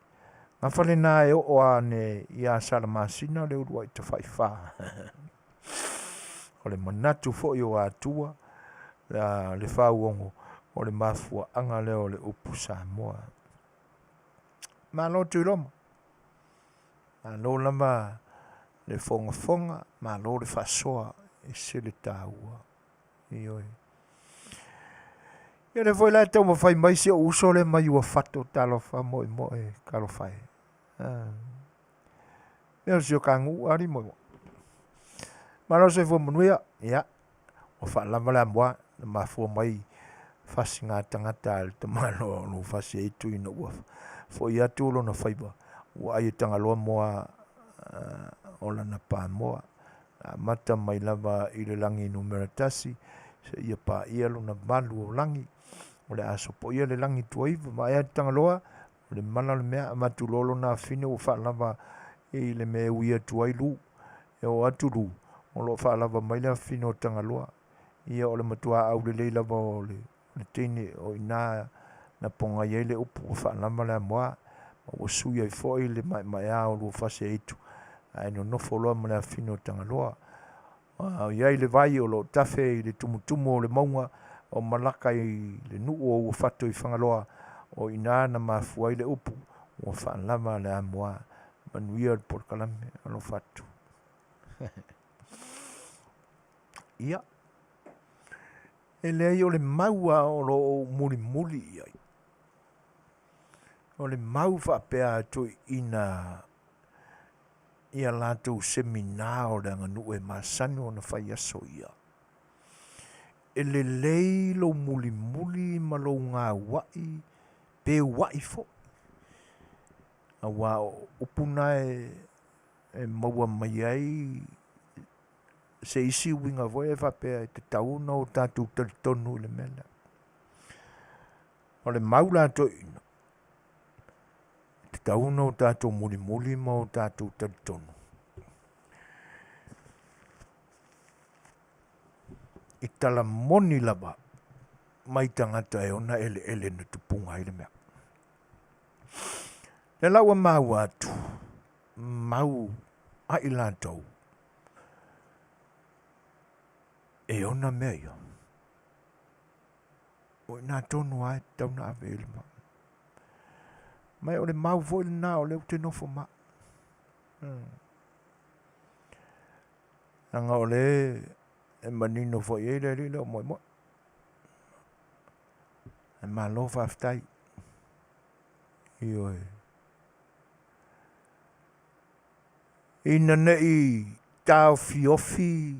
Gafa lena e oo ane iā Salamasina le uluai tafaifa. O le manatu foi o Atua, le fauogo o le mafuaaga lea o le upu Samoa. Malo Tuiloma, malo lava le fogafoga, malo le faasoa, e ese le taua. Ioe. Ia lea foi la e taumafai mai si ou uso lea mai Uafato, talofa moemoe, talofa e. Ah. Mea o si o kagu ali moemoe. Malo soifua manuia, ia, ua faalava le amoa, na mafua mai fasiga tagata a le tamaloa o lo fasi ai tu ina ua foi atu lona faiva, ua ai e Tagaloa moa uh, o lana pamoa. Na amata mai lava i le lagi numera tasi seia paia lona valu o lagi. O le a sopoia le lagi tuaiva vaai atu Tagaloa, o le mala o le mea avatu loa lona afine ua faalava i le mea e ui atu ai Lu. E oo atu Lu, o lo o faalava mai le afine o Tagaloa. Ia o le matua aulelei lava o le le teine o i ina na pogai ai le upu ua faalava le amoa, ma ua sui ai foi le maemaea o Luafasi e Itu, ae nonofo loa ma le afine o Tagaloa. A i ai le vai o lo o tafe i le tumutumu o le mauga o Malaka i le nuu o Uafato i Fagaloa, o i ina na mafua ai le upu ua faalava le amoa. Manuia le polokalame. Alofa atu. Ia. E leai o le mau a o lo o ou mulimuli i ai. O le mau faapea a toeaiina i a latou seminā o le aganuu e masani ona fai aso ia. E lelei lou mulimuli ma lou gaua'i pe ua'i foi, auā o upu na e maua mai ai se isi uiga foi lea faapea e tatau ona o tatou talitonu i le mea lea. O le mau la a toeaiina, e tatau ona o tatou mulimuli ma o tatou talitonu i tala moni lava mai tagata e ona eleele na tupuga ai le mea. O lea la ua maua atu, mau a i latou e ona mea ia. O i ina tonu lava e tatau ona ave i ai le mau. Ma o le mau foi lena o lea ou te nofo ma au. Leaga o lea e manino foi i ai le alii lea o Moemoe. Ae malo faafetai. Ioe. Ina ne i taofiofi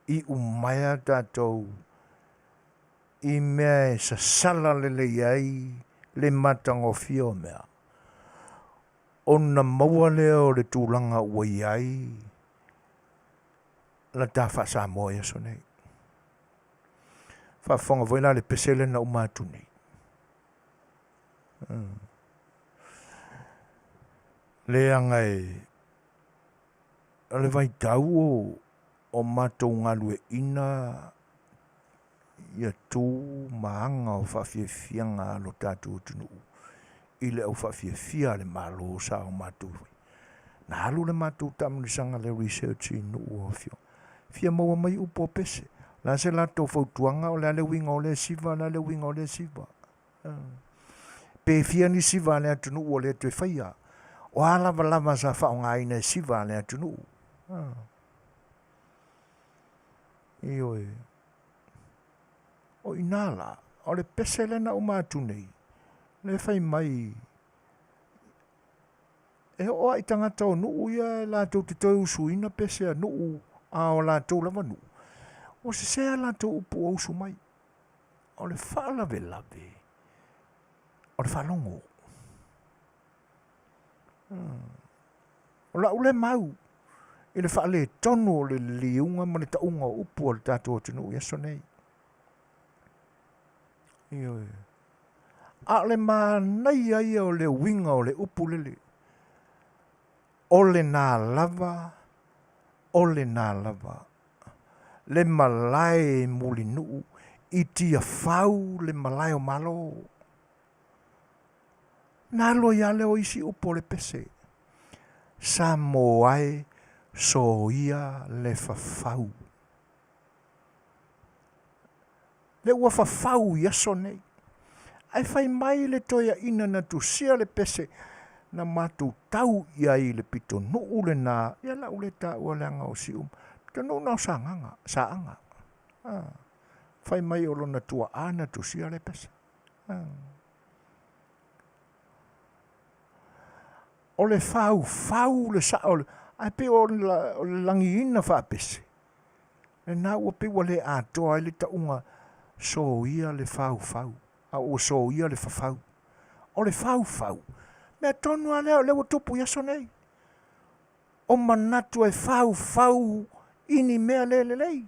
iumaea tatou i mea e sasala lelei ai le matagofie o mea, ona maua lea o le tulaga ua i ai la ta faa-Samoa i aso nei. Faafofoga foi la i le pese lea na uma atu nei. Leaga e o le vaitau o matou galueaiina ia tu ma aga o faafiafiaga a lo tatou atunuu i le au faafiafia a le Malo sa o matou faia. Na alu le matou taamilosaga le research i nuu o afioaga, fia maua mai upu o pese. O le a se latou fautuaga, o le a le uiga o lea siva, o le a le uiga o lea siva. Pe fia ni siva a le atunuu ua le toe faia. O a lavalava sa faaaogaina e siva a le atunuu. Ioe. O i ina la, o le pese lea na uma atu nei, lea e fai mai e oo lava i tagata o nuu ia e latou te toe usuina pese a nuu a o latou lava nuu, ua sese a latou upu ua usu mai. O le faalavelave, o le faalogo. O lau lea mau i le faaletonu o le liliuga ma le tauga o upu a le tatou atunuu i aso nei. Ioe. A o le manaia ia o le uiga o le upu lele, o lena lava, o lena lava, le malae i Mulinuu i Tiafau le malae o Malo. Na alu ai lava lea o isi upu o le pese, Samoa e soia le fafau. Lea ua fafau i aso nei. Ae fai mai le toeaina na tusia le pese na matou tau i ai i le pitonuu lena, ia o le a ou le taua leaga o Siumu, pitonuu lena o Sagaga, Saaga. Fai mai o lona tuaa na tusia le pese. O le faufau le sao, ae pei o le lagiina faapese, lena ua pei ua le atoa ai le tauga soia le faufau, a ua soia le fafau. O le faufau, mea tonu lava lea o lea ua tupu i aso nei. O manatu e faufau i ni mea le lelei.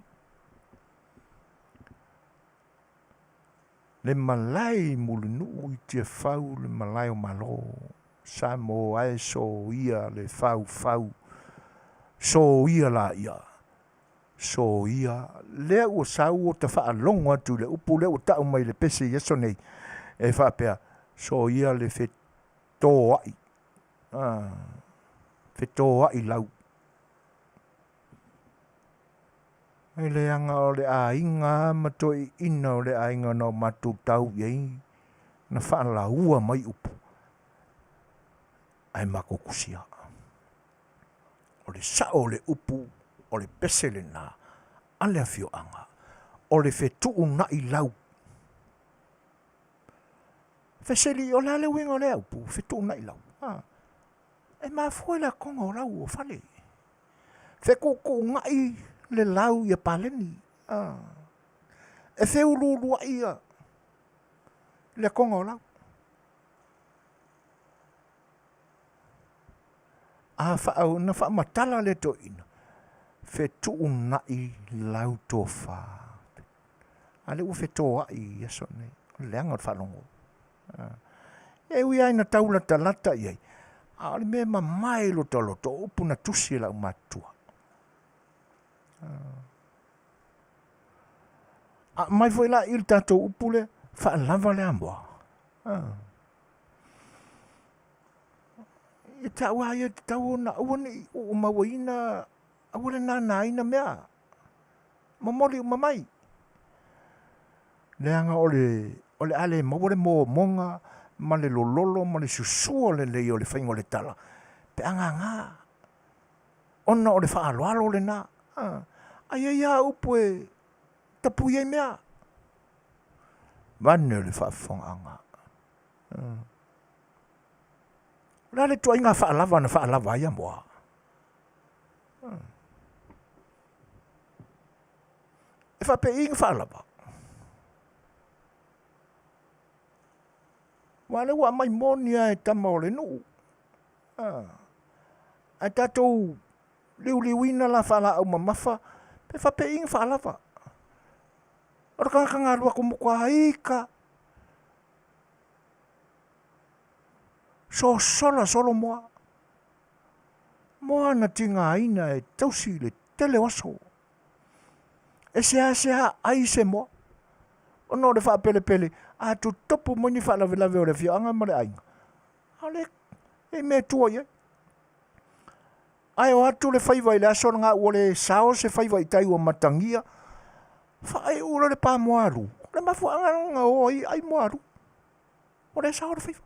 Le malae i Mulinuu i Tiafau le malae o Malo, Samoa e soia le faufau, soia laia, soia lea ua sau ua ta faalogo atu i le upu lea ua tau mai i le pese i aso nei, e faapea, soia le fetoai, fetoai lau. E leaga o le aiga lava ma toeaiina o le aiga na o matou tau i ai na faalaua mai upu, ae matou tusia. O le sao o le upu, o le pese lena a le afioaga, o le fetuunai lau. Fesili, o le a le uiga o lea upu, fetuunai lau? A, e mafua i le atoga o lau o fale. Fetuutuunai le lau ia paleni. A. E feuluuluai ia le akoga o lau. A faa, na faamatala le toeaina, fetuunai lau tofa. A lea ua fetoai i aso nei, o le leaga o le faalogo. E ui lava ina tau latalata i ai, a o le mea e mamae i lota loto, o upu na tusi e le aumatutua. A aumai foi la i le tatou upu lea, faalava le amoa. Ia te au lava ia e tatau ona aua ne i ou mauaina, aua le nānāina mea, momoli uma mai. Leaga o le a le maua le momoga ma le lololo ma le susua lelei o le faiga o le tala pe a gagā, ona o le faaaloalo lena. Ae i ai lava upu e tapui ai mea, vaeane le faafofogaaga. O le a le ituaiga faalava na faalava ai amoa? E faapei ona faalava? Aua o lea ua aumai moni lava e tama o le nuu. Ae tatou liuliuina la faalaau mamafa pe faapei ona faalava. O le tagata na alu atu matua ita sosola solo moa. Moa na tigaina e tausi le tele o aso. E seasea ai se moa ona o le faapelepele a tutupu mai ni faalavelave o le afioaga ma le aiga, a o le e mea e tua i ai. Ae o atu le faiva i le aso lena ua le sao se faiva i tai ua matagia, faaiu loa le pa moalu. O le mafuaaga lena na o ai ai moalu. Ua le sao le faiva.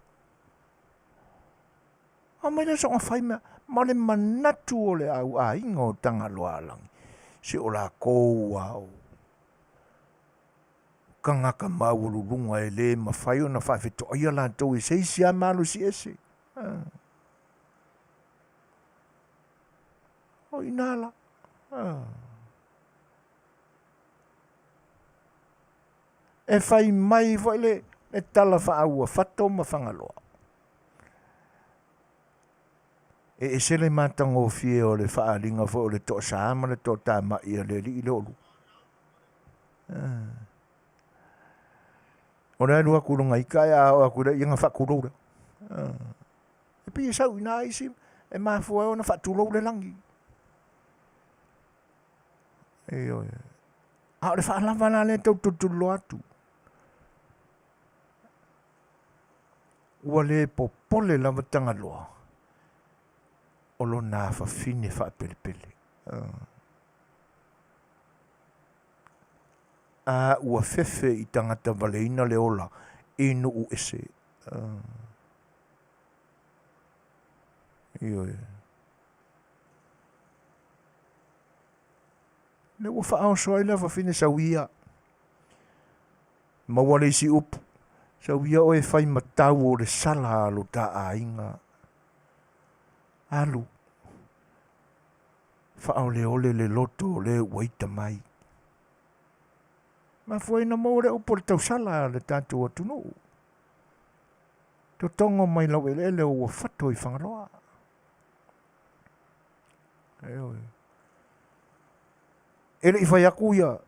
Aumai lea soona fai mea ma le manatu o le au aiga o Tagaloaalagi, se o lakou lava o tagata maualuluga e le mafai ona faafetoaia latou e se isi lava malosi ese. O i ina la. E fai mai foi le tala faauafato ma Fagaloa. E ese le matagofie o le faaaliga foi o le toasa ma le toatamai a le alii lea o Lua. O le alu atu i lona ita ae a oo atu i le ia ona faatulou lea. E pei e sau i ina isi e mafua ai ona faatulou le lagi. Ioe. A o le faalava la lea e tau tulituliloa atu. Ua le popole lava Tagaloa o lona afafine faapelepele. A ua fefe i tagata valeina le ola i nuu ese. Ioe. Lea ua faaoso ai le afafine sauia. Maua le isi upu, sauia oe e fai matau o le sala a lo ta aiga. Alu, faaoleole le loto o le ua ita mai. Mafua ai ona maua le upu o le tausala a le tatou atunuu. Totogo mai laueleele o ua fato i Fagaloa. Ioe. E le i fai atu ia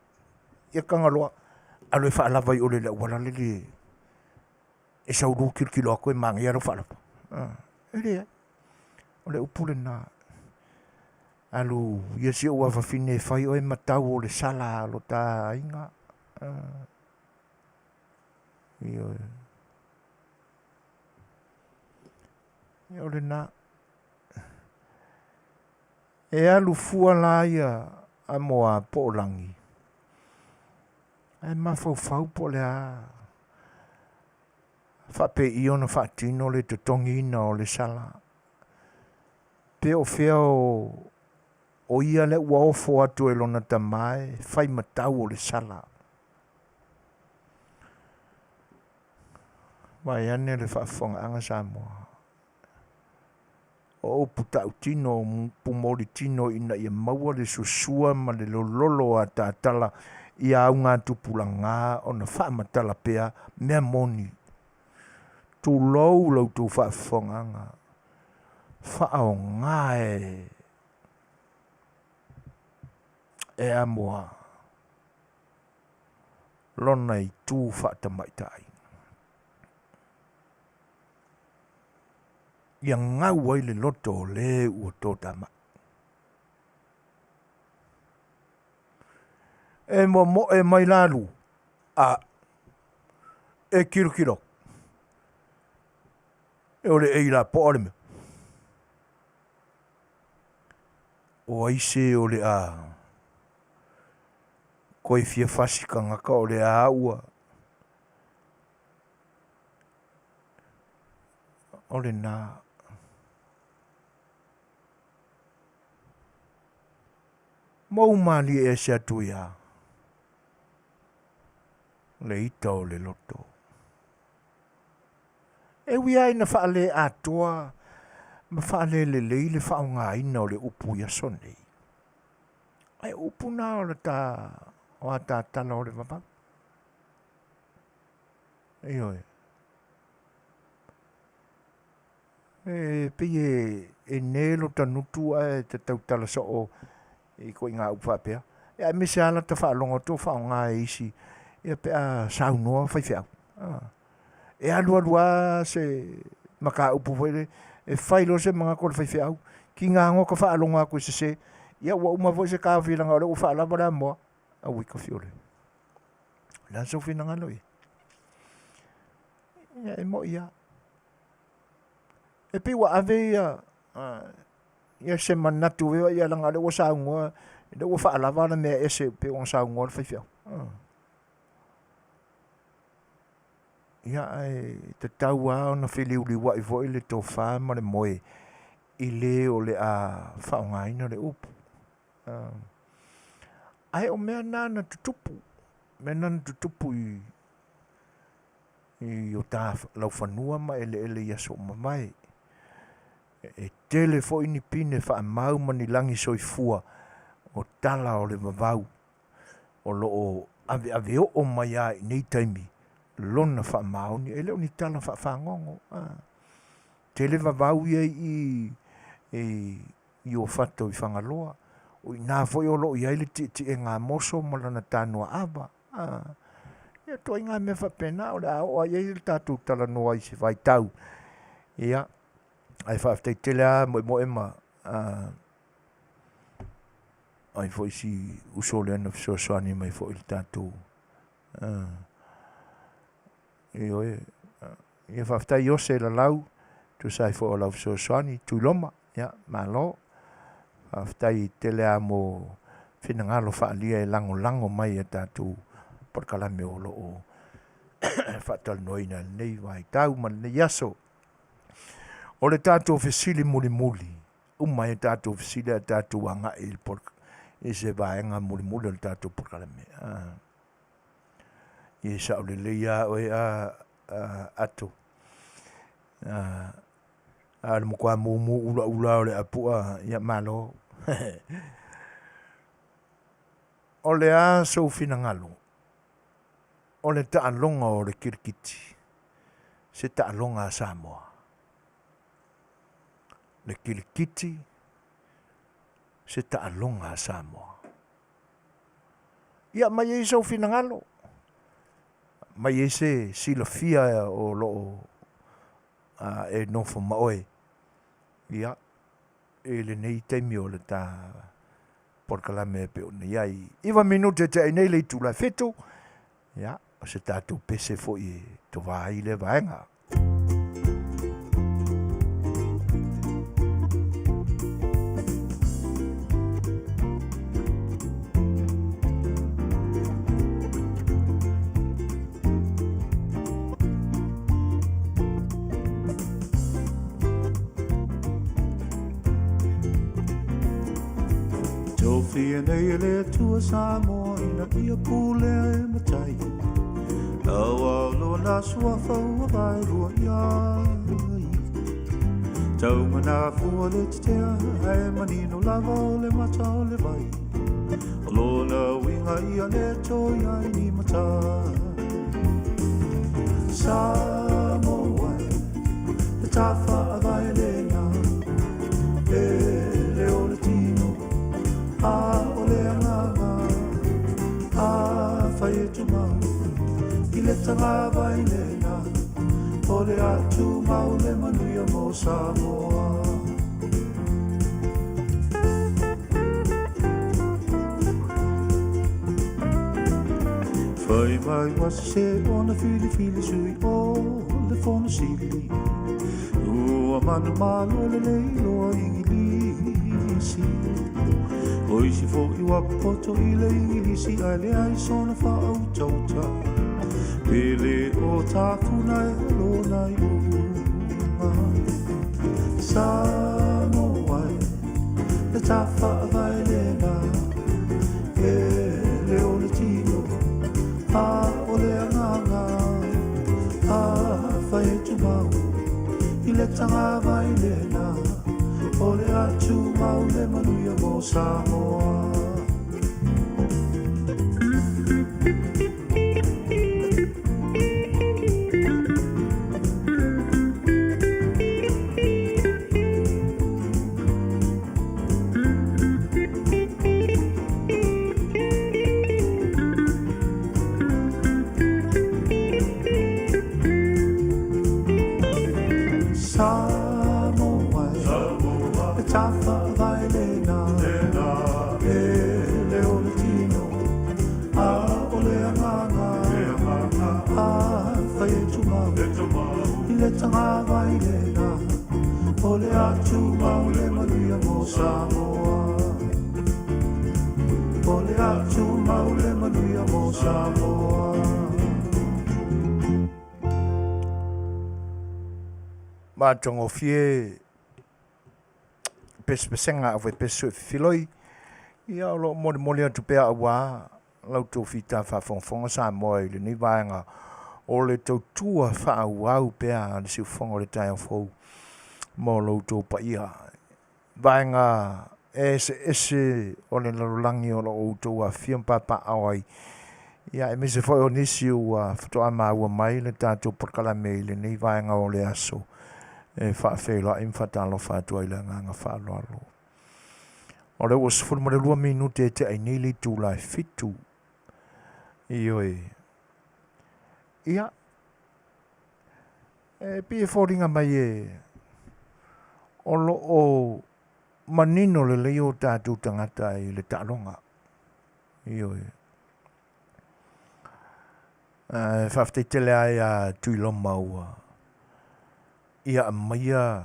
ia Tagaloa, alu e faalava i ole le auala lele e saulu tilotilo atu e manaia lau faalava. E leai. O le upu lena. Alu ia si ou afafine e fai oe ma tau o le sala a lo ta aiga. Ioe. Ia o lena. E alu fua la ia amoa po o lagi, ae mafaufau po o le a faapei ona faatino le totogiina o le sala. Pe o fea o ia lea ua ofo atu e lona tama e fai matau o le sala. Vaeane le faafofogaaga Samoa. O upu tautino, o upu molitino ina ia maua le susua ma le lololo ataatala Ia augatupulaga ona faamatala pea mea moni. Tulou la outou faafofogaaga, faaaoga e e amoa lona itu faatamaitai. Ia gau ai le loto o le ua totamai. E momoe mai lalu, a e kilokilo e o le ei lapoa le mea. O ai se o le a koe fia fasi tagata o le a ua o lena. Mou malie ese atu ia le ita o le loto. E ui lava ina faale-atoa ma faale-lelei le faaaogaina o le upu i aso nei, ae o upu na o le ta o a ta tala o le vavau. Ioe. E pei e, e ne lo tanutu ae te tautala soo i ituaiga upu faapea. Ia aemaise lava lata faalogo atu o faaaoga e isi ia pe a saunoa faifeau. E alualu lava se mataupu foi lele e fai loa se manatu o le faifeau, tiga loa ta faalogo atu e sese, ia ua uma foi se taofi leaga o lea ua faalava le amoa. Aui tafiole. O le a sou finagalo i ai? Ia e moi lava. E pei ua ave ia ia se manatu ia leaga o lea ua saunoa, o lea ua faalava le mea ese pei ona saunoa le faifeau. Ia ae tatau lava ona feliuliuai foi le tofa ma le moe i le o le a faaaogaina le upu. Ae o mea na na tutupu, mea na na tutupu i i o ta laufanua ma eleele i aso ua mavae. E tele foi ni pine faamau ma ni lagi soifua o tala o le vavau o lo o aveave oo mai lava i nei taimi lona faamaoni. E le o ni tala faafagogo. Tele vavau ia i i i Uafato i Fagaloa. O i ina foi o lo o i ai le tietiega a Moso ma lana tanuaava. Ia ituaiga mea faapena o le a oo lava i ai le tatou talanoa i se vaitau. Ia, ae faafetai tele lava Moemoe ma ai foi si uso lea na fesoasoani mai foi i le tatou ioe. Ia faafetai Iose Lalau, tusa ai foi o lau fesoasoani Tuiloma, ia malo. Faafetai tele lava mo finagalo faaalia e lagolago mai i a tatou polokalame o lo o faatalanoaina i lenei vaitau ma lenei aso. O le tatou fesili mulimuli, uma ai a tatou fesili ae tatou agai i le i se vaega mulimuli o le tatou polokalame. Ia sao lelei lava oe Ato. A o le matua mumu ulaula o le apua, ia malo. O le a sou finagalo? O le taaloga o le kirikiti, se taaloga a Samoa. Le kirikiti, se taaloga a Samoa. Ia aumai ai sou finagalo, aumai ai se silafia o lo o e nofo ma oe ia i lenei taimi o le ta polokalame e pei ona i ai. 9 minute e tea ai nei le itula e 7, ia, o se tatou pese foi e tovā ai lea vaega. Tofia nei e le Atua Samoa ina ia pulea e matai Aua o lona suafa ua vaelua i ai Taumanafua le tetea ae manino lava o le mata o le vai O lona uiga Tapuaiga ia le toe i ai ni matai. Samoa e, le tafaavae lena, e le o le tino, a o le agaga, afai e tumau i le tagavai lena, o le a tumau le manuia mo Samoa. Fai mai ua sese ona filifili sui o le Fono Sili, ua manumalo le le iloa Igilisi. O isi foi ua poto i le Igilisi ae leai sona faautauta, pe le o tafuna e lona iuga. Samoa e, le tafaavae lena, e le o le tino, a o le agaga, afai e tumau i le tagavai lena, o le a tumau le manuia mo Samoa. Samoa e, le tafaavae lena, e le o le tino, a o le agaga, afai e tumau i le tagavai lena, o le a tumau le manuia mo Samoa. O le a tumau le manuia mo Samoa. Matagofie pesepesega a faipesu e fefiloi, ia o loo molimoli atu pea auā la outou fita faafogafoga Samoa i lenei vaega o le tautua faaauau pea a le siufofoga o le taeao fou mo lo outou paia vaega e eseese o le lalolagi o loo outou afifio ma papaaao ai, ia aemaise foi o nisi ua faatoa maua mai le tatou polokalame i lenei vaega o le aso e faafeiloai ma faatalofa atu ai i le agaga faaaloalo. O lea ua 12 minute e tea ai nei le itula e 7. Ioe. Ia, e pei e foliga mai e o lo o manino lelei o tatou tagata i le taaloga. Ioe. Ae faafetai tele lava ia Tuiloma ua ia aumaia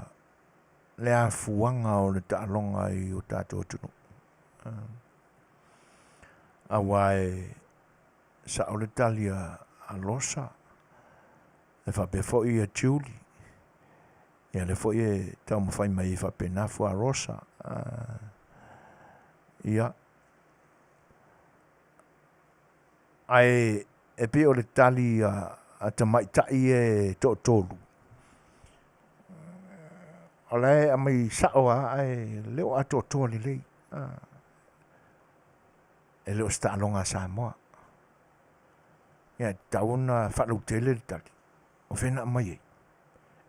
le afuaga o le taaloga i o tatou atunuu. Aua e sao le tali a Losa, e faapea foi ia Julie, ia lea foi e taumafai mai ai faapena Fuarosa. Ia, ae e pei o le tali a tamaitai ia e toatolu, o la e aumai sao lava ae le o atoatoa lelei. E le o se taaloga a Samoa. Ia e tatau ona faalautele le tali, o fea na aumai ai?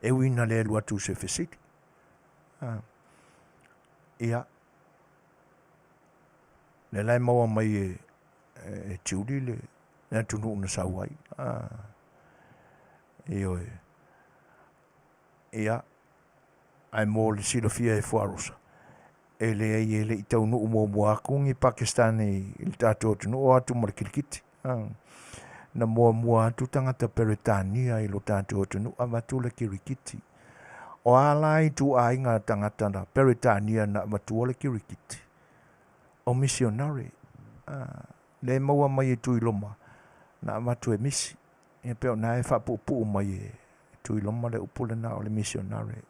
E ui ina le alu atu i se fesili. Ia, lea la e maua mai e Julie le atunuu na sau ai. Ioe. Ia, ae mo le silafia e Fuarosa, e leai e le i taunuu muamua atu ni Pakistani i le tatou atunuu, o atu ma le kirikiti. Na muamua atu tagata Peretania i lo tatou atunuu avatu le kirikiti. O a la ituaiga tagata na Peretania na avatua le kirikiti? O misionare. Lea e maua mai e Tuiloma na avatu e misi. Ia pei o na e faapuupuu mai e Tuiloma le upu lena o le misionare.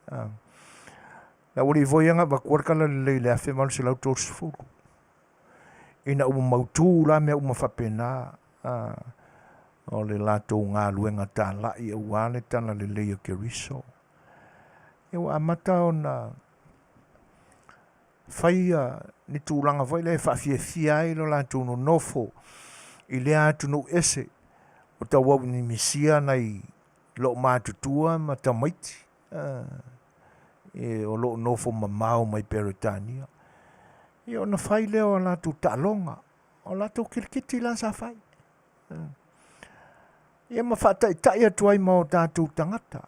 Le aualii foi ia na avatua le talalelei i le 1830. Ina ua mautu la mea uma faapena, o le latou galuega talai aua le talalelei o Keriso. Ia ua amata ona Fai ni tulaga foi lea e faafiafia ai lo latou nonofo i lea atunuu ese o tauauinimisia nai loomatutua ma tamaiti o loo nofo mamao mai Peretania. Ia ona fai lea o latou taaloga, o latou kirikiti la sa fai. Ia ma faataitai atu ai ma o tatou tagata.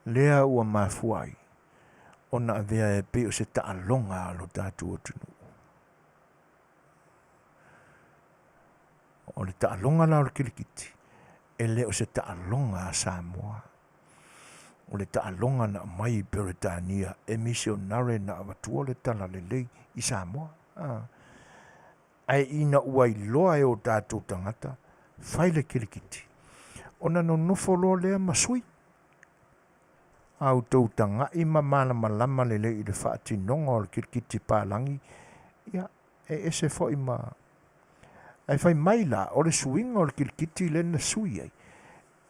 Lea ua mafua ai ona avea e pei o se taaloga a lo tatou atunuu. O le taaloga la o le kirikiti, e le o se taaloga a Samoa. O le taaloga na aumai i Peretania e misionare na avatua le talalelei i Samoa. Ae ina ua iloa e o tatou tagata fai le kirikiti, ona nonofo loa lea ma sui. A outou taga'i ma malamalama lelei i le faatinoga o le kirikiti palagi, ia, e ese foi ma... Ae fai mai la, o le suiga o le kirikiti lea na sui ai,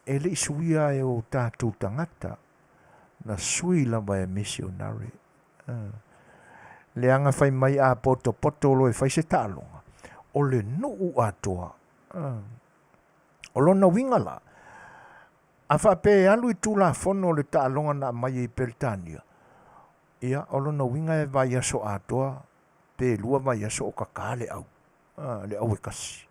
e le i suia e o tatou tagata, na sui lava e misionare. Leaga fai mai a potopoto loa e fai se taaloga, o le nuu atoa. O lona uiga la, a faapea e alu i Tulafono o le taaloga na aumai ai i Peretania, ia, o lona uiga e vaiaso atoa pe lua vaiaso o kaka le au, le au e kasi.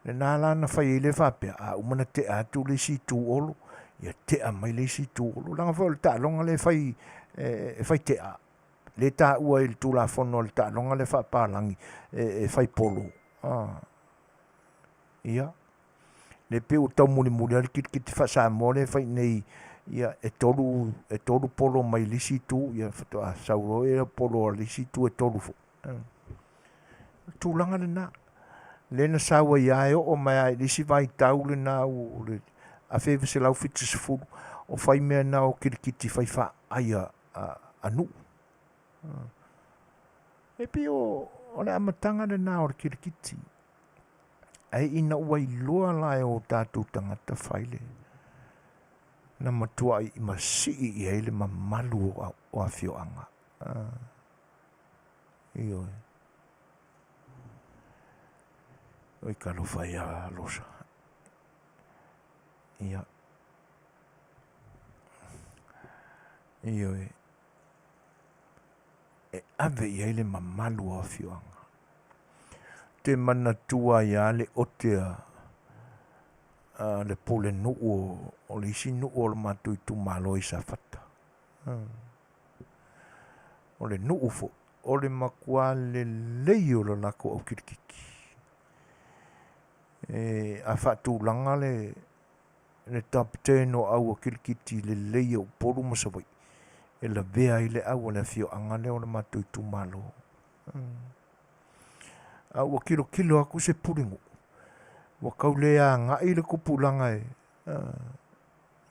Lena la na fai ai le faapea, a uma na tea atu le isi itu Olo, ia tea mai le isi itu Olo. Leaga foi o le taaloga lea e fai, e fai tea, le taua i le Tulafono a le taaloga lea faapalagi e fai polo. Ia, le pei ua taumulimuli lava le kilikiti faa-Samoa lea e fai i inei, ia, e tolu, e tolu polo mai le isi itu, ia faatoa sau loa lea polo a le isi itu e tolu foi. O le tulaga lena, lea na sau ai lava e oo mai lava i le isi vaitau lena o le 1970, o fai mea na o kilikiti fai faaai a nuu. E pei o le amataga lena o le kilikiti. Ae ina ua iloa la e o tatou tagata fai le na matuai masii i ai le mamalu o afioaga. Ioe. Oi talofa ia Losa. Ia. Ioe. E ave i ai le mamalu o afioaga. Te manatua ai lava le ote a le pulenuu o le isi nuu o le matou itumalo i Safata. O le nuu foi, o le matua lelei o le latou au kilikiti. E, a faatulaga le le top ten o au a kilikiti lelei o Upolu ma Savaii, e lavea ai le au a le afioaga lea o le matou itumalo. A ua tilotilo atu se pulenuu, ua tau le agai le tupulaga e,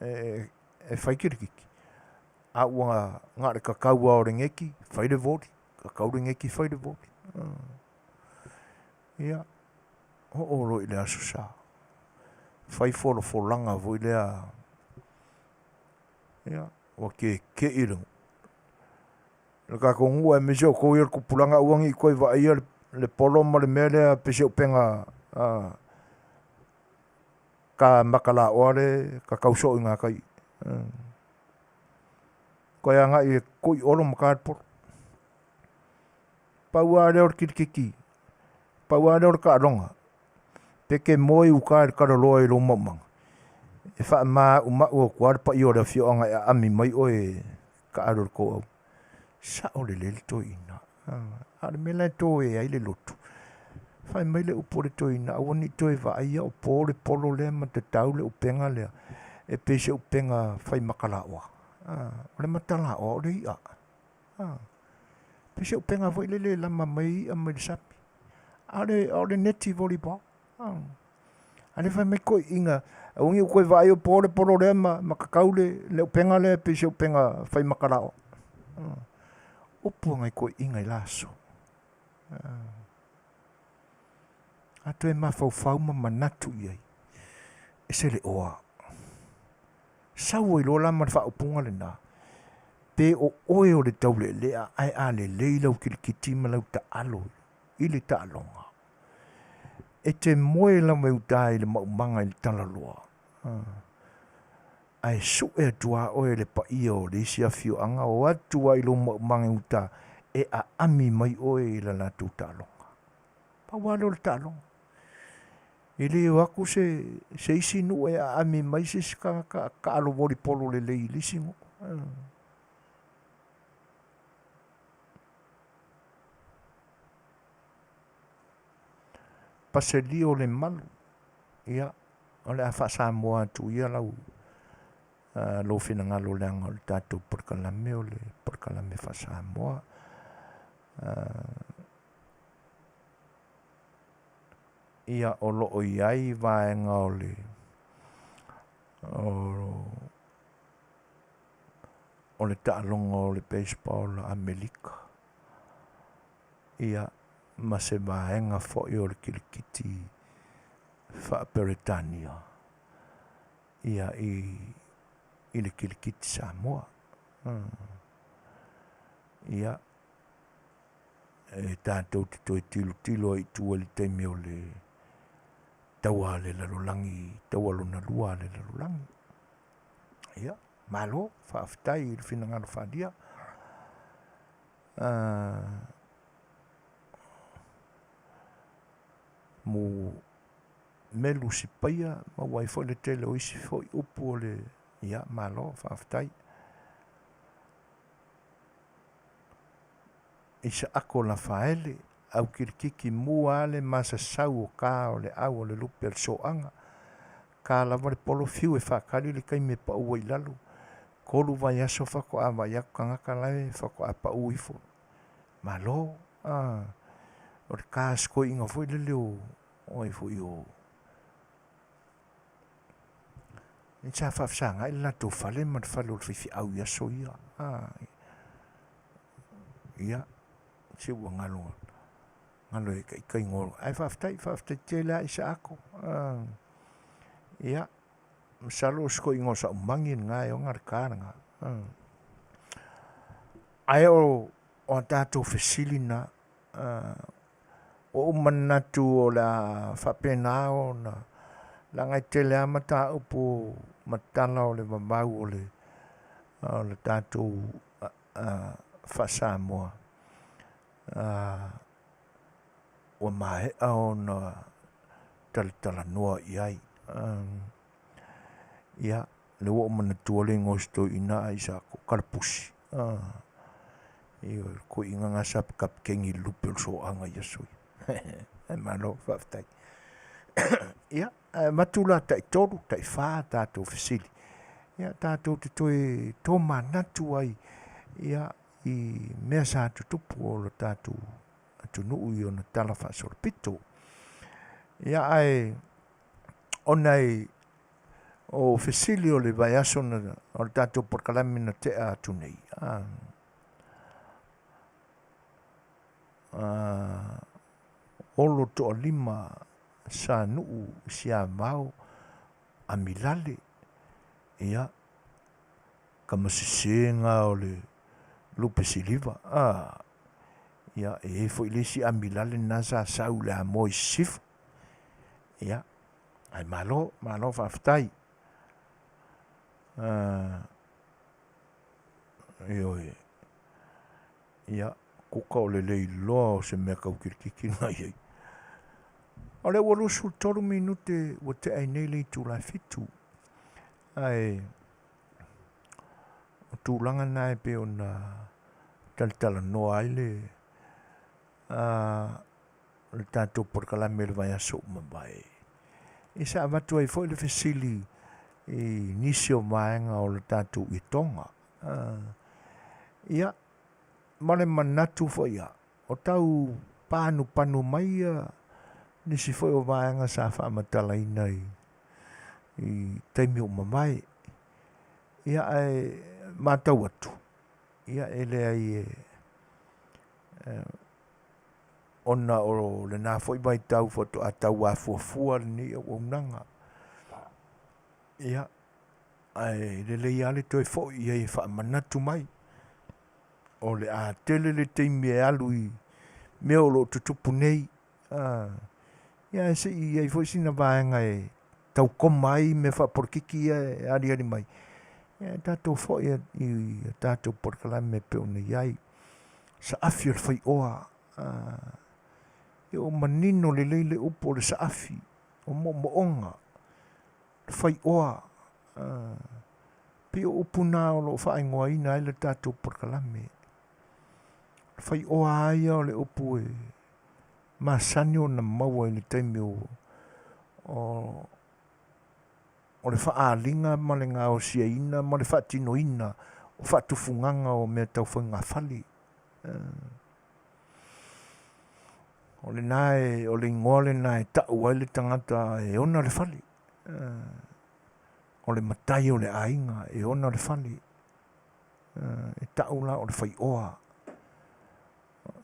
e, e fai kilikiti, a ua na o le kakau lava o le neti, fai le voli, kakau le neti, fai le voli. Ia, oo loa i le Aso Sa, fai folafolaga foi lea, ia, ua keke'i le le tatou nuu aemaise outou ia le tupulaga aua ne i toe vaaia le polo ma le mea lea pei se upega ka makalaoa le kakau soo i gatai. Toe agai e tui olo ma ta le polo. Pau lava lea o le kilikiti, pau lava lea o le taaloga, pe te moe i uta i le taloloa i lou maumaga, e faamaumau atu lava le paia o le afioaga e aami mai oe e taalo i le tou au. Sao lelei le toeaina. A o le mea la e toe ai le lotu, fai mai le upu a le toeaina, aua ne i toe vaaia o po le polo lea ma tatau le upega lea e pei se upega fai makalaoa. O le matalaoa o le i'a. Pei se upega foi lele e lama mai i'a mai le sami. A o le neti volleyball. A lea fai mai toeaiina, aua ne i ou toe vaai o po le polo lea ma, ma kakau le, le upega lea pei se upega fai makalaoa. Upu a nai toeaiina i la aso. A toe mafaufau ma manatu i ai, ese le oa. Sau ai loa la ma le faaupuga lena. Pe o oe o le taulealea ae a lelei lau kilikiti ma lau taalo i le taaloga, e te moe lava i uta i le maumaga i le talaloa, ae sue atu lava oe e le paia o le isi afioaga o atu lava i lou maumaga i uta e aami mai oe i le latou taaloga. Pau lava lea o le taaloga. E le o atu se, se isi nuu e aami mai se isi tagata taalo volipolo lelei i le isi nuu. Paselio le malu, ia, o le a faa-Samoa atu ia lau lou finagalo leaga o le tatou polokalame o le polokalame faa-Samoa. Ia o lo o i ai vaega o le o le taaloga o le baseball a Amerika, ia ma se vaega foi o le kilikiti faa-Peretania ia i i le kilikiti Samoa. Ia e tatou te toe tilotilo ai i tua i le taimi o le taua a le lalolagi, taua lona lua a le lalolagi. Ia, malo, faafetai i le finagalo faaalia. Mu melu sipaia maua ai foi le tele o isi foi upu o le ia malo faafetai. Isaako Lafaele, au kilikiki mua le masasau o ka o le au o le lupe o le soaga. Ka lava le polo fiu e faatali le taimi e pau ai i lalo. Tolu vaiaso faatoa vaai atu tagata la e faatoa pau ifo. Malo, a o le ta si toeaina foi lele o o ai foi o sa faafesagai le latou fale ma le fale o le faifeau i aso ia. A ia, se ua galo galo e taitai no ae faafetai faafetai tele lava Isaako. Ia, masalo o si toeaina o Saumagi lena e ona le ta lena. Ae o a tatou fesili na, ua ou manatu o le a faapena ona leaga e tele lava mataupu ma tala o le vavau o le o le tatou faa-Samoa ua maea ona talatalanoa i ai. Ia, lea ua ou manatua le igoa o si toeaina a Isaako, Kalapusi. Ioe, le toeaina lena sa kapikeni i le lupe o le soaga i aso ia. Ae malo faafetai. Ia, ae avatu la taitolu, taifa tatou fesili. Ia, tatou te toe tomanatu ai ia i mea sa tutupu o le tatou atunuu i ona tala faasolopito. Ia ae ona e o fesili o le vaiaso na o le tatou polokalame na tea atu nei, a, a, Olo Toalima Sanuu Siavao Amilale, ia, tamasese na o le lupe siliva, a, ia, e i ai foi le isi Amilale lena sa sau i le Amoa i Sisifo. Ia, ae malo, malo faafetai. Ioe. Ia, kuka o le le iloa o se mea tau kilikiki na i ai. O lea ua 23 minute ua tea ai nei le itula e 7. Ae o tulaga na e pei ona talatalanoa ai le le tatou polokalame i le vaiaso ua mavae. Ia sa avatu ai foi le fesili i nisi o vaega o le tatou ietoga. Ia, ma le manatu foi ia, o tau panupanu mai ia nisi foi o vaega sa faamatalaina i i taimi ua mavae. Ia ae matau atu, ia e leai e ona o lena foi vaitau faatoa tauafuafua lenei auaunaga. Ia, ae lelei lava le toe foi i ai e faamanatu mai. O le a tele le taimi e alu i mea o lo o tutupu nei, a, ia ae se i i ai foi sina vaega e tau koma ai mea faapolokiki ia e aliali mai, ia ae tatou foi i a tatou polokalame e pei ona i ai. Saafi o le faioa, a, ia ua manino lelei le upu o le saafi, o moomooga, le faioa, a, pei o upu na o lo o faaigoaina ai le tatou polokalame. O le faioa lava ia o le upu e masani ona maua i le taimi o, o, o le faaaliga ma le gaosiaina ma le faatinoina o faatufugaga o mea tau faigafale. O lena e, o le igoa lena e tau ai le tagata e ona le fale. O le matai o le aiga e ona le fale. E tau la o le faioa.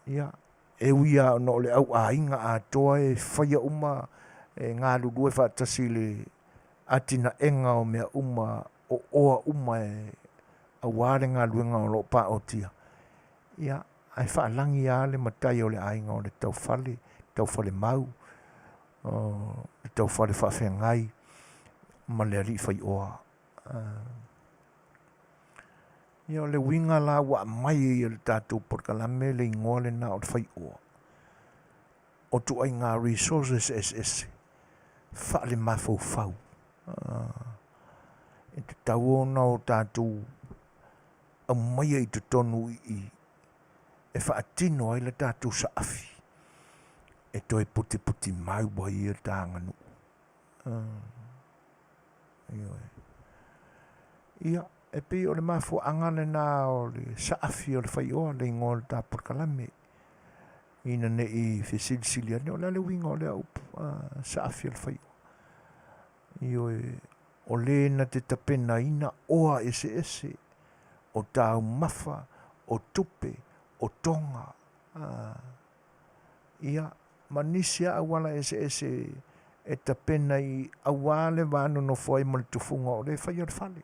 Ia, e ui lava ona o le au aiga atoa e faia uma e galulue faatasi i le atinaega o mea uma o oa uma e aua le galuega o lo o paotia, ia, ae faalagi lava le matai o le aiga o le taufale, taufalemau, o le taufale faafeagai ma le alii faioa. Ia o le uiga la ua aumai ai e le tatou polokalame le igoa lena o le faioa, o ituaiga resources eseese faalemafaufau e tatau ona o tatou aumaia i totonu i i e faatino ai le tatou saafi e toe putiputimau ai le ta aganuu. Ioe. Ia, e pei o le mafuaaga lena o le saafi o le faioa le igoa o le ta polokalame ina ne i fesilisili ane o le a le uiga o lea upu, saafi o le faioa. Ioe, o le na te tapenaina oa eseese o taumafa, o tupe, o toga, ia, ma nisi lava auala eseese e tapena i aua le va nonofo ai ma le tufuga o le faia le fale.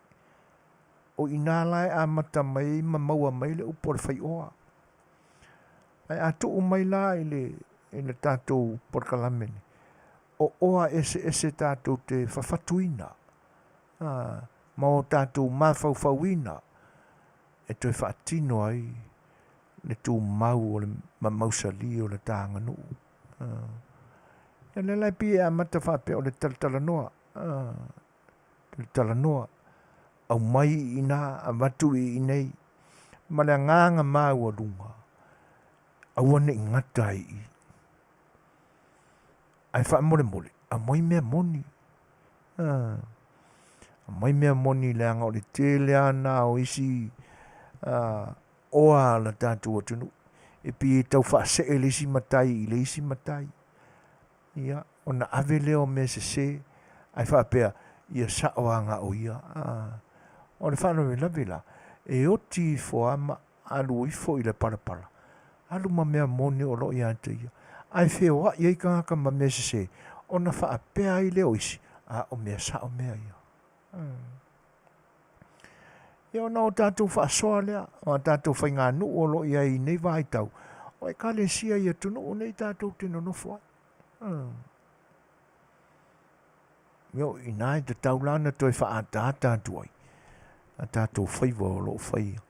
O i ina la e amata mai ai ma maua mai le upu o le faioa. Ae a tuu mai la i le, i le tatou polokalame nei, o oa eseese tatou te fafatuina, a, ma o tatou mafaufauina e toe faatino ai le tumau o le ma mausali o le ta aganuu. Ia lea la e pei e amata faapea o le talatalanoa, talatalanoa, aumai i ina, avatu i inei, ma le agaga maualuga, aua ne i gata ai i i. Ae faamolemole, aumai mea moni. Aumai mea moni leaga o le tele lava na o isi oa a le tatou atunuu e pei e tau faasee le isi matai i le isi matai. Ia, ona ave lea o mea sese ae faapea ia sao lava na o ia. O le faalavelave la, e oti ifo lava ma alu ifo i le palapala, alu ma mea moni o lo o ia te ia, ae feoai ai tagata ma mea sese, ona faapea ai lea o isi, a o mea sao mea ia. Ia ona o tatou faasoa lea, o a tatou faiganuu o lo o i ai i nei vaitau, o Ekalesia i atunuu nei tatou te nonofo ai. Ia o i ina e tatau la ona toe faaataata atu ai a tatou faiva o lo o faia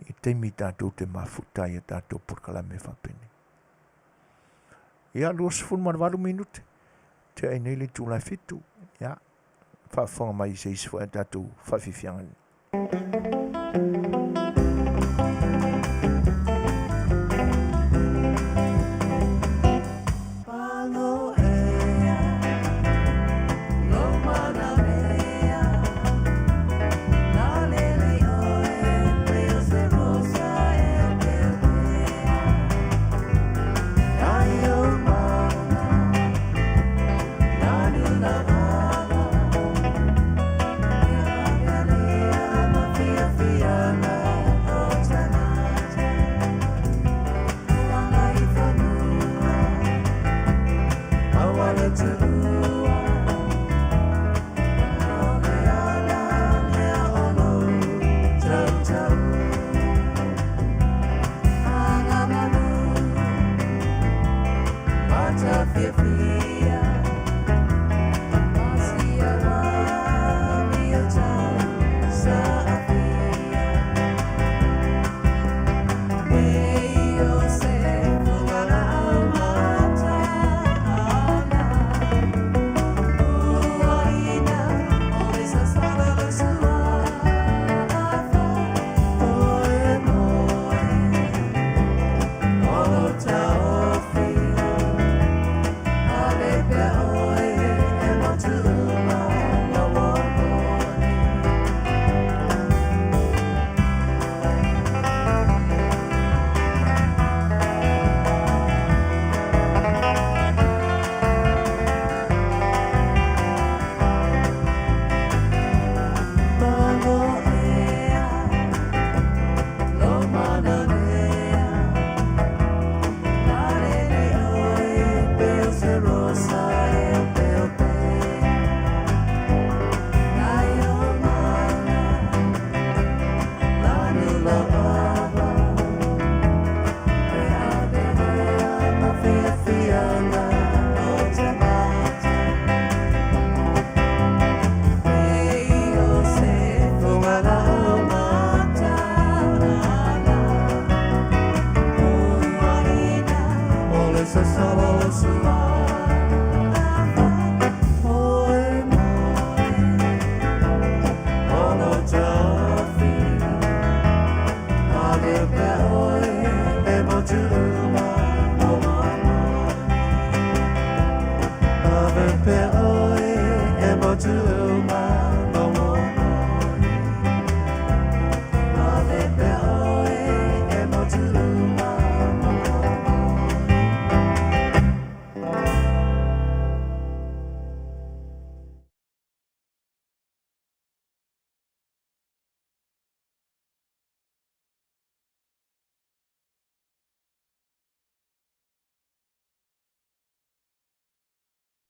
i taimi tatou te mafuta ai a tatou polokalame faapenei. Ia, 28 minute, tea ai nei le itula e 7. Ia, faafofoga mai i se isi foi a tatou faafiafiaga.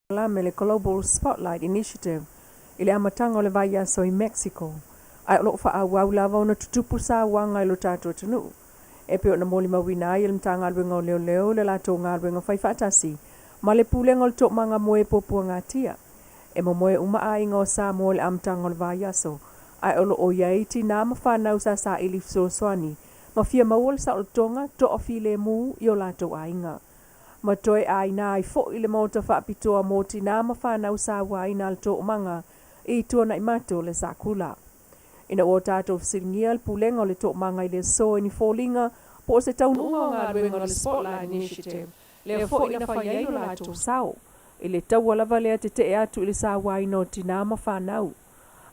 Polokalame le Global Spotlight Initiative i le amataga o le vaiaso i Mexico, ae o lo o faaauau lava ona tutupu sauaga i lo tatou atunuu e pei ona molimauina ai e le Matagaluega o Leoleo le latou galuega faifaatasi ma le Pulega o le Toomaga Moe Puapuagatia. E momoe uma aiga o Samoa i le amataga o le vaiaso, ae o lo o i ai tinā ma fanau sa saili fesoasoani ma fia maua le saolotoga toafilemu i o latou aiga. Ma toe aina ai foi le maota faapitoa mo tinā ma fanau sauaina a le toomaga i Tuanaimato le Sakula. Ina ua tatou fesiligia le Pulega o le Toomaga i le aso i ni foliga po o se taunuuga o galuega o le Spotlight Initiative, lea foi na fai ai lo latou sao i le taua lava lea tetee atu i le sauaina o tinā ma fanau.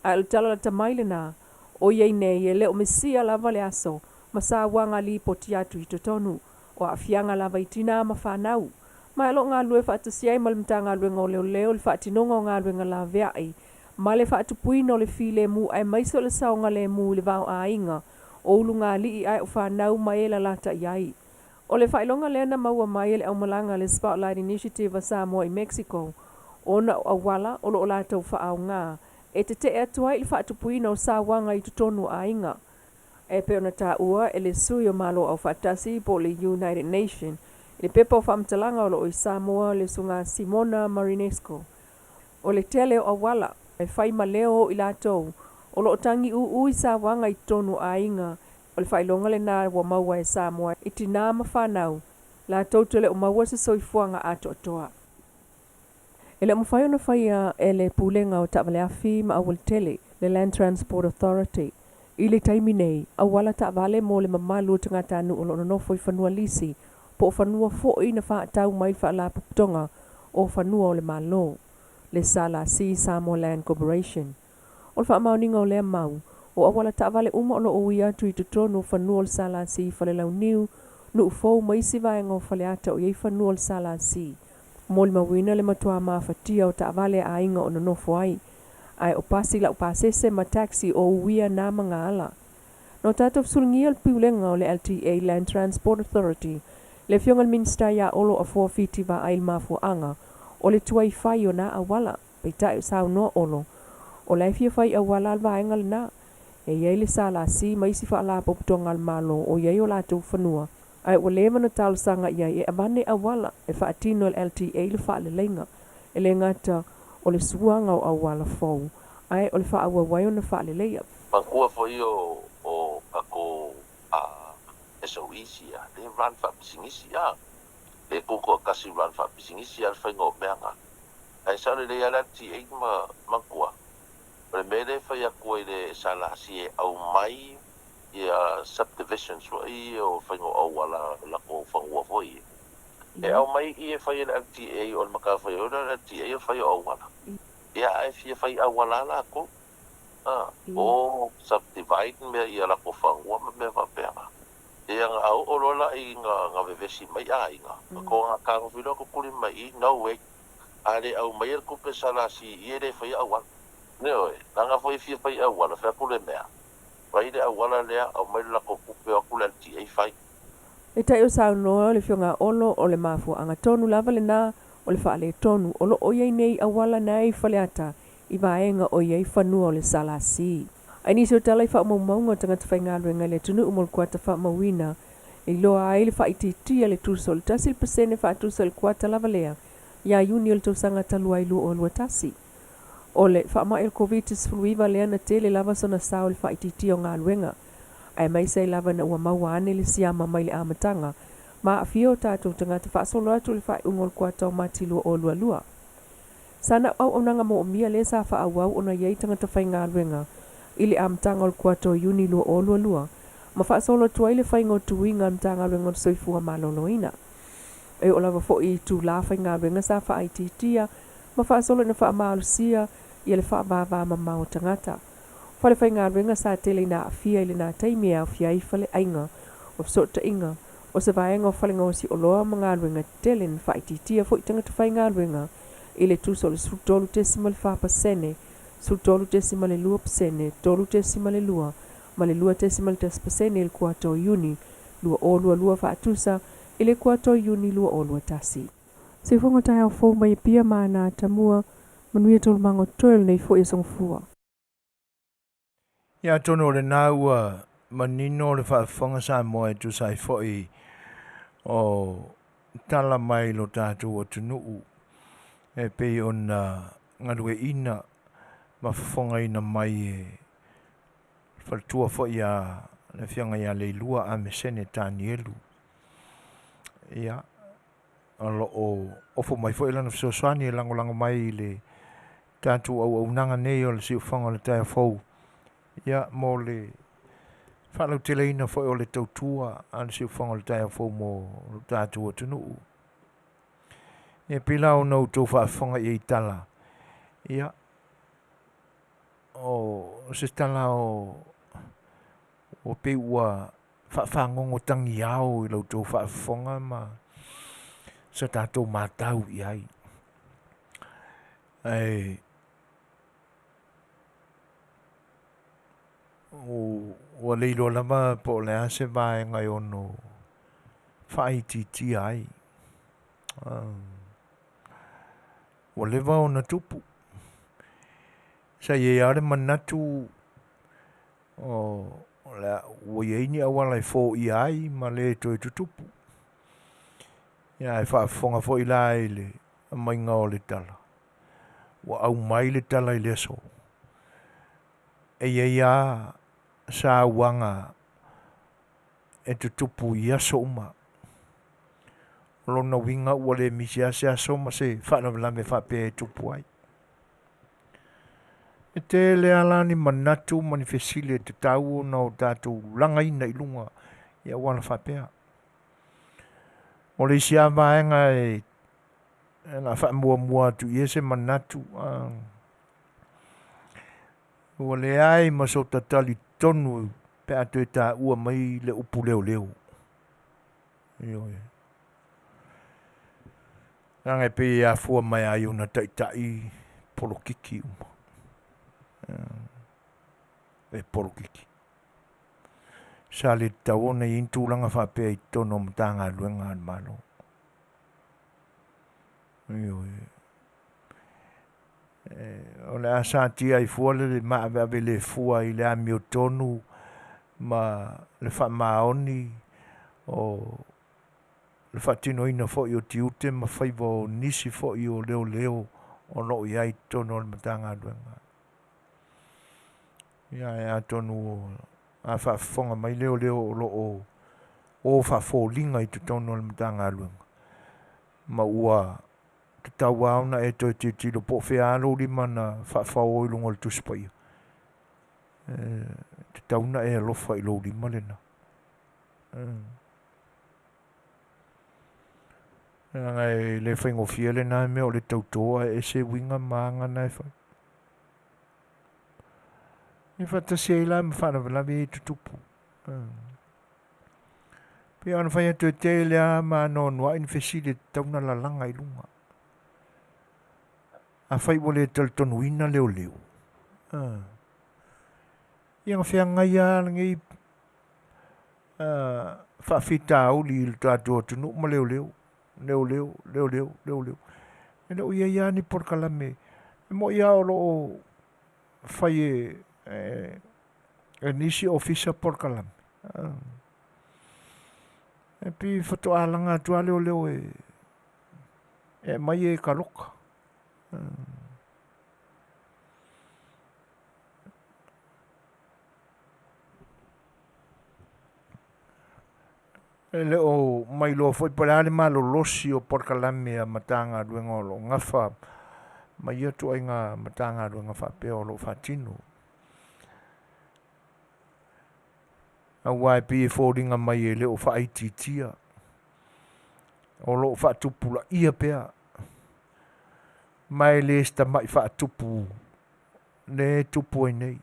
Ae o le tala lata mai lena, ʻoiai nei e le o misia lava le aso ma sauaga lipoti atu i totonu, o aafiaga lava i tinā ma fanau. Ma o lo o galulue faatasi ai ma le Matagaluega o Leoleo i le faatinoga o galuega laveai ma le faatupuina o le filemu aemaise o le saogalemu i le va o aiga, o ulugalii ae o fanau ma e lalata i ai. O le faailoga lea na maua mai e le aumalaga a le Spotlight Initiative a Samoa i Mexico, ona o auala o lo o latou faaaoga e tetee atu ai i le faatupuina o sauaga i totonu o aiga. E pei ona taua e le Sui o Malo Aufaatasi po o le United Nation i le pepa o faamatalaga o lo o i Samoa le Susuga Simona Marinesco, o le tele o auala e fai ma leo o i latou o lo o tagiūū i sauaga i totonu o aiga. O le faailoga lena ua maua e Samoa i tinā ma fanau latou te le o maua se soifuaga atoatoa. E le o mafai ona faia e le Pulega o Taavaleafi ma Aualatele, le Land Transport Authority, i le taimi nei, auala taavale mo le mamalu o tagatanuu o lo o nonofo i fanua lisi po o fanua foi na faatau mai le Faalapotopotoga o Fanua o le Malo, le SLC, Samoa Land Corporation. O le faamaoniga o lea mau, o auala taavale uma o lo o ui atu i totonu o fanua o le SLC i Falelauniu, Nuufou ma isi vaega o Faleata o i ai fanua o le SLC, molimauina le matua mafatia o taavale a aiga o nonofo ai, ae o pasi laupasese ma taxi o uia na magaala. Na tatou fesiligia le Pulega o le LTA, Land Transport Authority, le Afioga i le Minisita ia Olo Afoa Fiti Vaai i le mafuaaga o le tuai fai o na auala. Peitai o saunoa Olo, o la e fia fai auala a le vaega lena. E i ai le SLC ma isi faalapotopotoga a le Malo o i ai o latou fanua, ae ua leva ona talosaga i ai e avane auala e faatino e le LTA le faaleleiga. E le gata o le suaga o auala fou, ae o le faaauau ai ona faaleleia. Manatua foi o tatou SOEs ia, lea e run faapisinisi a. Le tutoatasi run faapisinisi a le faiga o mea na. Ae sao lelei lava le LTA ma manatua, o le mea lea e fai atu ai le SLC e aumai ia subdivisions foi ia o faiga o auala latou fanua foi ia. E aumai i e fai e le LTA, o le matafaioi lea o le LTA o le fai o auala. Ia ae fia fai auala lava latou. O subdivide mea ia latou fanua ma mea faapena. Ia na oo loa la i na vevesi mai aiga, na toga fetagofi loa tutuli mai i, no way. A le aumai le tupe SLC i e le faia auala. Ioe, leaga foi e fia fai auala, fai atu le mea, fai le auala lea, aumai le latou tupe o atu le LTA fai. Peitai o saunoa le Afioga Olo o le mafuaaga tonu lava lena o le faaletonu o lo o i ai nei auala na i Faleata i vaega o i ai fanua o le SLC. Ae nisi o tala i faamaumauga o tagata faigaluega i le atunuu mo le kuata faamauina e iloa ai le faaitiitia le tusa o le 1% faatusa i le kuata lava lea ia Iuni o le tausaga talu ai 2021. O le faamai o le Koviti-19 lea na tele lava sona sao i le faaitiitia o galuega, aemaise ai lava ina ua maua ane le siama mai le amataga ma aafia o tatou tagata faasolo atu i le faaiuga o le kuata o Mati 2022. Sa na o auaunaga moomia lea sa faaauau ona i ai tagata faigaluega i le amataga o le kuata o Iuni 2022 ma faasolo atu ai le faiga o tuiga a le Matagaluega o le Soifua Maloloina. E oo lava foi i itulā faigaluega sa faaitiitia ma faasolo ina faamalosia ia le faavavamamao o tagata. Fale faigaluega sa tele ina aafia i lena taimi e aofia ai faleaiga o fesootaiga, o se vaega o fale gaosi oloa ma galuega tetele na faaitiitia foi tagata faigaluega i le tusa o le 13.4%, 13.2%, 3.2 ma le 2.1% i le kuata o Iuni 2022 faatusa i le kuata o Iuni 2021. Soifuaga taeao fou mai Apia ma ana Atamua, manuia taualumaga o totoe o lenei foi aso Gafua. Ia atonu o lena ua manino le faafofoga Samoa e tusa ai foi o tala mai lo tatou atunuu e pei ona galueaiina ma fofogaina mai e faletua foi a le Afioga ia Leilua Amesene Tanielu. Ia, o lo o ofo mai foi lana fesoasoani e lagolago mai i le tatou auaunaga nei o le siufofoga o le taeao fou, ia, mo le faalauteleina foi o le tautua a le siufofoga o le taeao fou mo lo tatou atunuu. Ia pei la ona outou faafofoga i ai i tala, ia, o se tala o ua pei ua faafagogo tagiao i la outou faafofoga ma sa tatou matau i ai. Ae ua le iloa lava po o le a se vaega e ono faaitiitia ai. Ua leva ona tupu. Sa i ai lava le manatu o ua i ai ni auala e foia ai ma le toe tutupu. Ia ae faafofoga foi la i le aumaiga o le tala, ua aumai le tala i le aso, e i ai lava sauaga e tutupu i aso uma. O lona uiga ua le misi lava se aso ma se faalavelave faapea e tupu ai. E tele lava la ni manatu ma ni fesili e tatau ona o tatou lagaina i luga i auala faapea. O le isi lava vaega e o le a faamuamua atu i ai se manatu, ua leai ma sota talitonu pe a toe taua mai le upu leoleo. Ioe. Leaga e pei e afua mai lava i ona taitai polokiki uma. E polokiki. Sa le tatau ona i ai ni tulaga faapea i totonu o Matagaluega a le Malo. Ioe. O le a satia ai fua le maaveave le fua i le amiotonu ma le faamaoni o le faatinoina foi o tiute ma faiva o nisi foi o leoleo o lo o i ai i totonu o le Matagaluega. Ia ae atonu a faafofoga mai leoleo o lo o o faafoliga i totonu o le Matagaluega, ma ua tatau lava ona e toe tilotilo po o fea lava lou lima na faafao i luga o le Tusi Paia, e tatau ona e alofa i lou lima lena. Leaga e le faigofie lena mea o le tauto ae ese uiga ma aga na e fai. E faatasi ai la ma faalavelave ia e tutupu. Pei ona fai atu e tele lava ma anoanoai ni fesili e tatau ona lalaga i luga. Afai ua le talitonuina leoleo, ia na feagai lava lenei faafitauli i le tatou atunuu ma leoleo, leoleo, leoleo, leoleo. E le o i ai lava ni polokalame. E moni lava o lo o fai e nisi ofisa polokalame, e pei faatoa laga atu lava leoleo e aumai e taloka. E le o mailoa foi po o le a le malolosi o polokalame a Matagaluega o lo o gafa ma ia ituaiga Matagaluega faapea o lo o faatino. Aua e pei e foliga mai e le o faaitiitia, o lo o faatupulaia pea, ma e le se tamai faatupu lea e tupu ai nei.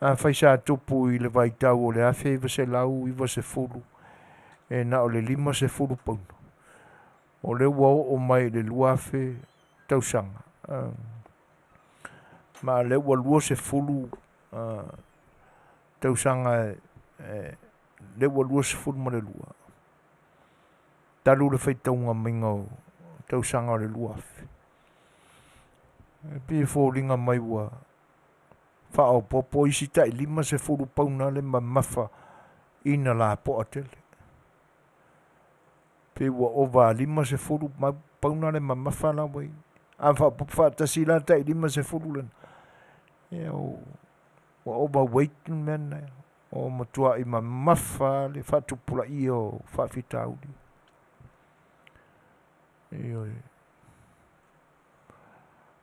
Afai sa tupu i le vaitau o le 1990 e na o le 50 pauna, o lea ua oo mai i le 2000 tausaga, ma o lea ua 20 tausaga, lea ua 22. Talu le faitauga maiga o tausaga o le 2000. E pei e foliga mai ua faaopoopo isi tai 50 pauna le mamafa ina lapoa tele. Pe ua ova 50 pauna le mamafa la ua i ai. A faaopoopo faatasi la tai 50 lena, ia ua overweight le mea lena. Ua matuai mamafa le faatupulaia o faafitauli. Ioe.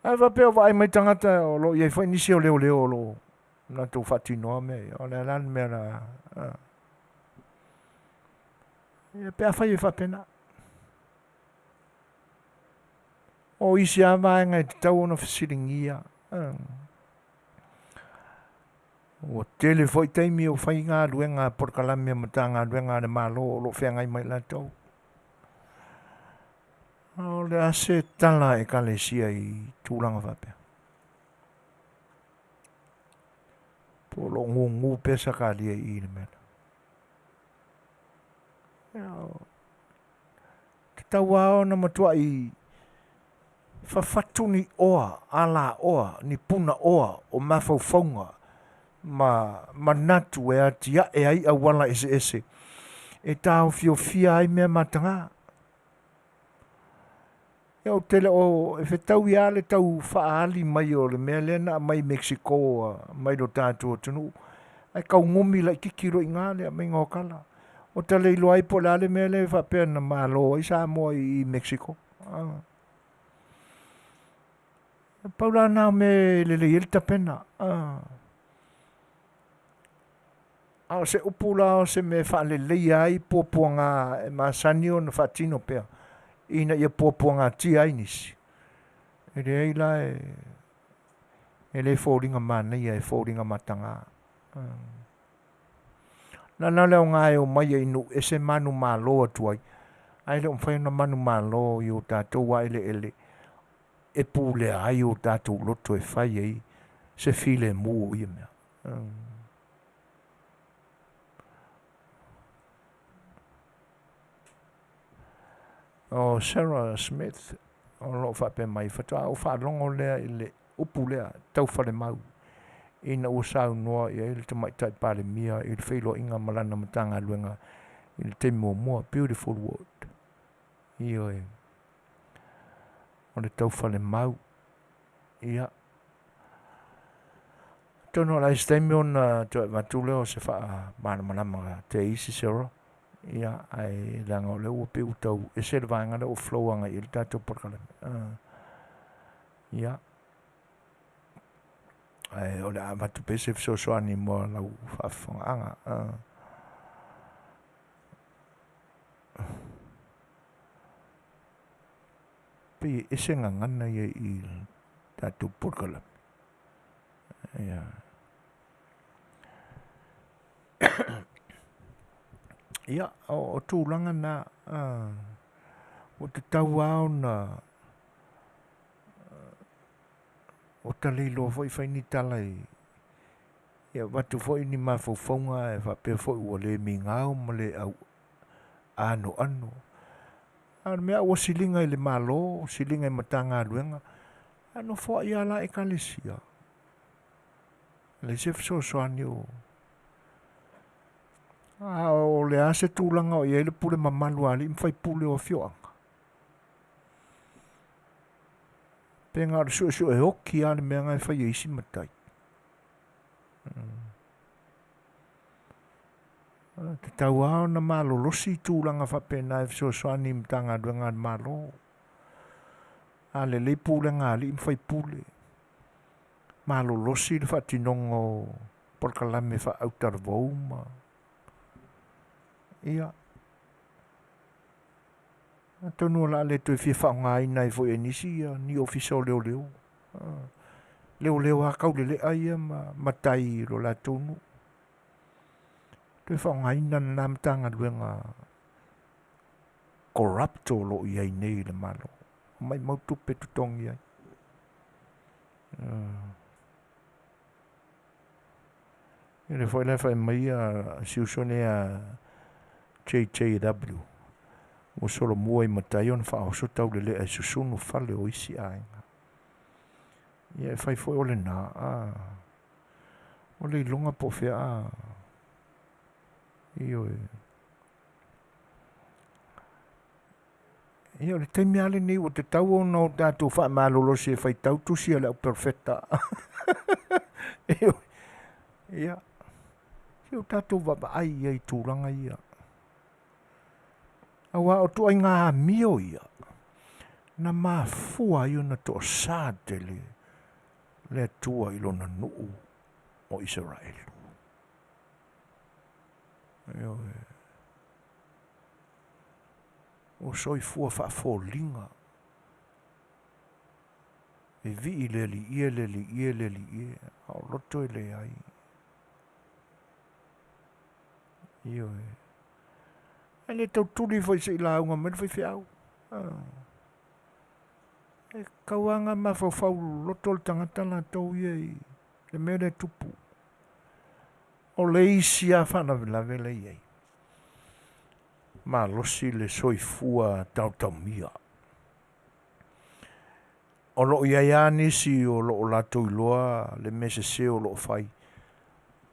Ae faapea o vaai mai tagata o lo o i ai foi nisi o leoleo o lo o latou faatinoa mea ia. O le a la le mea o le a... Ia pe afai e faapena. O isi lava vaega e tatau ona fesiligia. Ua tele foi taimi o fai galuega a polokalame a Matagaluega a le Malo o lo o feagai ma i latou. O le a se tala a Ekalesia i tulaga faapea? Po o lo o gugu pea Sakalia i i le mea lea. Tatau lava ona matuai fafatu ni oa, alaoa, ni punaoa o mafaufauga ma manatu e atiae ai auala eseese e taofiofia ai mea mataga. Ia ou te le o e fetaui lava le tau faaali mai o le mea lea na aumai Mexico mai lo tatou atunuu, ae taugomi laitiiti loa i ina le aumaiga o tala. Ua ta le iloa ai po o le a le mea lea e faapea na malo ai Samoa i Mexico. Pau la na o mea e lelei ai le tapena. A o se upu la o se mea e faaleleia ai puapuaga e masani ona faatino pea ina ia puapuagatia ai nisi, e leai la e le foliga manaia, e foliga mataga. O le a la le aoga e omai ai i nuu ese manumalo atu ai, ae le o mafai ona manumalo i o tatou lava eleele e pulea ai o tatou loto e fai ai se filemu o ia mea. O Sarah Smith o lo o faapea mai, faatoa ou faalogo lea i le upu lea taufalemau ina ua saunoa i ai le Tamaitai Palemia i le feiloaiga ma lana Matagaluega i le taimi muamua. Beautiful word. Ioe. O le taufalemau. Ia. Atonu o le a i ai se taimi ona toe avatu lea o se faamalamalamaga te isi Sarah. Ia, ae leaga o lea ua pei ua tau ese le vaega lea ua flow agai i ai le tatou polokalame. Ia, ae o le a avatu pea se fesoasoani mo lau faafofogaaga. Pei e ese gagana ia i le tatou polokalame. Ia. Ia, o tulaga na, ua tatau lava ona ua ta le iloa foi fai ni tala i ia avatu foi ni mafaufauga ae faapea foi ua le migao ma le au anoano. A o le mea ua siliga i le Malo, siliga i Matagaluega, a nofoai lava la Ekalesia. E leai se fesoasoani o... A o le a se tulaga o i ai le pule mamalu a alii ma faipule o afioaga? Pe na o le suesue oki lava le mea na e fai e isi matai. Tatau lava ona malolosi tulaga faapena e fesoasoani i Matagaluega a le Malo. A lelei pulega a alii ma faipule, malolosi le faatinoga o polokalame faautalavou ma... Ia, atonu o le a le toe fia faaaogaina ai foi e nisi ia ni ofisa o leoleo. Leoleo lava taulelea ia ma matai i lo latou nuu. Toe faaaogaina lena Matagaluega corrupt o lo o i ai nei i le Malo. Maimau tupe totogi ai. Ia lea foi la e fai mai si uso nei a JJW. Ua solomua i matai ona faaoso taulelea e susunu fale o isi aiga. Ia e fai foi o lenā, a o le iloga po o fea a. Ioe. Ia o le taimi lava lenei ua tatau ona o tatou faamalolosi e faitau tusi a le au perofeta. Ioe. Ia, se i o tatou vaavaai i ai i tulaga ia. Auā o ituaiga amio ia na mafua ai ona toasā tele le Atua i lona nuu o Isaraelu. Ioe. Ua soifua faafoliga vivii le alii e, le alii e, le alii e, a o loto e leai. Ioe. Ae le tau tuli foi se i lauga mai le faifeau. E tatau lava ona mafaufau loloto le tagata latou ia i le mea lea e tupu. O le isi lava faalavelave lea e i ai, malosi le soifua taotaomia. O lo o i ai lava nisi o lo o latou iloa le mea sese o lo o fai,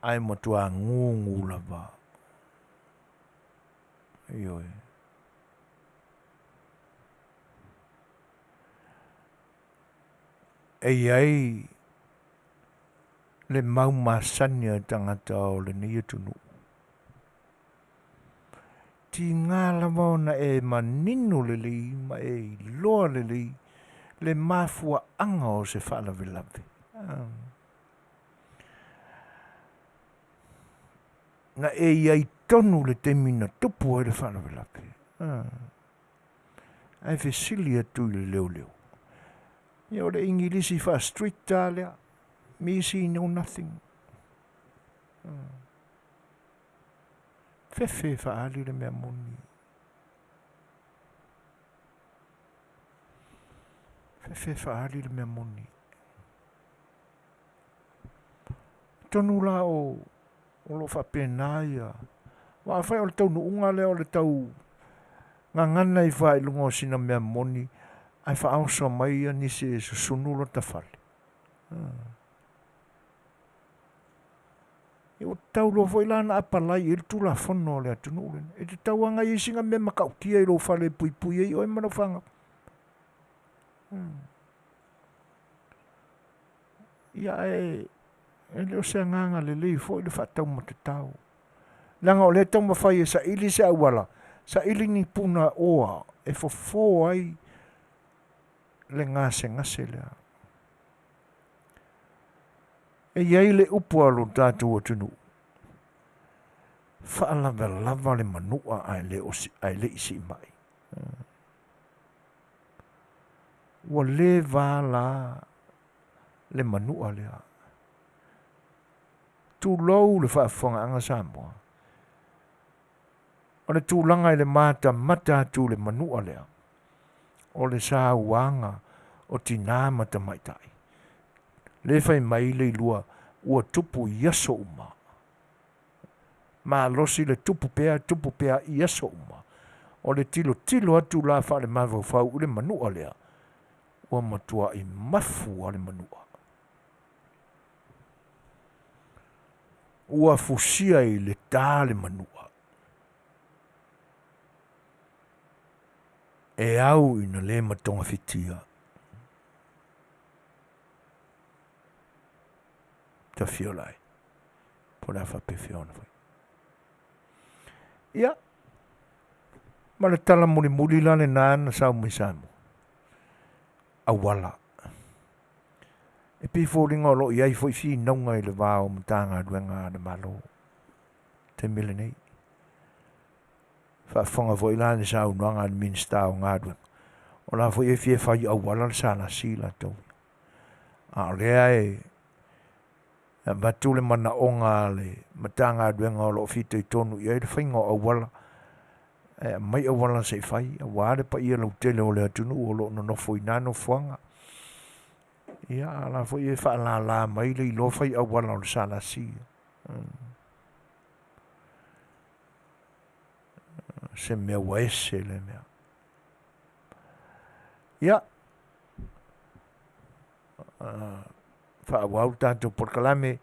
ae matua gugu lava. Ioe. E i ai le mau masani a tagata o lenei atunuu. Tiga lava ona e manino lelei ma e iloa lelei le mafuaaga o se faalavelave. Na e i ai tonu le taimi na tupu ai le faalavelave. Ae fesili atu i le leoleo. Ia o le Igilisi faa-street lava lea. Me see know nothing. Fefe e faaali le mea moni. Fefe e faaali le mea moni. Atonu la o o lo o faapena ia. Aua afai o le taunuuga lea o le tau gagana ifo lava i luga o sina mea moni ae faaoso mai ia nisi e susunu lota fale. Ia ua tatau loa foi la ona apalai i ai le Tulafono a le atunuu lenei. E tatau lava ona i ai sina mea matautia i lou fale e puipui ai oe ma lau fanau. Ia ae e le o se agaga lelei foi le faataumatatao. Leaga o lea e taumafai e saili se auala, saili ni puna oa e fofo ai le gasegase lea. E i ai le upu a lo tatou atunuu, faalavalava le manua ae le o ae le i siimai. Ua le va la le manua lea. Tulou le faafofogaaga Samoa. O le tulaga i le matamata atu i le manua lea, o le sauaga o tinā ma tamaitai. Le fai mai le ilua ua tupu i aso uma. Malosi le tupu pea, tupu pea i aso uma. O le tilotilo atu la faalemafaufau i le manua lea, ua matuai mafu lava le manua. Ua fusia i le ta le manua. E au ina le matogafitia. Tafiola ai. Po o le a faapefea ona fai. Ia, ma le tala mulimuli la lena na sau mai Samoa. Auala. E pei e foliga o lo o i ai foi finauga i le va o Matagaluega a le Malo i le taimi lenei. Faafofoga foi la i le saunoaga a le Minisita o Galuega, o la foi e fia fai auala le SLC latou. A o lea e avatu le manaoga a le Matagaluega o lo o fitoitonu i ai le faiga o auala, e aumai auala se i fai, aua le paia lautele o le atunuu o lo o nonofo i na nofoaga. Ia, a o la foi e faalala mai le iloa fai auala o le SLC. Se mea ua ese lea mea. Ia, faaauau le tatou polokalame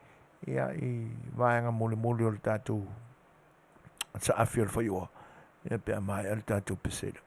ia i vaega mulimuli o le tatou saafi o le faioa ia pe a maea le tatou pesela.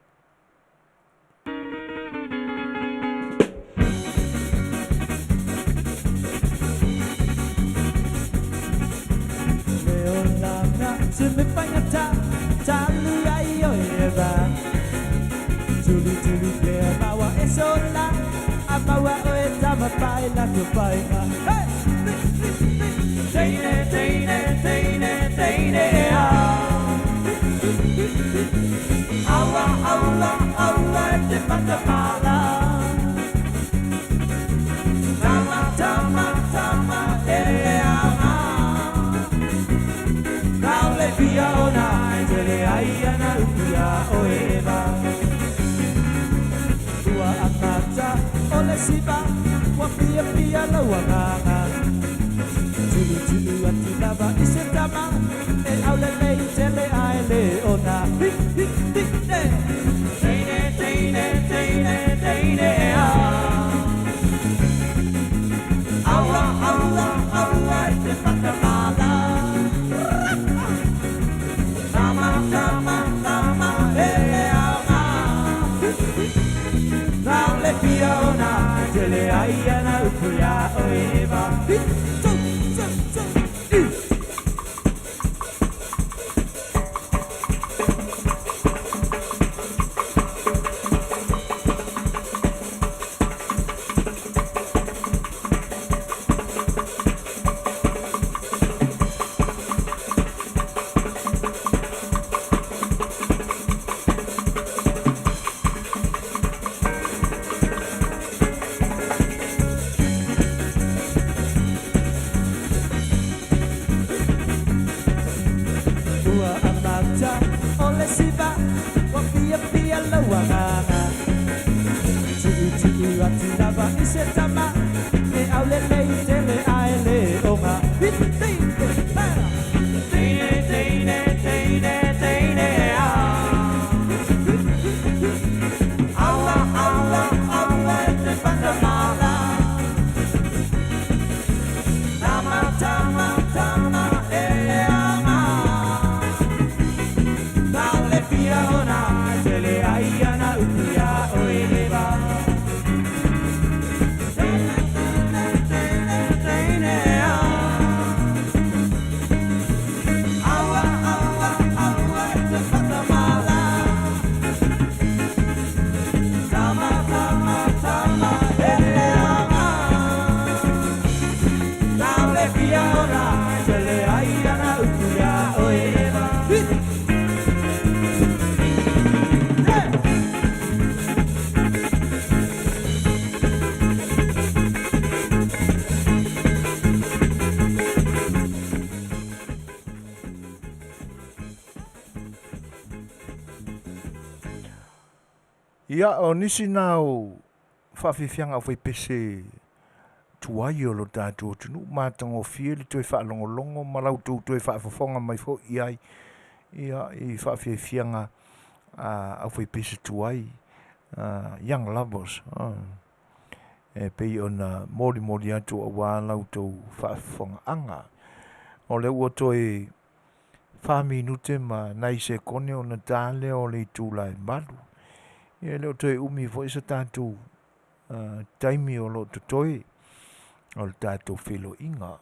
Ia, o nisi na o faafiafiaga aufaipese tuai o lo tatou atunuu matagofie le toe faalogologo ma la outou toe faafofoga mai foi i ai ia i faafiafiaga aufaipese tuai Young Lovers e pei ona molimoli atu auā la outou faafofogaaga. O lea ua toe 4 minute ma nai sekone ona ta lea o le itula e 8. Ia e le o toe umi foi se tatou taimi o lo o totoe o le tatou feiloaiga.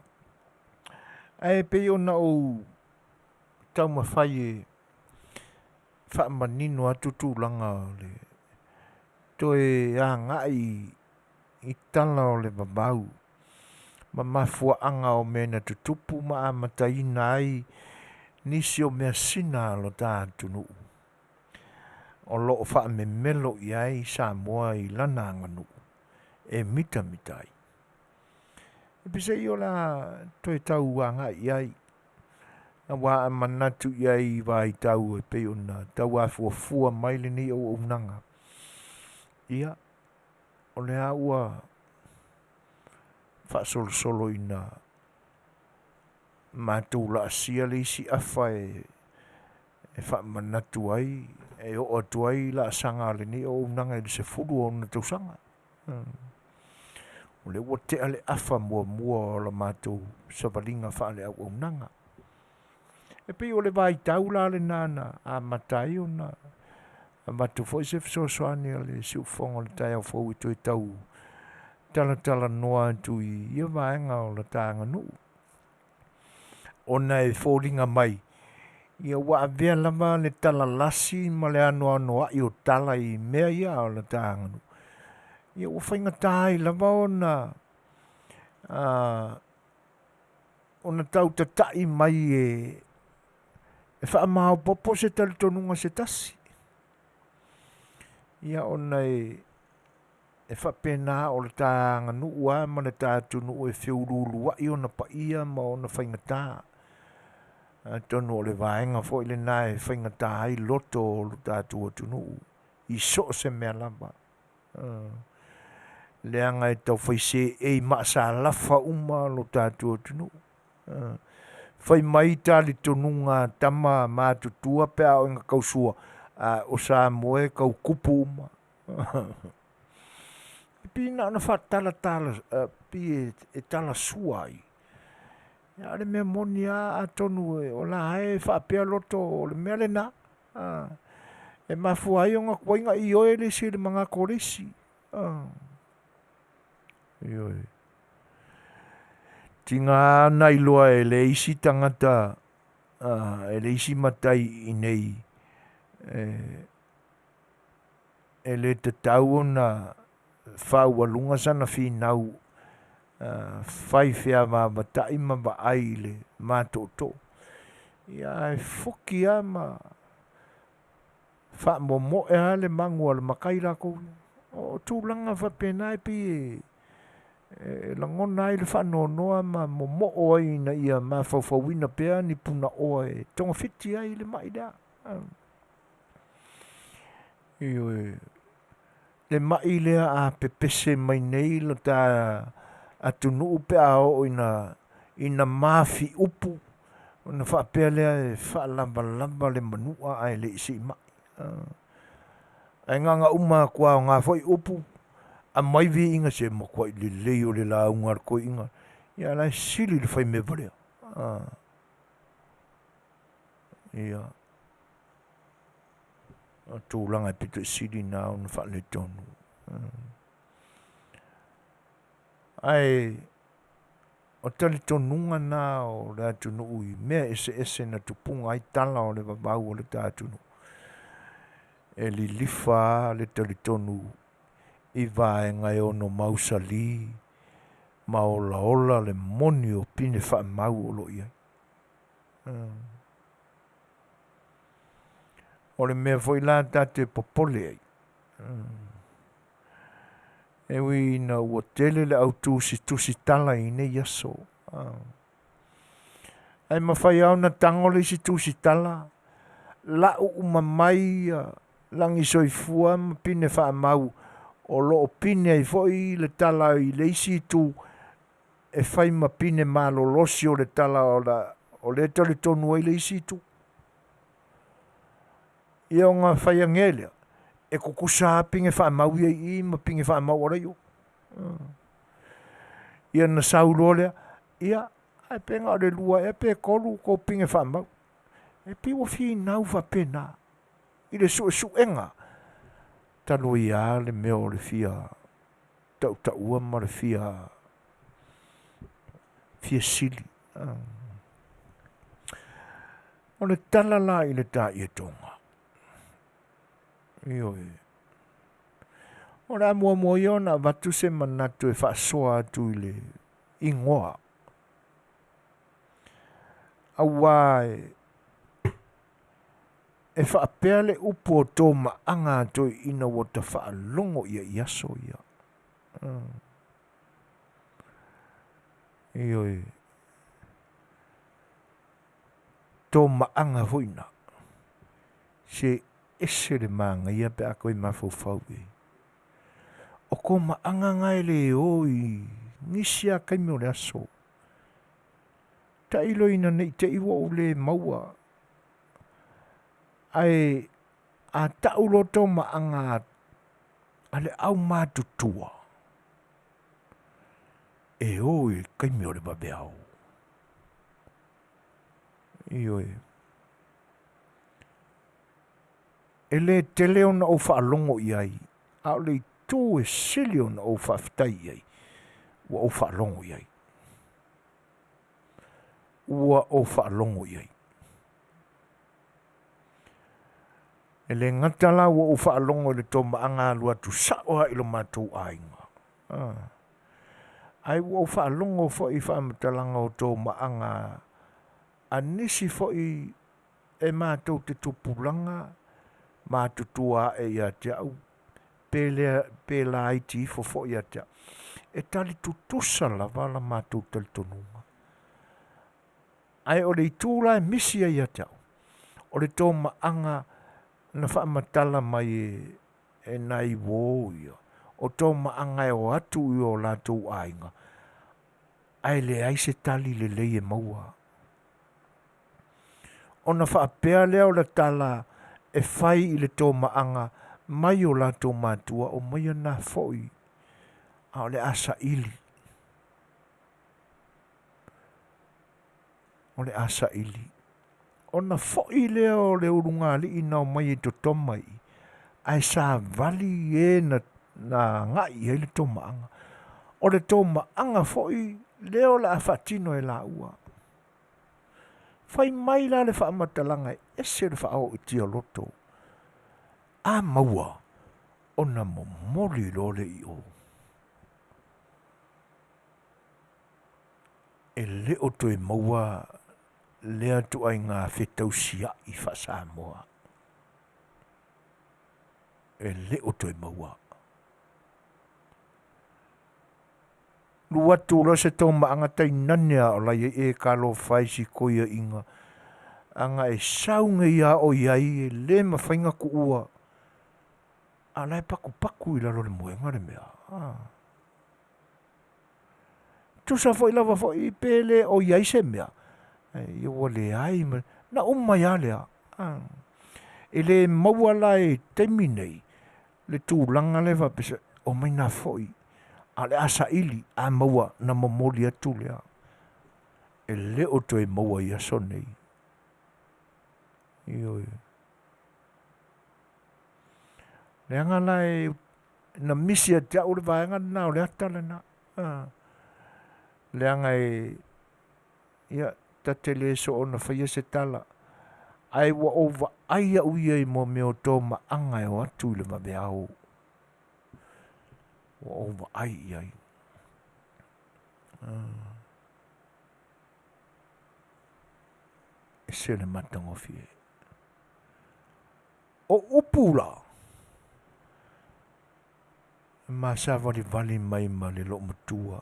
Ae pei ona ou taumafai e faamanino atu tulaga o le toe agai i tala o le vavau ma mafuaaga o mea na tutupu ma amataina ai nisi o measina a lo ta atunuu o lo o faamemelo i ai Samoa i lana aganuu e mitamita ai. E peiseai o le a toe tau agai i ai auā a manatu i ai i vaitau e pei ona tauafuafua mai lenei auaunaga, ia o lea ua faasolosolo ina matou laasia le isi afa e faamanatu ai E oo atu ai laasaga a lenei auaunaga i le 10 o ona tausaga. O lea ua tea le afa muamua o la matou savaliga faale-auaunaga. E pei o le vaitau la lena na amata ai ona avatu foi se fesoasoani a le siufofoga o le taeao fou e toe tau talatalanoa atu i ia vaega o le ta aganuu, ona e foliga mai ia ua avea lava le talalasi ma le anoanoai o tala i mea ia o le ta aganuu, ia ua faigata ai lava ona ona tautatai mai e faamaopoopo se talitonuga se tasi. Ia ona e faapena o le ta aganuu lava ma le ta atunuu e feuluuluai ona paia ma ona faigata. Atonu o le vaega foi lena e faigata ai loto o lo tatou atunuu i so o se mea lava. Leaga e taufai seei maasalafa uma lo tatou atunuu. Fai mai talitonuga a tama matutua pe a oo ina tausua, a o Samoa e tautupu uma. E pei na ona faatalatala pei e talasua ai. A o le mea moni lava atonu o la e faapea loto o le mea lena. E mafua ai ona tuai ona ioe le isi i le manatu o le isi. Ioe. Tiga ona iloa e le isi tagata, e le isi matai i inei, e le tatau ona faaualuga sana finau fai feavaavatai ma vaai i le matootoo. Ia ae foki lava ma faamomoe lava le magu a le matai latou ia. O tulaga faapena e pei e lagona ai le faanoanoa ma momoo ai ina ia mafaufauina pea ni punaoa e togafiti ai le mai lea. Ioe. Le mai lea a pepese mai nei lo ta atunuu pe a oo ina mafiupu, ona faapea lea e faalavalava le manua ae le i siimai. Ae na ona uma atu lava o na foi upu, aumai viiga, se matuai lelei o le lauga a le toeaina, ia a o la e sili le faimea valea. Ia, o tulaga e pito sili na ona faaletonu. Ae o talitonuga na o le atunuu i mea eseese na tupuga ai tala o le vavau o le ta atunuu, e lilifa lava le talitonu i vaega e ono mausali ma olaola le moni o pine faamau o lo o i ai. O le mea foi la ta te popole ai, e ui ina ua tele le au tusitala i nei aso, ae mafai lava ona tago le isi tusitala, lau uma mai lagisoifua ma pine faamau o lo o pine ai foi le tala i le isi itu e fai ma pine malolosi o le tala o lea e talitonu ai le isi itu. Ia ona fai ane lea, e tutusa lava pine faamau ia i i ma pine faamau o la i o. Ia na sau loa lea, ia, ae pe na o le 2 ea pe 3 tou pine faamau. E pei ua finau faapena i le suesuega talu ai lava le mea o le fia tautaua ma le fia sili. O le tala la i le ta'iatoga, ioe, o le a muamua ia ona avatu se manatu e faasoa atu i le igoa, auā e faapea le upu o tomaaga a toeaiina ua ta faalogo i ai i aso ia. Ioe, tomaaga foi na, se ese le manaia pe a toe mafaufau i ai. O tomaaga na e le o i nisi lava taimi o le aso. Tailo ina ne i te i ua ou le maua, ae A ta'u loa toma'aga a le aumatutua, e o i le taimi o le vaveao. Ioe. E lē tele ona ou faalogo i ai, a o le itū e sili ona ou faafetai i ai, ua ou faalogo i ai. Ua ou faalogo i ai. E lē gata la ua ou faalogo i le toma'aga alu atu sa'o a i lo matou aiga, ae ua ou faalogo fo'i i faamatalaga o toma'aga a nisi fo'i e matou te tupulaga matutua a'e ia te a'u pe lea pe laiti ifo fo'i ia te a'u e tali tutusa lava la matou talitonuga. Ae o le itū la e misi ai ia te a'u, o le toma'aga na faamatala mai e nai uō ia, o toma'aga e o atu i o latou aiga, ae leai se tali lelei e maua. Ona faapea lea o le tala e fai i le toma'aga mai o latou matua omaia na fo'i a o le a sa'ili. O le a sa'ili. Ona fo'i lea o le ulugalii na omai e totoma i i, ae savali e na aga'i i ai le toma'aga. O le toma'aga foi lea o le a faatino e laua. Fai mai la le faamatalaga e ese le faaootia loto, a maua ona momoli loa lea i o. E le o toe maua lea ituaiga fetausia'i faa-Samoa. E le o toe maua. Alu atu loa se toma'aga tainane a o la e i ai e talofa e i si toeaina, aga e sau nei lava o i ai e lē mafai ona tu'ua, a o la e patupatu i lalo o le moega le mea. Tusa foi lava foi pe le o i ai se mea, ia ua leai ma na uma ai lava lea. E lē maua la i taimi nei le tulaga lea faapea, omai na fo'i a o le a sa'ili, a maua ona momoli atu lea. E lē o toe maua i aso nei. Ioe. Leaga la e na misi ia te a'u le vaega lena o le ata lena, leaga e ia ta te le soona faia se tala, ae ua ou vaai a'u ia i mea o toma'aga e o atu i le vaveao. Ua ou vaai i ai. Ese le matagofie. O upu la, e masavalivali mai ma le loomatua,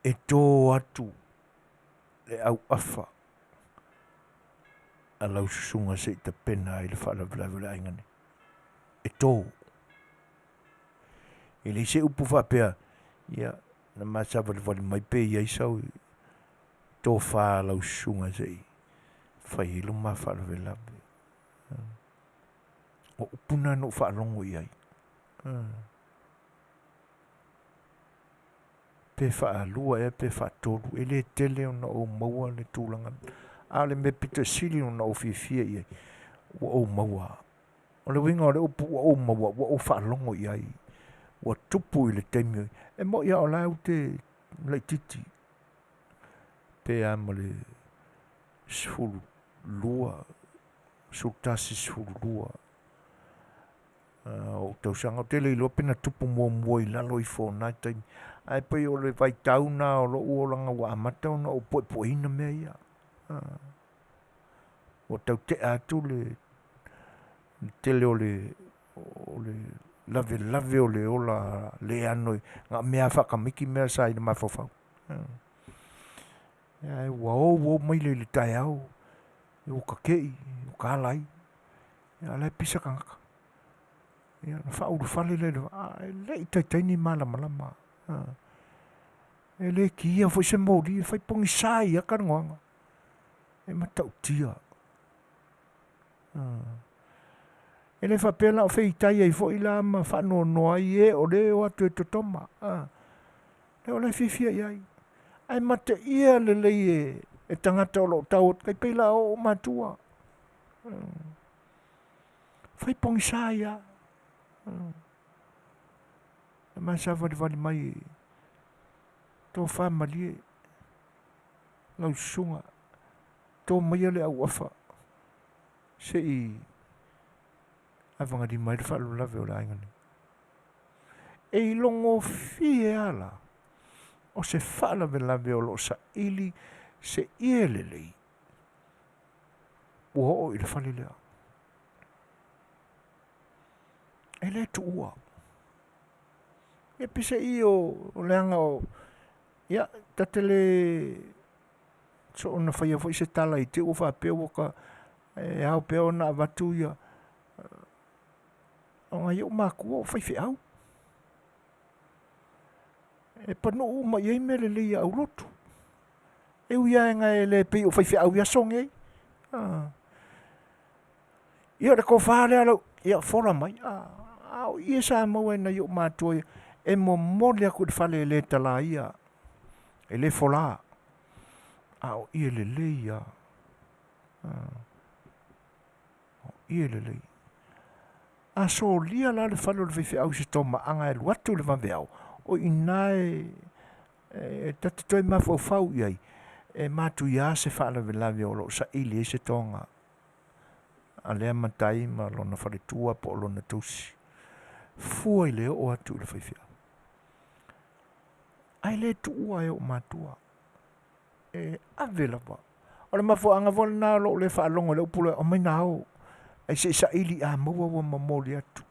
e tō atu le auafa a lau susuga se i tapena ai le faalavelave o le aiga nei. E tō. E leai se upu faapea, ia, na ma savalivali mai pe i ai sau tofa a lau susuga se i fai ai lo ma faalavelave. O upu na na ou faalogo i ai. Pe faalua ea pe faatolu, e lē tele ona ou maua le tulaga, a o le mea pito sili ona ou fiafia i ai, ua ou maua. O le uiga o le upu ua ou maua, ua ou faalogo i ai, ua tupu i le taimi e mo'i a o la e ou te laitiiti, pe a ma le 12, 11, 12 o'u tausaga. Ou te le iloa pe na tupu muamua i lalo ifo o na taimi, ae pei o le vaitau na o lo'u olaga ua amata ona ou puepueina mea ia. Ua taute'a atu le tele o le lavelave o le ola leano na o mea lava faatamaiti mea sa i le mafaufau. Ae ua ou ou mai le i le taeao, ua tate'i ua ta ala ai, a o la e pisa tagata. Ia ona faaulufale lea i le vaa ae le i taitai ni malamalama. E le kiia foi se moli e fai pogisa ai lava talanoaga. E matautia. E le faapea la o feitai ai foi la ma faanoanoa ai e o lea e o atu e totoma. A, lea o la e fiafia i ai. Ae mataia lelei e, e tagata o lo o tau atu, tai pei la o ou matua. Fai pogisa ai lava. E ma savalivali mai tofa malie lau susuga, to maia le auafa se i avagalima ai le faalavelave o le aiga nei. E ilogofie lava la o se faalavelave o lo o saili se ie lelei ua oo i le fale lea. E le tuua. Ia peiseai o leaga o, ia, ta te le soona faia foi se tala i te i ua faapea ua ta, e ao pea ona avatu ia, o nai ou matua o faifeau. E panuu uma i ai mea lelei a aulotu. E ui lava ina e le pei o faifeau i aso nei. Ia o le tofa lea lau, ia fola mai. A o ie sa maua e nai ou matua ia, e momoli atu i le fale e le talaia, e le fola, a o ie lelei lava. O ie lelei. A solia la le fale o le faifeau i se tomaaga e alu atu i le vaveao, o i ina e, e ta te toe mafaufau i ai, e matuia se faalavelave o lo o saili ai se toga a lea matai ma lona faletua po o lona tausi. Fua i le oo atu i le faifeau. Ae le tuua e ou matua. E ave lava. O le mafuaaga foi lena o lou le faalogo i le upu lea, omai na ao, ae se i saili a maua ua momoli atu.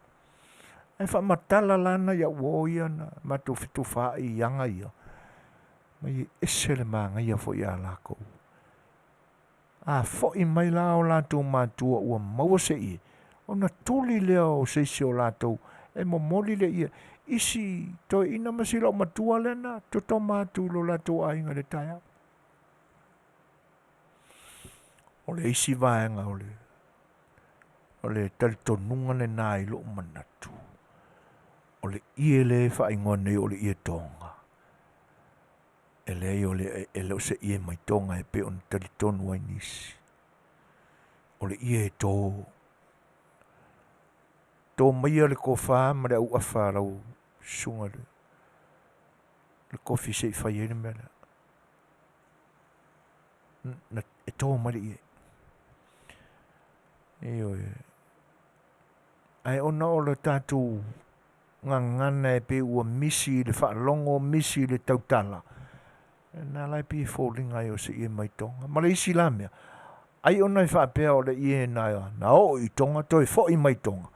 Ae faamatala la nai au uo ia na matou fetufaai i aga ia, mai e ese le manaia foi ia lakou. A foi mai la o latou matua ua maua se ie, ona tuli lea o se isi o latou e momoli le ie i si toeaina ma si loomatua lea na totoma atu i lo latou aiga i le taeao. O le isi vaega o le o le talitonuga lena i lou manatu, o le ie lea e faaigoa nei o le ie toga, e leai o le, e le o se ie mai toga e pei ona talitonu ai nisi. O le ie e to. To maia le tofa ma le auafa a lau susuga i le kofi se i fai ai le mea lea. Na, e to mai le ie. Ioe. Ae ona o le tatou gagana e pei ua misi i le faalogo, misi i le tautala, na la e pei e foliga ai o se ie mai Toga. Ma le isi la mea, ai ona e faapea o le ie na, na oo i Toga toe foi mai Toga,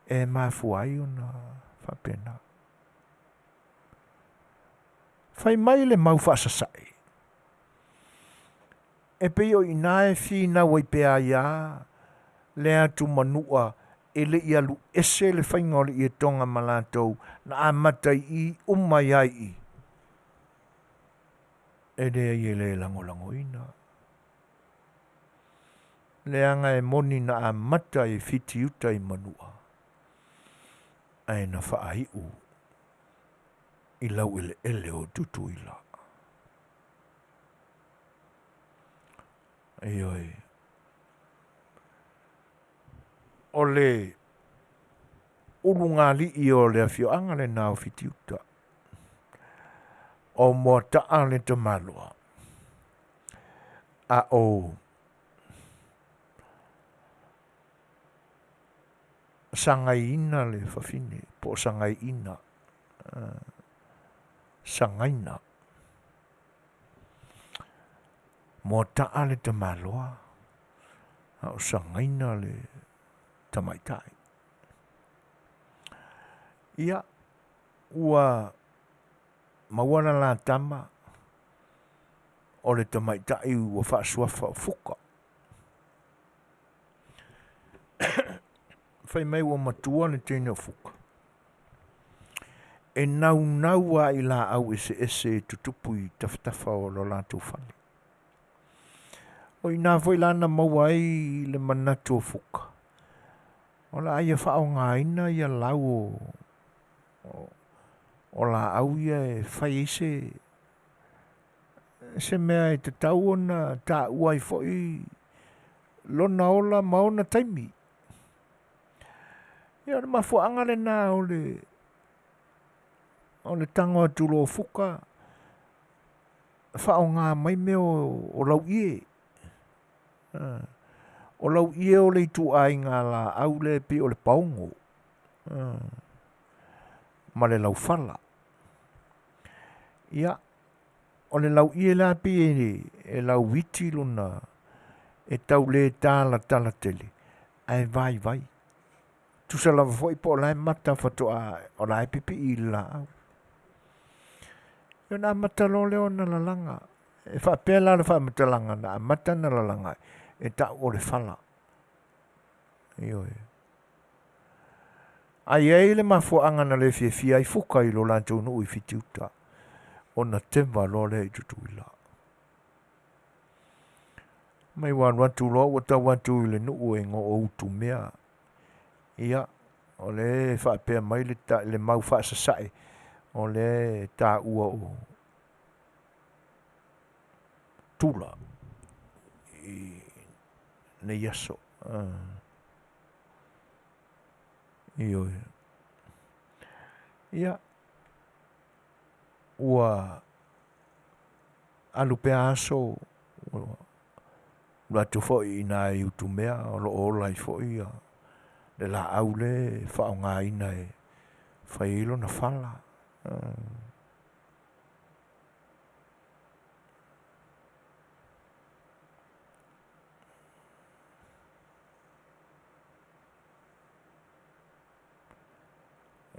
e mafua ai ona faapena. Fai mai le mau faasasae, e pei o i ina e finau ai pea ai lava le atu manua e le i alu ese le faiga o le ietoga ma latou na amata i i uma ai lava i i. E leai e le lagolagoina. Leaga e moni na amata i Fitiuta i Manua, ae na faaiu i laueleele o Tutuila. Ioe. O le ulugalii o le afioaga lena o Fitiuta. O Moataa le tamaloa. A o Sagaiina le fafine, po o Sagaiina, Sagaina. Moataa le tamaloa, a o Sagaina le tamaitai. Ia, ua maua le la tama o le tamaitai ua faasuafa o Fuka. Fai mai ua matua le teine o Fuka. E naunau lava i laau eseese e tutupu i tafatafa o lo latou fale. O i ina foi la na maua ai le manatu o Fuka. O le a ia faaaogaina ia lau o o laau ia e fai ai se se mea e tatau ona taua ai foi lona ola ma ona taimi. Ia o le mafuaaga lena o le o le tago atu loa o Fuka faaaoga mai mea o lauie. O lauie o le ituaiga laau lea e pei o le paogo ma le laufala. Ia, o le lauie la e pei e lauiti lona e tau le talatala tele ae vaivai. Tusa lava foi po o la e mata faatoa o la e pipii i le laau. Ia ona amata loa lea ona lalaga. E faapea la le faamatalaga na amata ona lalaga e tau o le fala. Ioe. Ae i ai le mafuaaga na le fiafia ai Fuka i lo latou nuu i Fitiuta, ona teva loa lea i Tutuila. Mai ua alu atu loa ua tau atu i le nuu e igoa o Utumea. Ia, o lea e faapea mai le, le mau faasasae, o lea e taua o Tula i nei aso. Ioe. Ia, ua alu pea aso, ua alu atu foi i ina i Utumea o lo o ola ai foi ia le laau lea e faaaogaina e fai ai lona fala.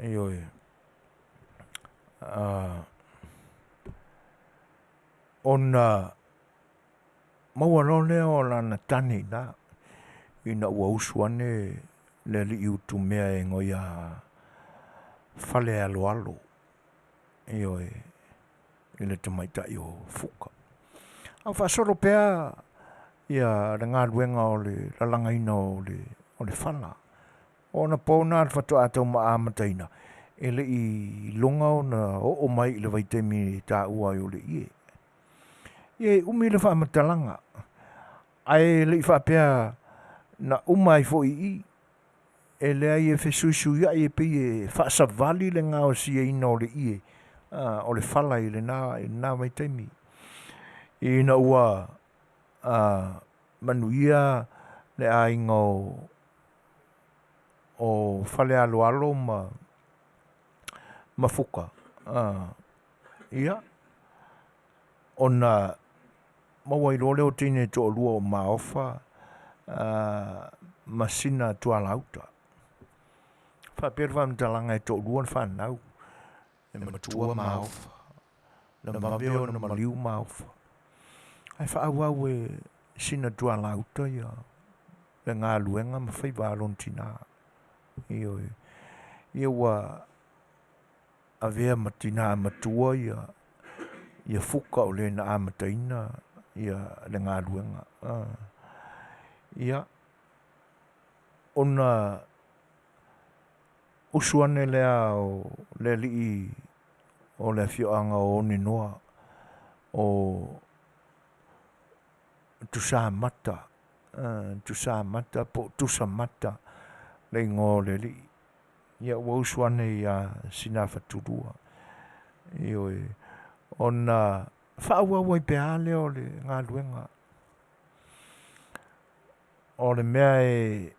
Ioe. Ona maua loa lea o lana tane i ina, ina ua usu ane le alii Utumea e igoa ia Falealoalo, ioe, i le tamaitai o Fuka. A o faasolo pea ia le galuega o le lalagaina o le fala. O ona po na faatoa tau amataina, e le i iloga ona oo mai i le vaitaimi e taua ai o le ie. Ia e umi le faamatalaga, ae le i faapea na uma ai foi i i, e leai e fesuisuiai e pei e faasavali le gaosiaina o le ie, o le fala i lena, i lena vaitaimi. Ina ua manuia le aiga o o Falealoalo ma ma Fuka, ia, ona maua ai loa lea o teine e toalua o Maofa ma sina tualauta. Faapea le faamatalaga e toalua le fanau, e matua Maofa, na vave ona maliu Maofa. Ae faaauau e sina tualauta ia le galuega ma faiva a lona tina. Ioe. Ia ua avea ma tina matua ia ia Fuka o le na amataina ia le galuega. Ia, ona usu ane lea o le alii o le afioaga o Onenoa o Tusamata, Tusamata po o Tusamata le igoa o le alii. Ia ua usu ane ia Sinafatulua. Ioe, ona faaauau ai pea lea o le galuega. O le mea e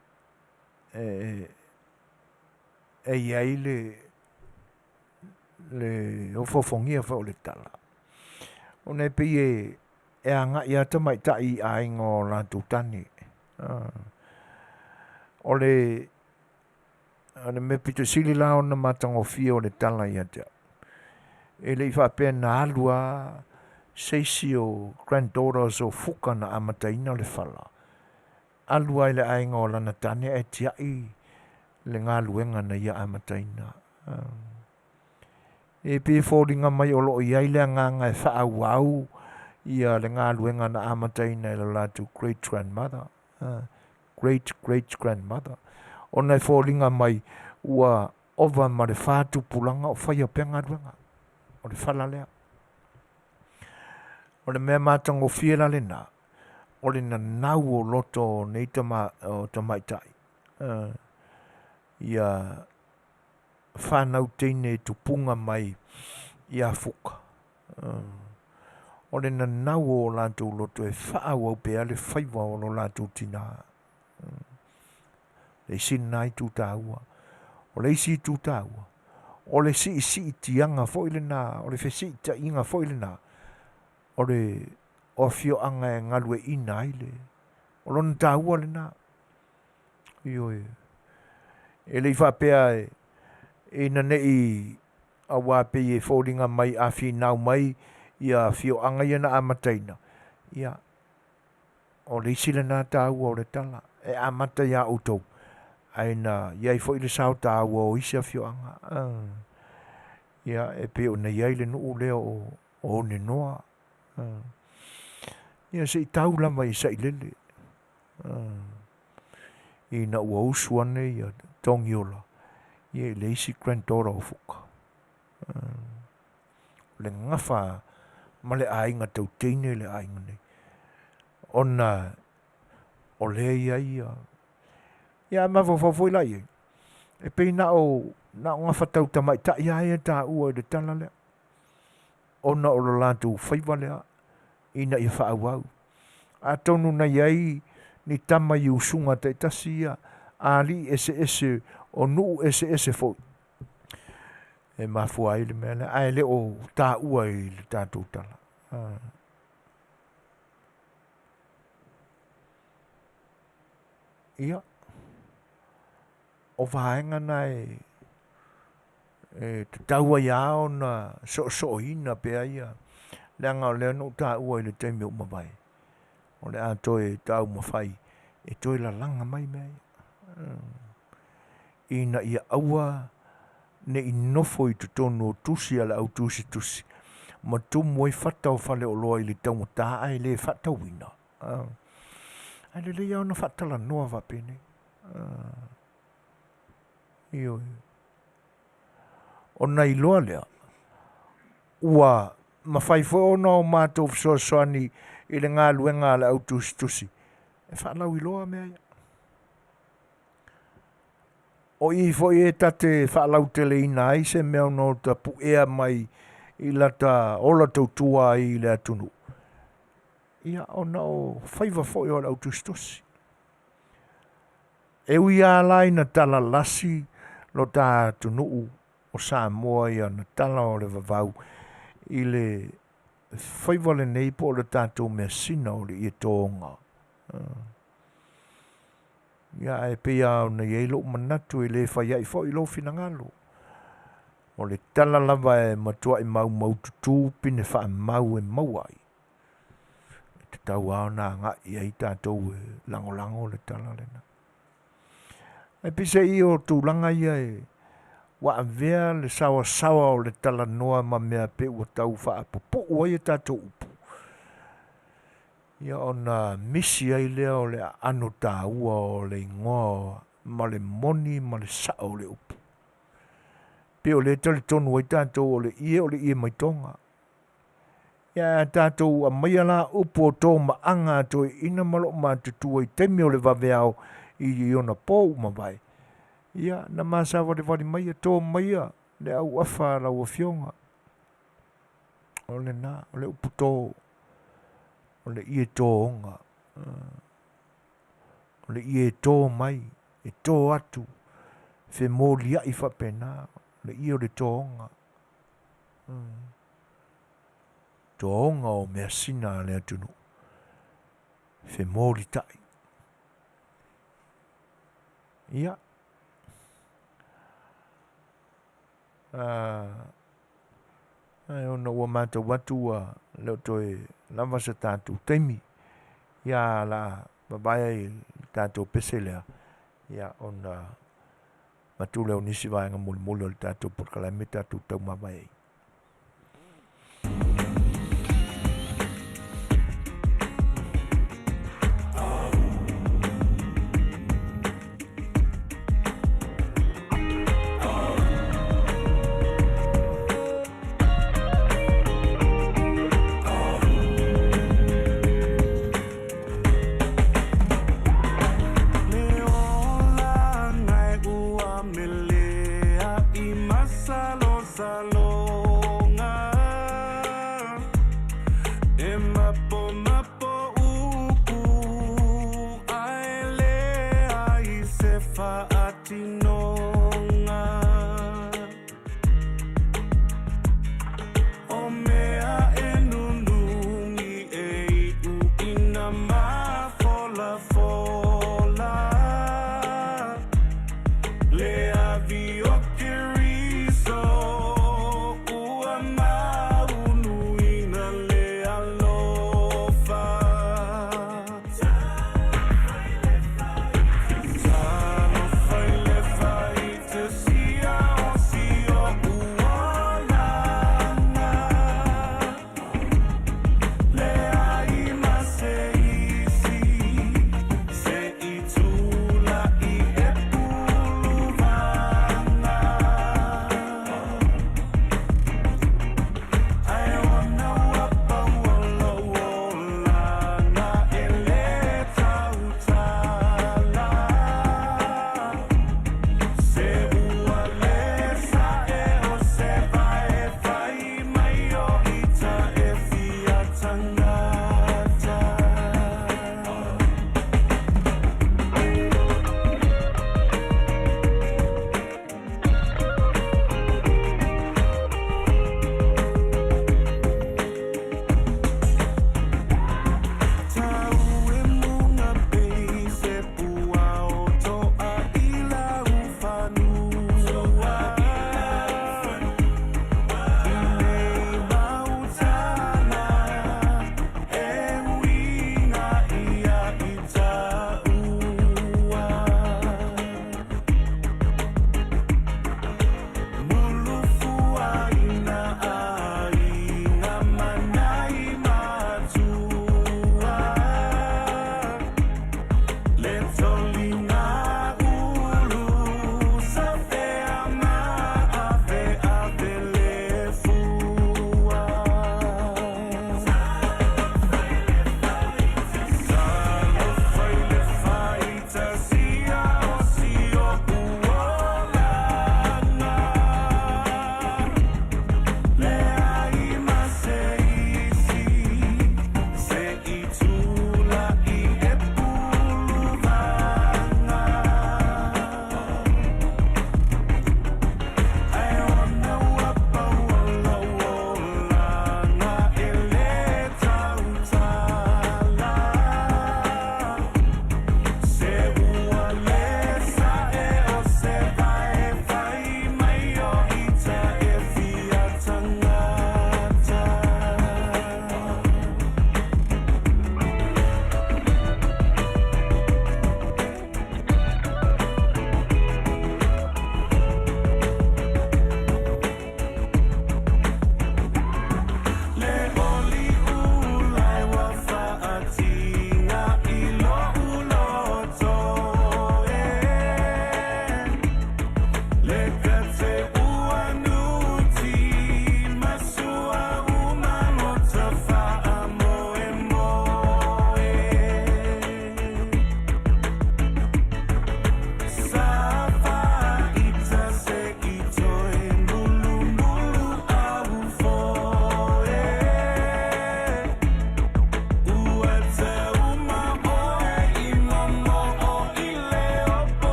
e e i ai le le ofoofogia foi o le tala, ona e pei e e agai lava tamaitai i aiga o latou tane. O le o le mea pito sili la ona matagofie o le tala ia te au, e le i faapea na alu lava se isi o granddaughters o Fuka na amataina le fala, alu lava i le aiga o lana tane ae tiai le galuega na ia amataina. E pei e foliga mai o lo o i ai le agaga e faaauau ia le galuega na amataina e lo latou great grandmother, great great grandmother. Ona e foliga mai ua ova ma le 4 tupulaga o faia pea galuega o le fala lea. O le mea matagofie la lenā o le nanau o loto o nei tama o tamaitai ia fanau teine e tupuga mai ia Fuka. O le nanau o latou loto e faaauau pea le faiva o lo latou tinā. Le isi lenā itu taua. O le isi itu taua, o le siisiitiaga foi lenā, o le fesiitaiga foi lenā o le o afioaga e galueaiina ai le o lona taua lenā. Ioe, e lei faapea e ina nei auā pei e foliga mai a finau mai ia afioaga ia na amataina. Ia o le isi lenā taua o le tala e amata iā outou, ae na iai foi le sao taua o isi afioaga. Ia e pei ona iai le nuu lea o Onenoa. Ia sei tau lava i Sailele ina ua usu ane ia Togiola ia i le isi granddaughter o Fuka. O le gafa ma le aiga tauteine le aiga nei ona o lea iai ia ia mafaufau foi la iai e pei na o gafa tau tamaitai a ia taua i le tala lea ona o lo latou faiva lea ina ia faaauau. Atonu na iai ni tama i usuga taitasi ia a alii eseese o nuu eseese foi e mafua ai le mea lea, ae le o taua i le tatou tala. Ia o vaega na e tatau ai lava ona soosooina pea ia leaga o lea na ou taua i le taimi ua mavae o le a toe taumafai e toe lalaga mai mea ia ina ia aua nei nofo i totonu o tusi a le au tusitusi ma tumu ai fata o faleoloa i le taugata ae le faatauina. Ae lelei lava ona faatalanoa faapenei. Ioe, ona iloa lea ua mafai foi ona o matou fesoasoani i le galuega a le au tusitusi e faalauiloa mea ia. O i foi e ta te faalauteleina ai se mea ona o ta puea mai i lata ola tautua ai i le atunuu. Ia ona o faiva foi o le au tusitusi. E ui lava la ina talalasi lo ta atunuu o Samoa i ona tala o le vavau i le faiva lenei po o le tatou measina o le ietoga. Ia ae pei lava ona i ai lou manatu e le fai ai foi lou finagalo. O le tala lava e matuai maumaututu pine faamau e maua ai. E tatau lava ona agai ai tatou e lagolago le tala lena. Ae peiseai o tulaga ia e ua avea le saoasaoa o le talanoa ma mea pe ua tau faapupuu ai a tatou upu. Ia ona misi ai lea o le aano taua o le igoa ma le moni ma le sao o le upu. Pe o le talitonu ai tatou o le ie o le ie mai Toga. Ia a tatou aumaia la upu o tomaaga a toeaiina ma loo matutua i taimi o le vaveao i ona po ua mavae. Ia na ma savalivali mai to maia le auafa a lau afioga. O lena, o le upu to, o le ie toga. O le ie e to mai, e to atu, femoliai faapena, o le ie o le toga. Toga o measina a le atunuu. Femolitai. Ia, ae ona ua matau atu ua le o toe lava se tatou taimi. Ia la vavae ai le tatou pese lea, ia ona avatu lea o nisi vaega mulimuli o le tatou polokalame tatou taumavae ai.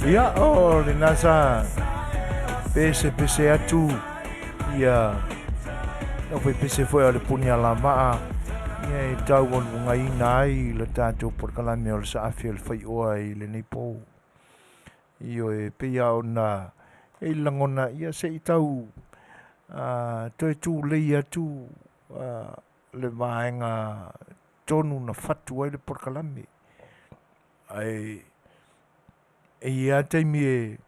Ia, o lena sa pesepese atu ia lau faipese foi o le puni alamaa ia e taualugaina ai le tatou polokalame o le saafi o le faioa i lenei po. Ioe, e pei lava ona i ai le lagona ia se i tau toe tulei atu le vaega tonu na fatu ai le polokalame. Ae e i ai lava taimi e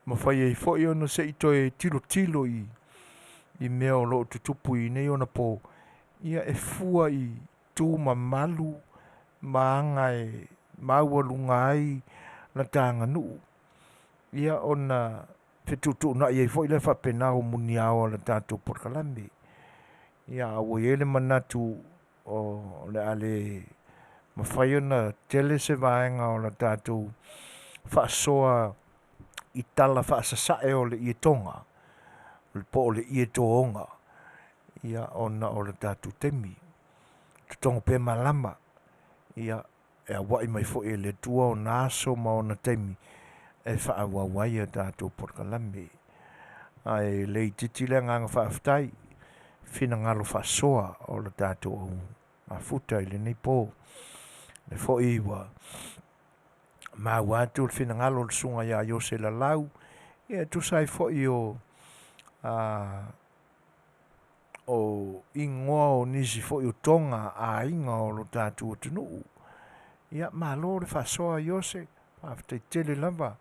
mafai ai foi ona se i toe tilotilo i mea o lo o tutupu i nei ona po, ia e fua i tu mamalu ma aga e maualuga ai la ta aganuu, ia ona fetuutuunai ai foi lea faapena o muniao a le tatou polokalame. Ia a ua i ai le manatu o le a le mafai ona tele se vaega o le tatou faasoa i tala faasasae o le ietoga po o le ietoga, ia ona o le tatou taimi totogo pea malama, ia e aua'i mai foi e le Atua ona aso ma ona taimi e faaauau ai a tatou polokalame. Ae le itiiti le agaga faafetai finagalo faasoa o le tatou au mafuta i lenei po. Le foi ua maua atu le finagalo o le susuga ia Iose Lalau, ia e tusa ai foi o o igoa o nisi foi o toga aiga o lo tatou atunuu. Ia malo le faasoa Iose, faafetai tele lava.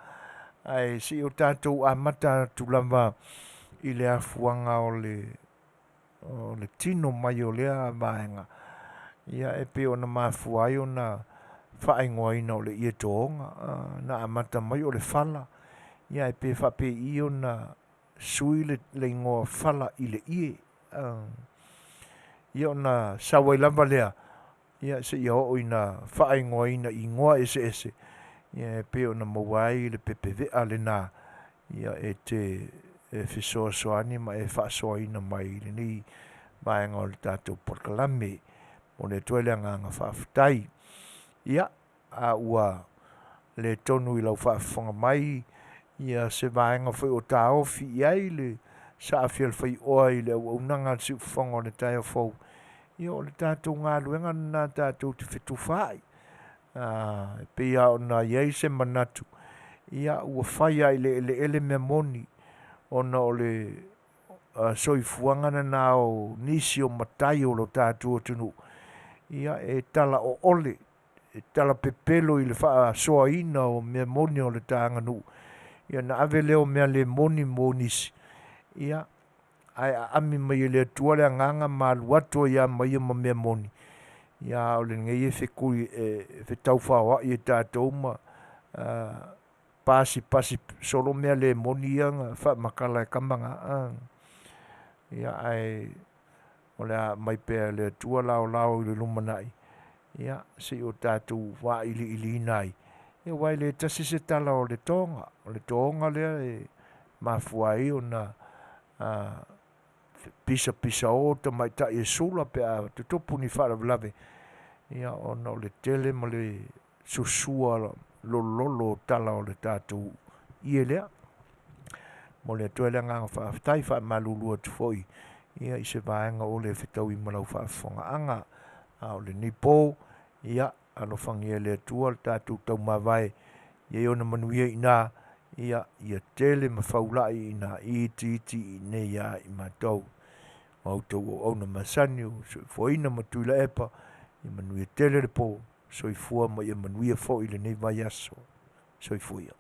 Ae se i o tatou amata atu lava i le afuaga o le o le tino mai o lea vaega, ia e pei ona mafua ai ona faaigoaina o le ietoga, na amata mai o le fala, ia e pe faapei ona sui le igoa fala i le ie. Ia ona sau ai lava lea, ia seia oo ina faaigoaina i igoa eseese, ia e pei ona maua ai le pepevea lena, ia e te e fesoasoani ma e faasoaina mai i lenei vaega o le tatou polokalame. Momoli atu ai le agaga faafetai. Ia, a ua le tonu i lau faafofoga mai ia se vaega foi o taofi i ai le saafia o le faioa i le auaunaga a le siufofoga o le taeao fou, ia o le tatou galuega lena tatou te fetufaai. E pei lava ona i ai se manatu, ia ua fai lava i le eleele mea moni ona o le soifuaga lena o nisi o matai o lo tatou atunuu, ia e talaoole, e talapepelo i le faasoaina o mea moni o le ta aganuu, ia ona ave lea o mea le moni mo nisi, ia ae aami mai e le Atua le agaga ma alu atu ai lava ma ia ma mea moni, ia a o lenei e fekui e fetaufaoai e tatou ma pasipasi solo mea le moni ia na faamatala e tama na. Ia ae o le a aumai pea e le Atua laolao i le lumanai, ia se i o tatou vailiiliina ai, ia aua e le tasi se tala o le toga. O le toga lea e mafua ai ona pisapisao tamaitai e sula pe a tutupu ni faalavelave, ia ona o le tele ma le susua lololo o tala o le tatou ie lea. Momoli atu ai le agaga faafetai, faamalulu atu foi ia i se vaega ua le fetaui ma lau faafofogaaga. A o lenei po, ia alofagia e le Atua le tatou taumavae, ia i ai ona manuia i ina, ia ia tele ma faulai i ina, itiiti i inei ia i matou. O a outou auauna masani o Soifuaina ma Tuilaepa, ia manuia tele le po, soifua ma ia manuia foi lenei vaiaso. Soifua ia.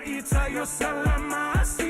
i tai o Salamasi.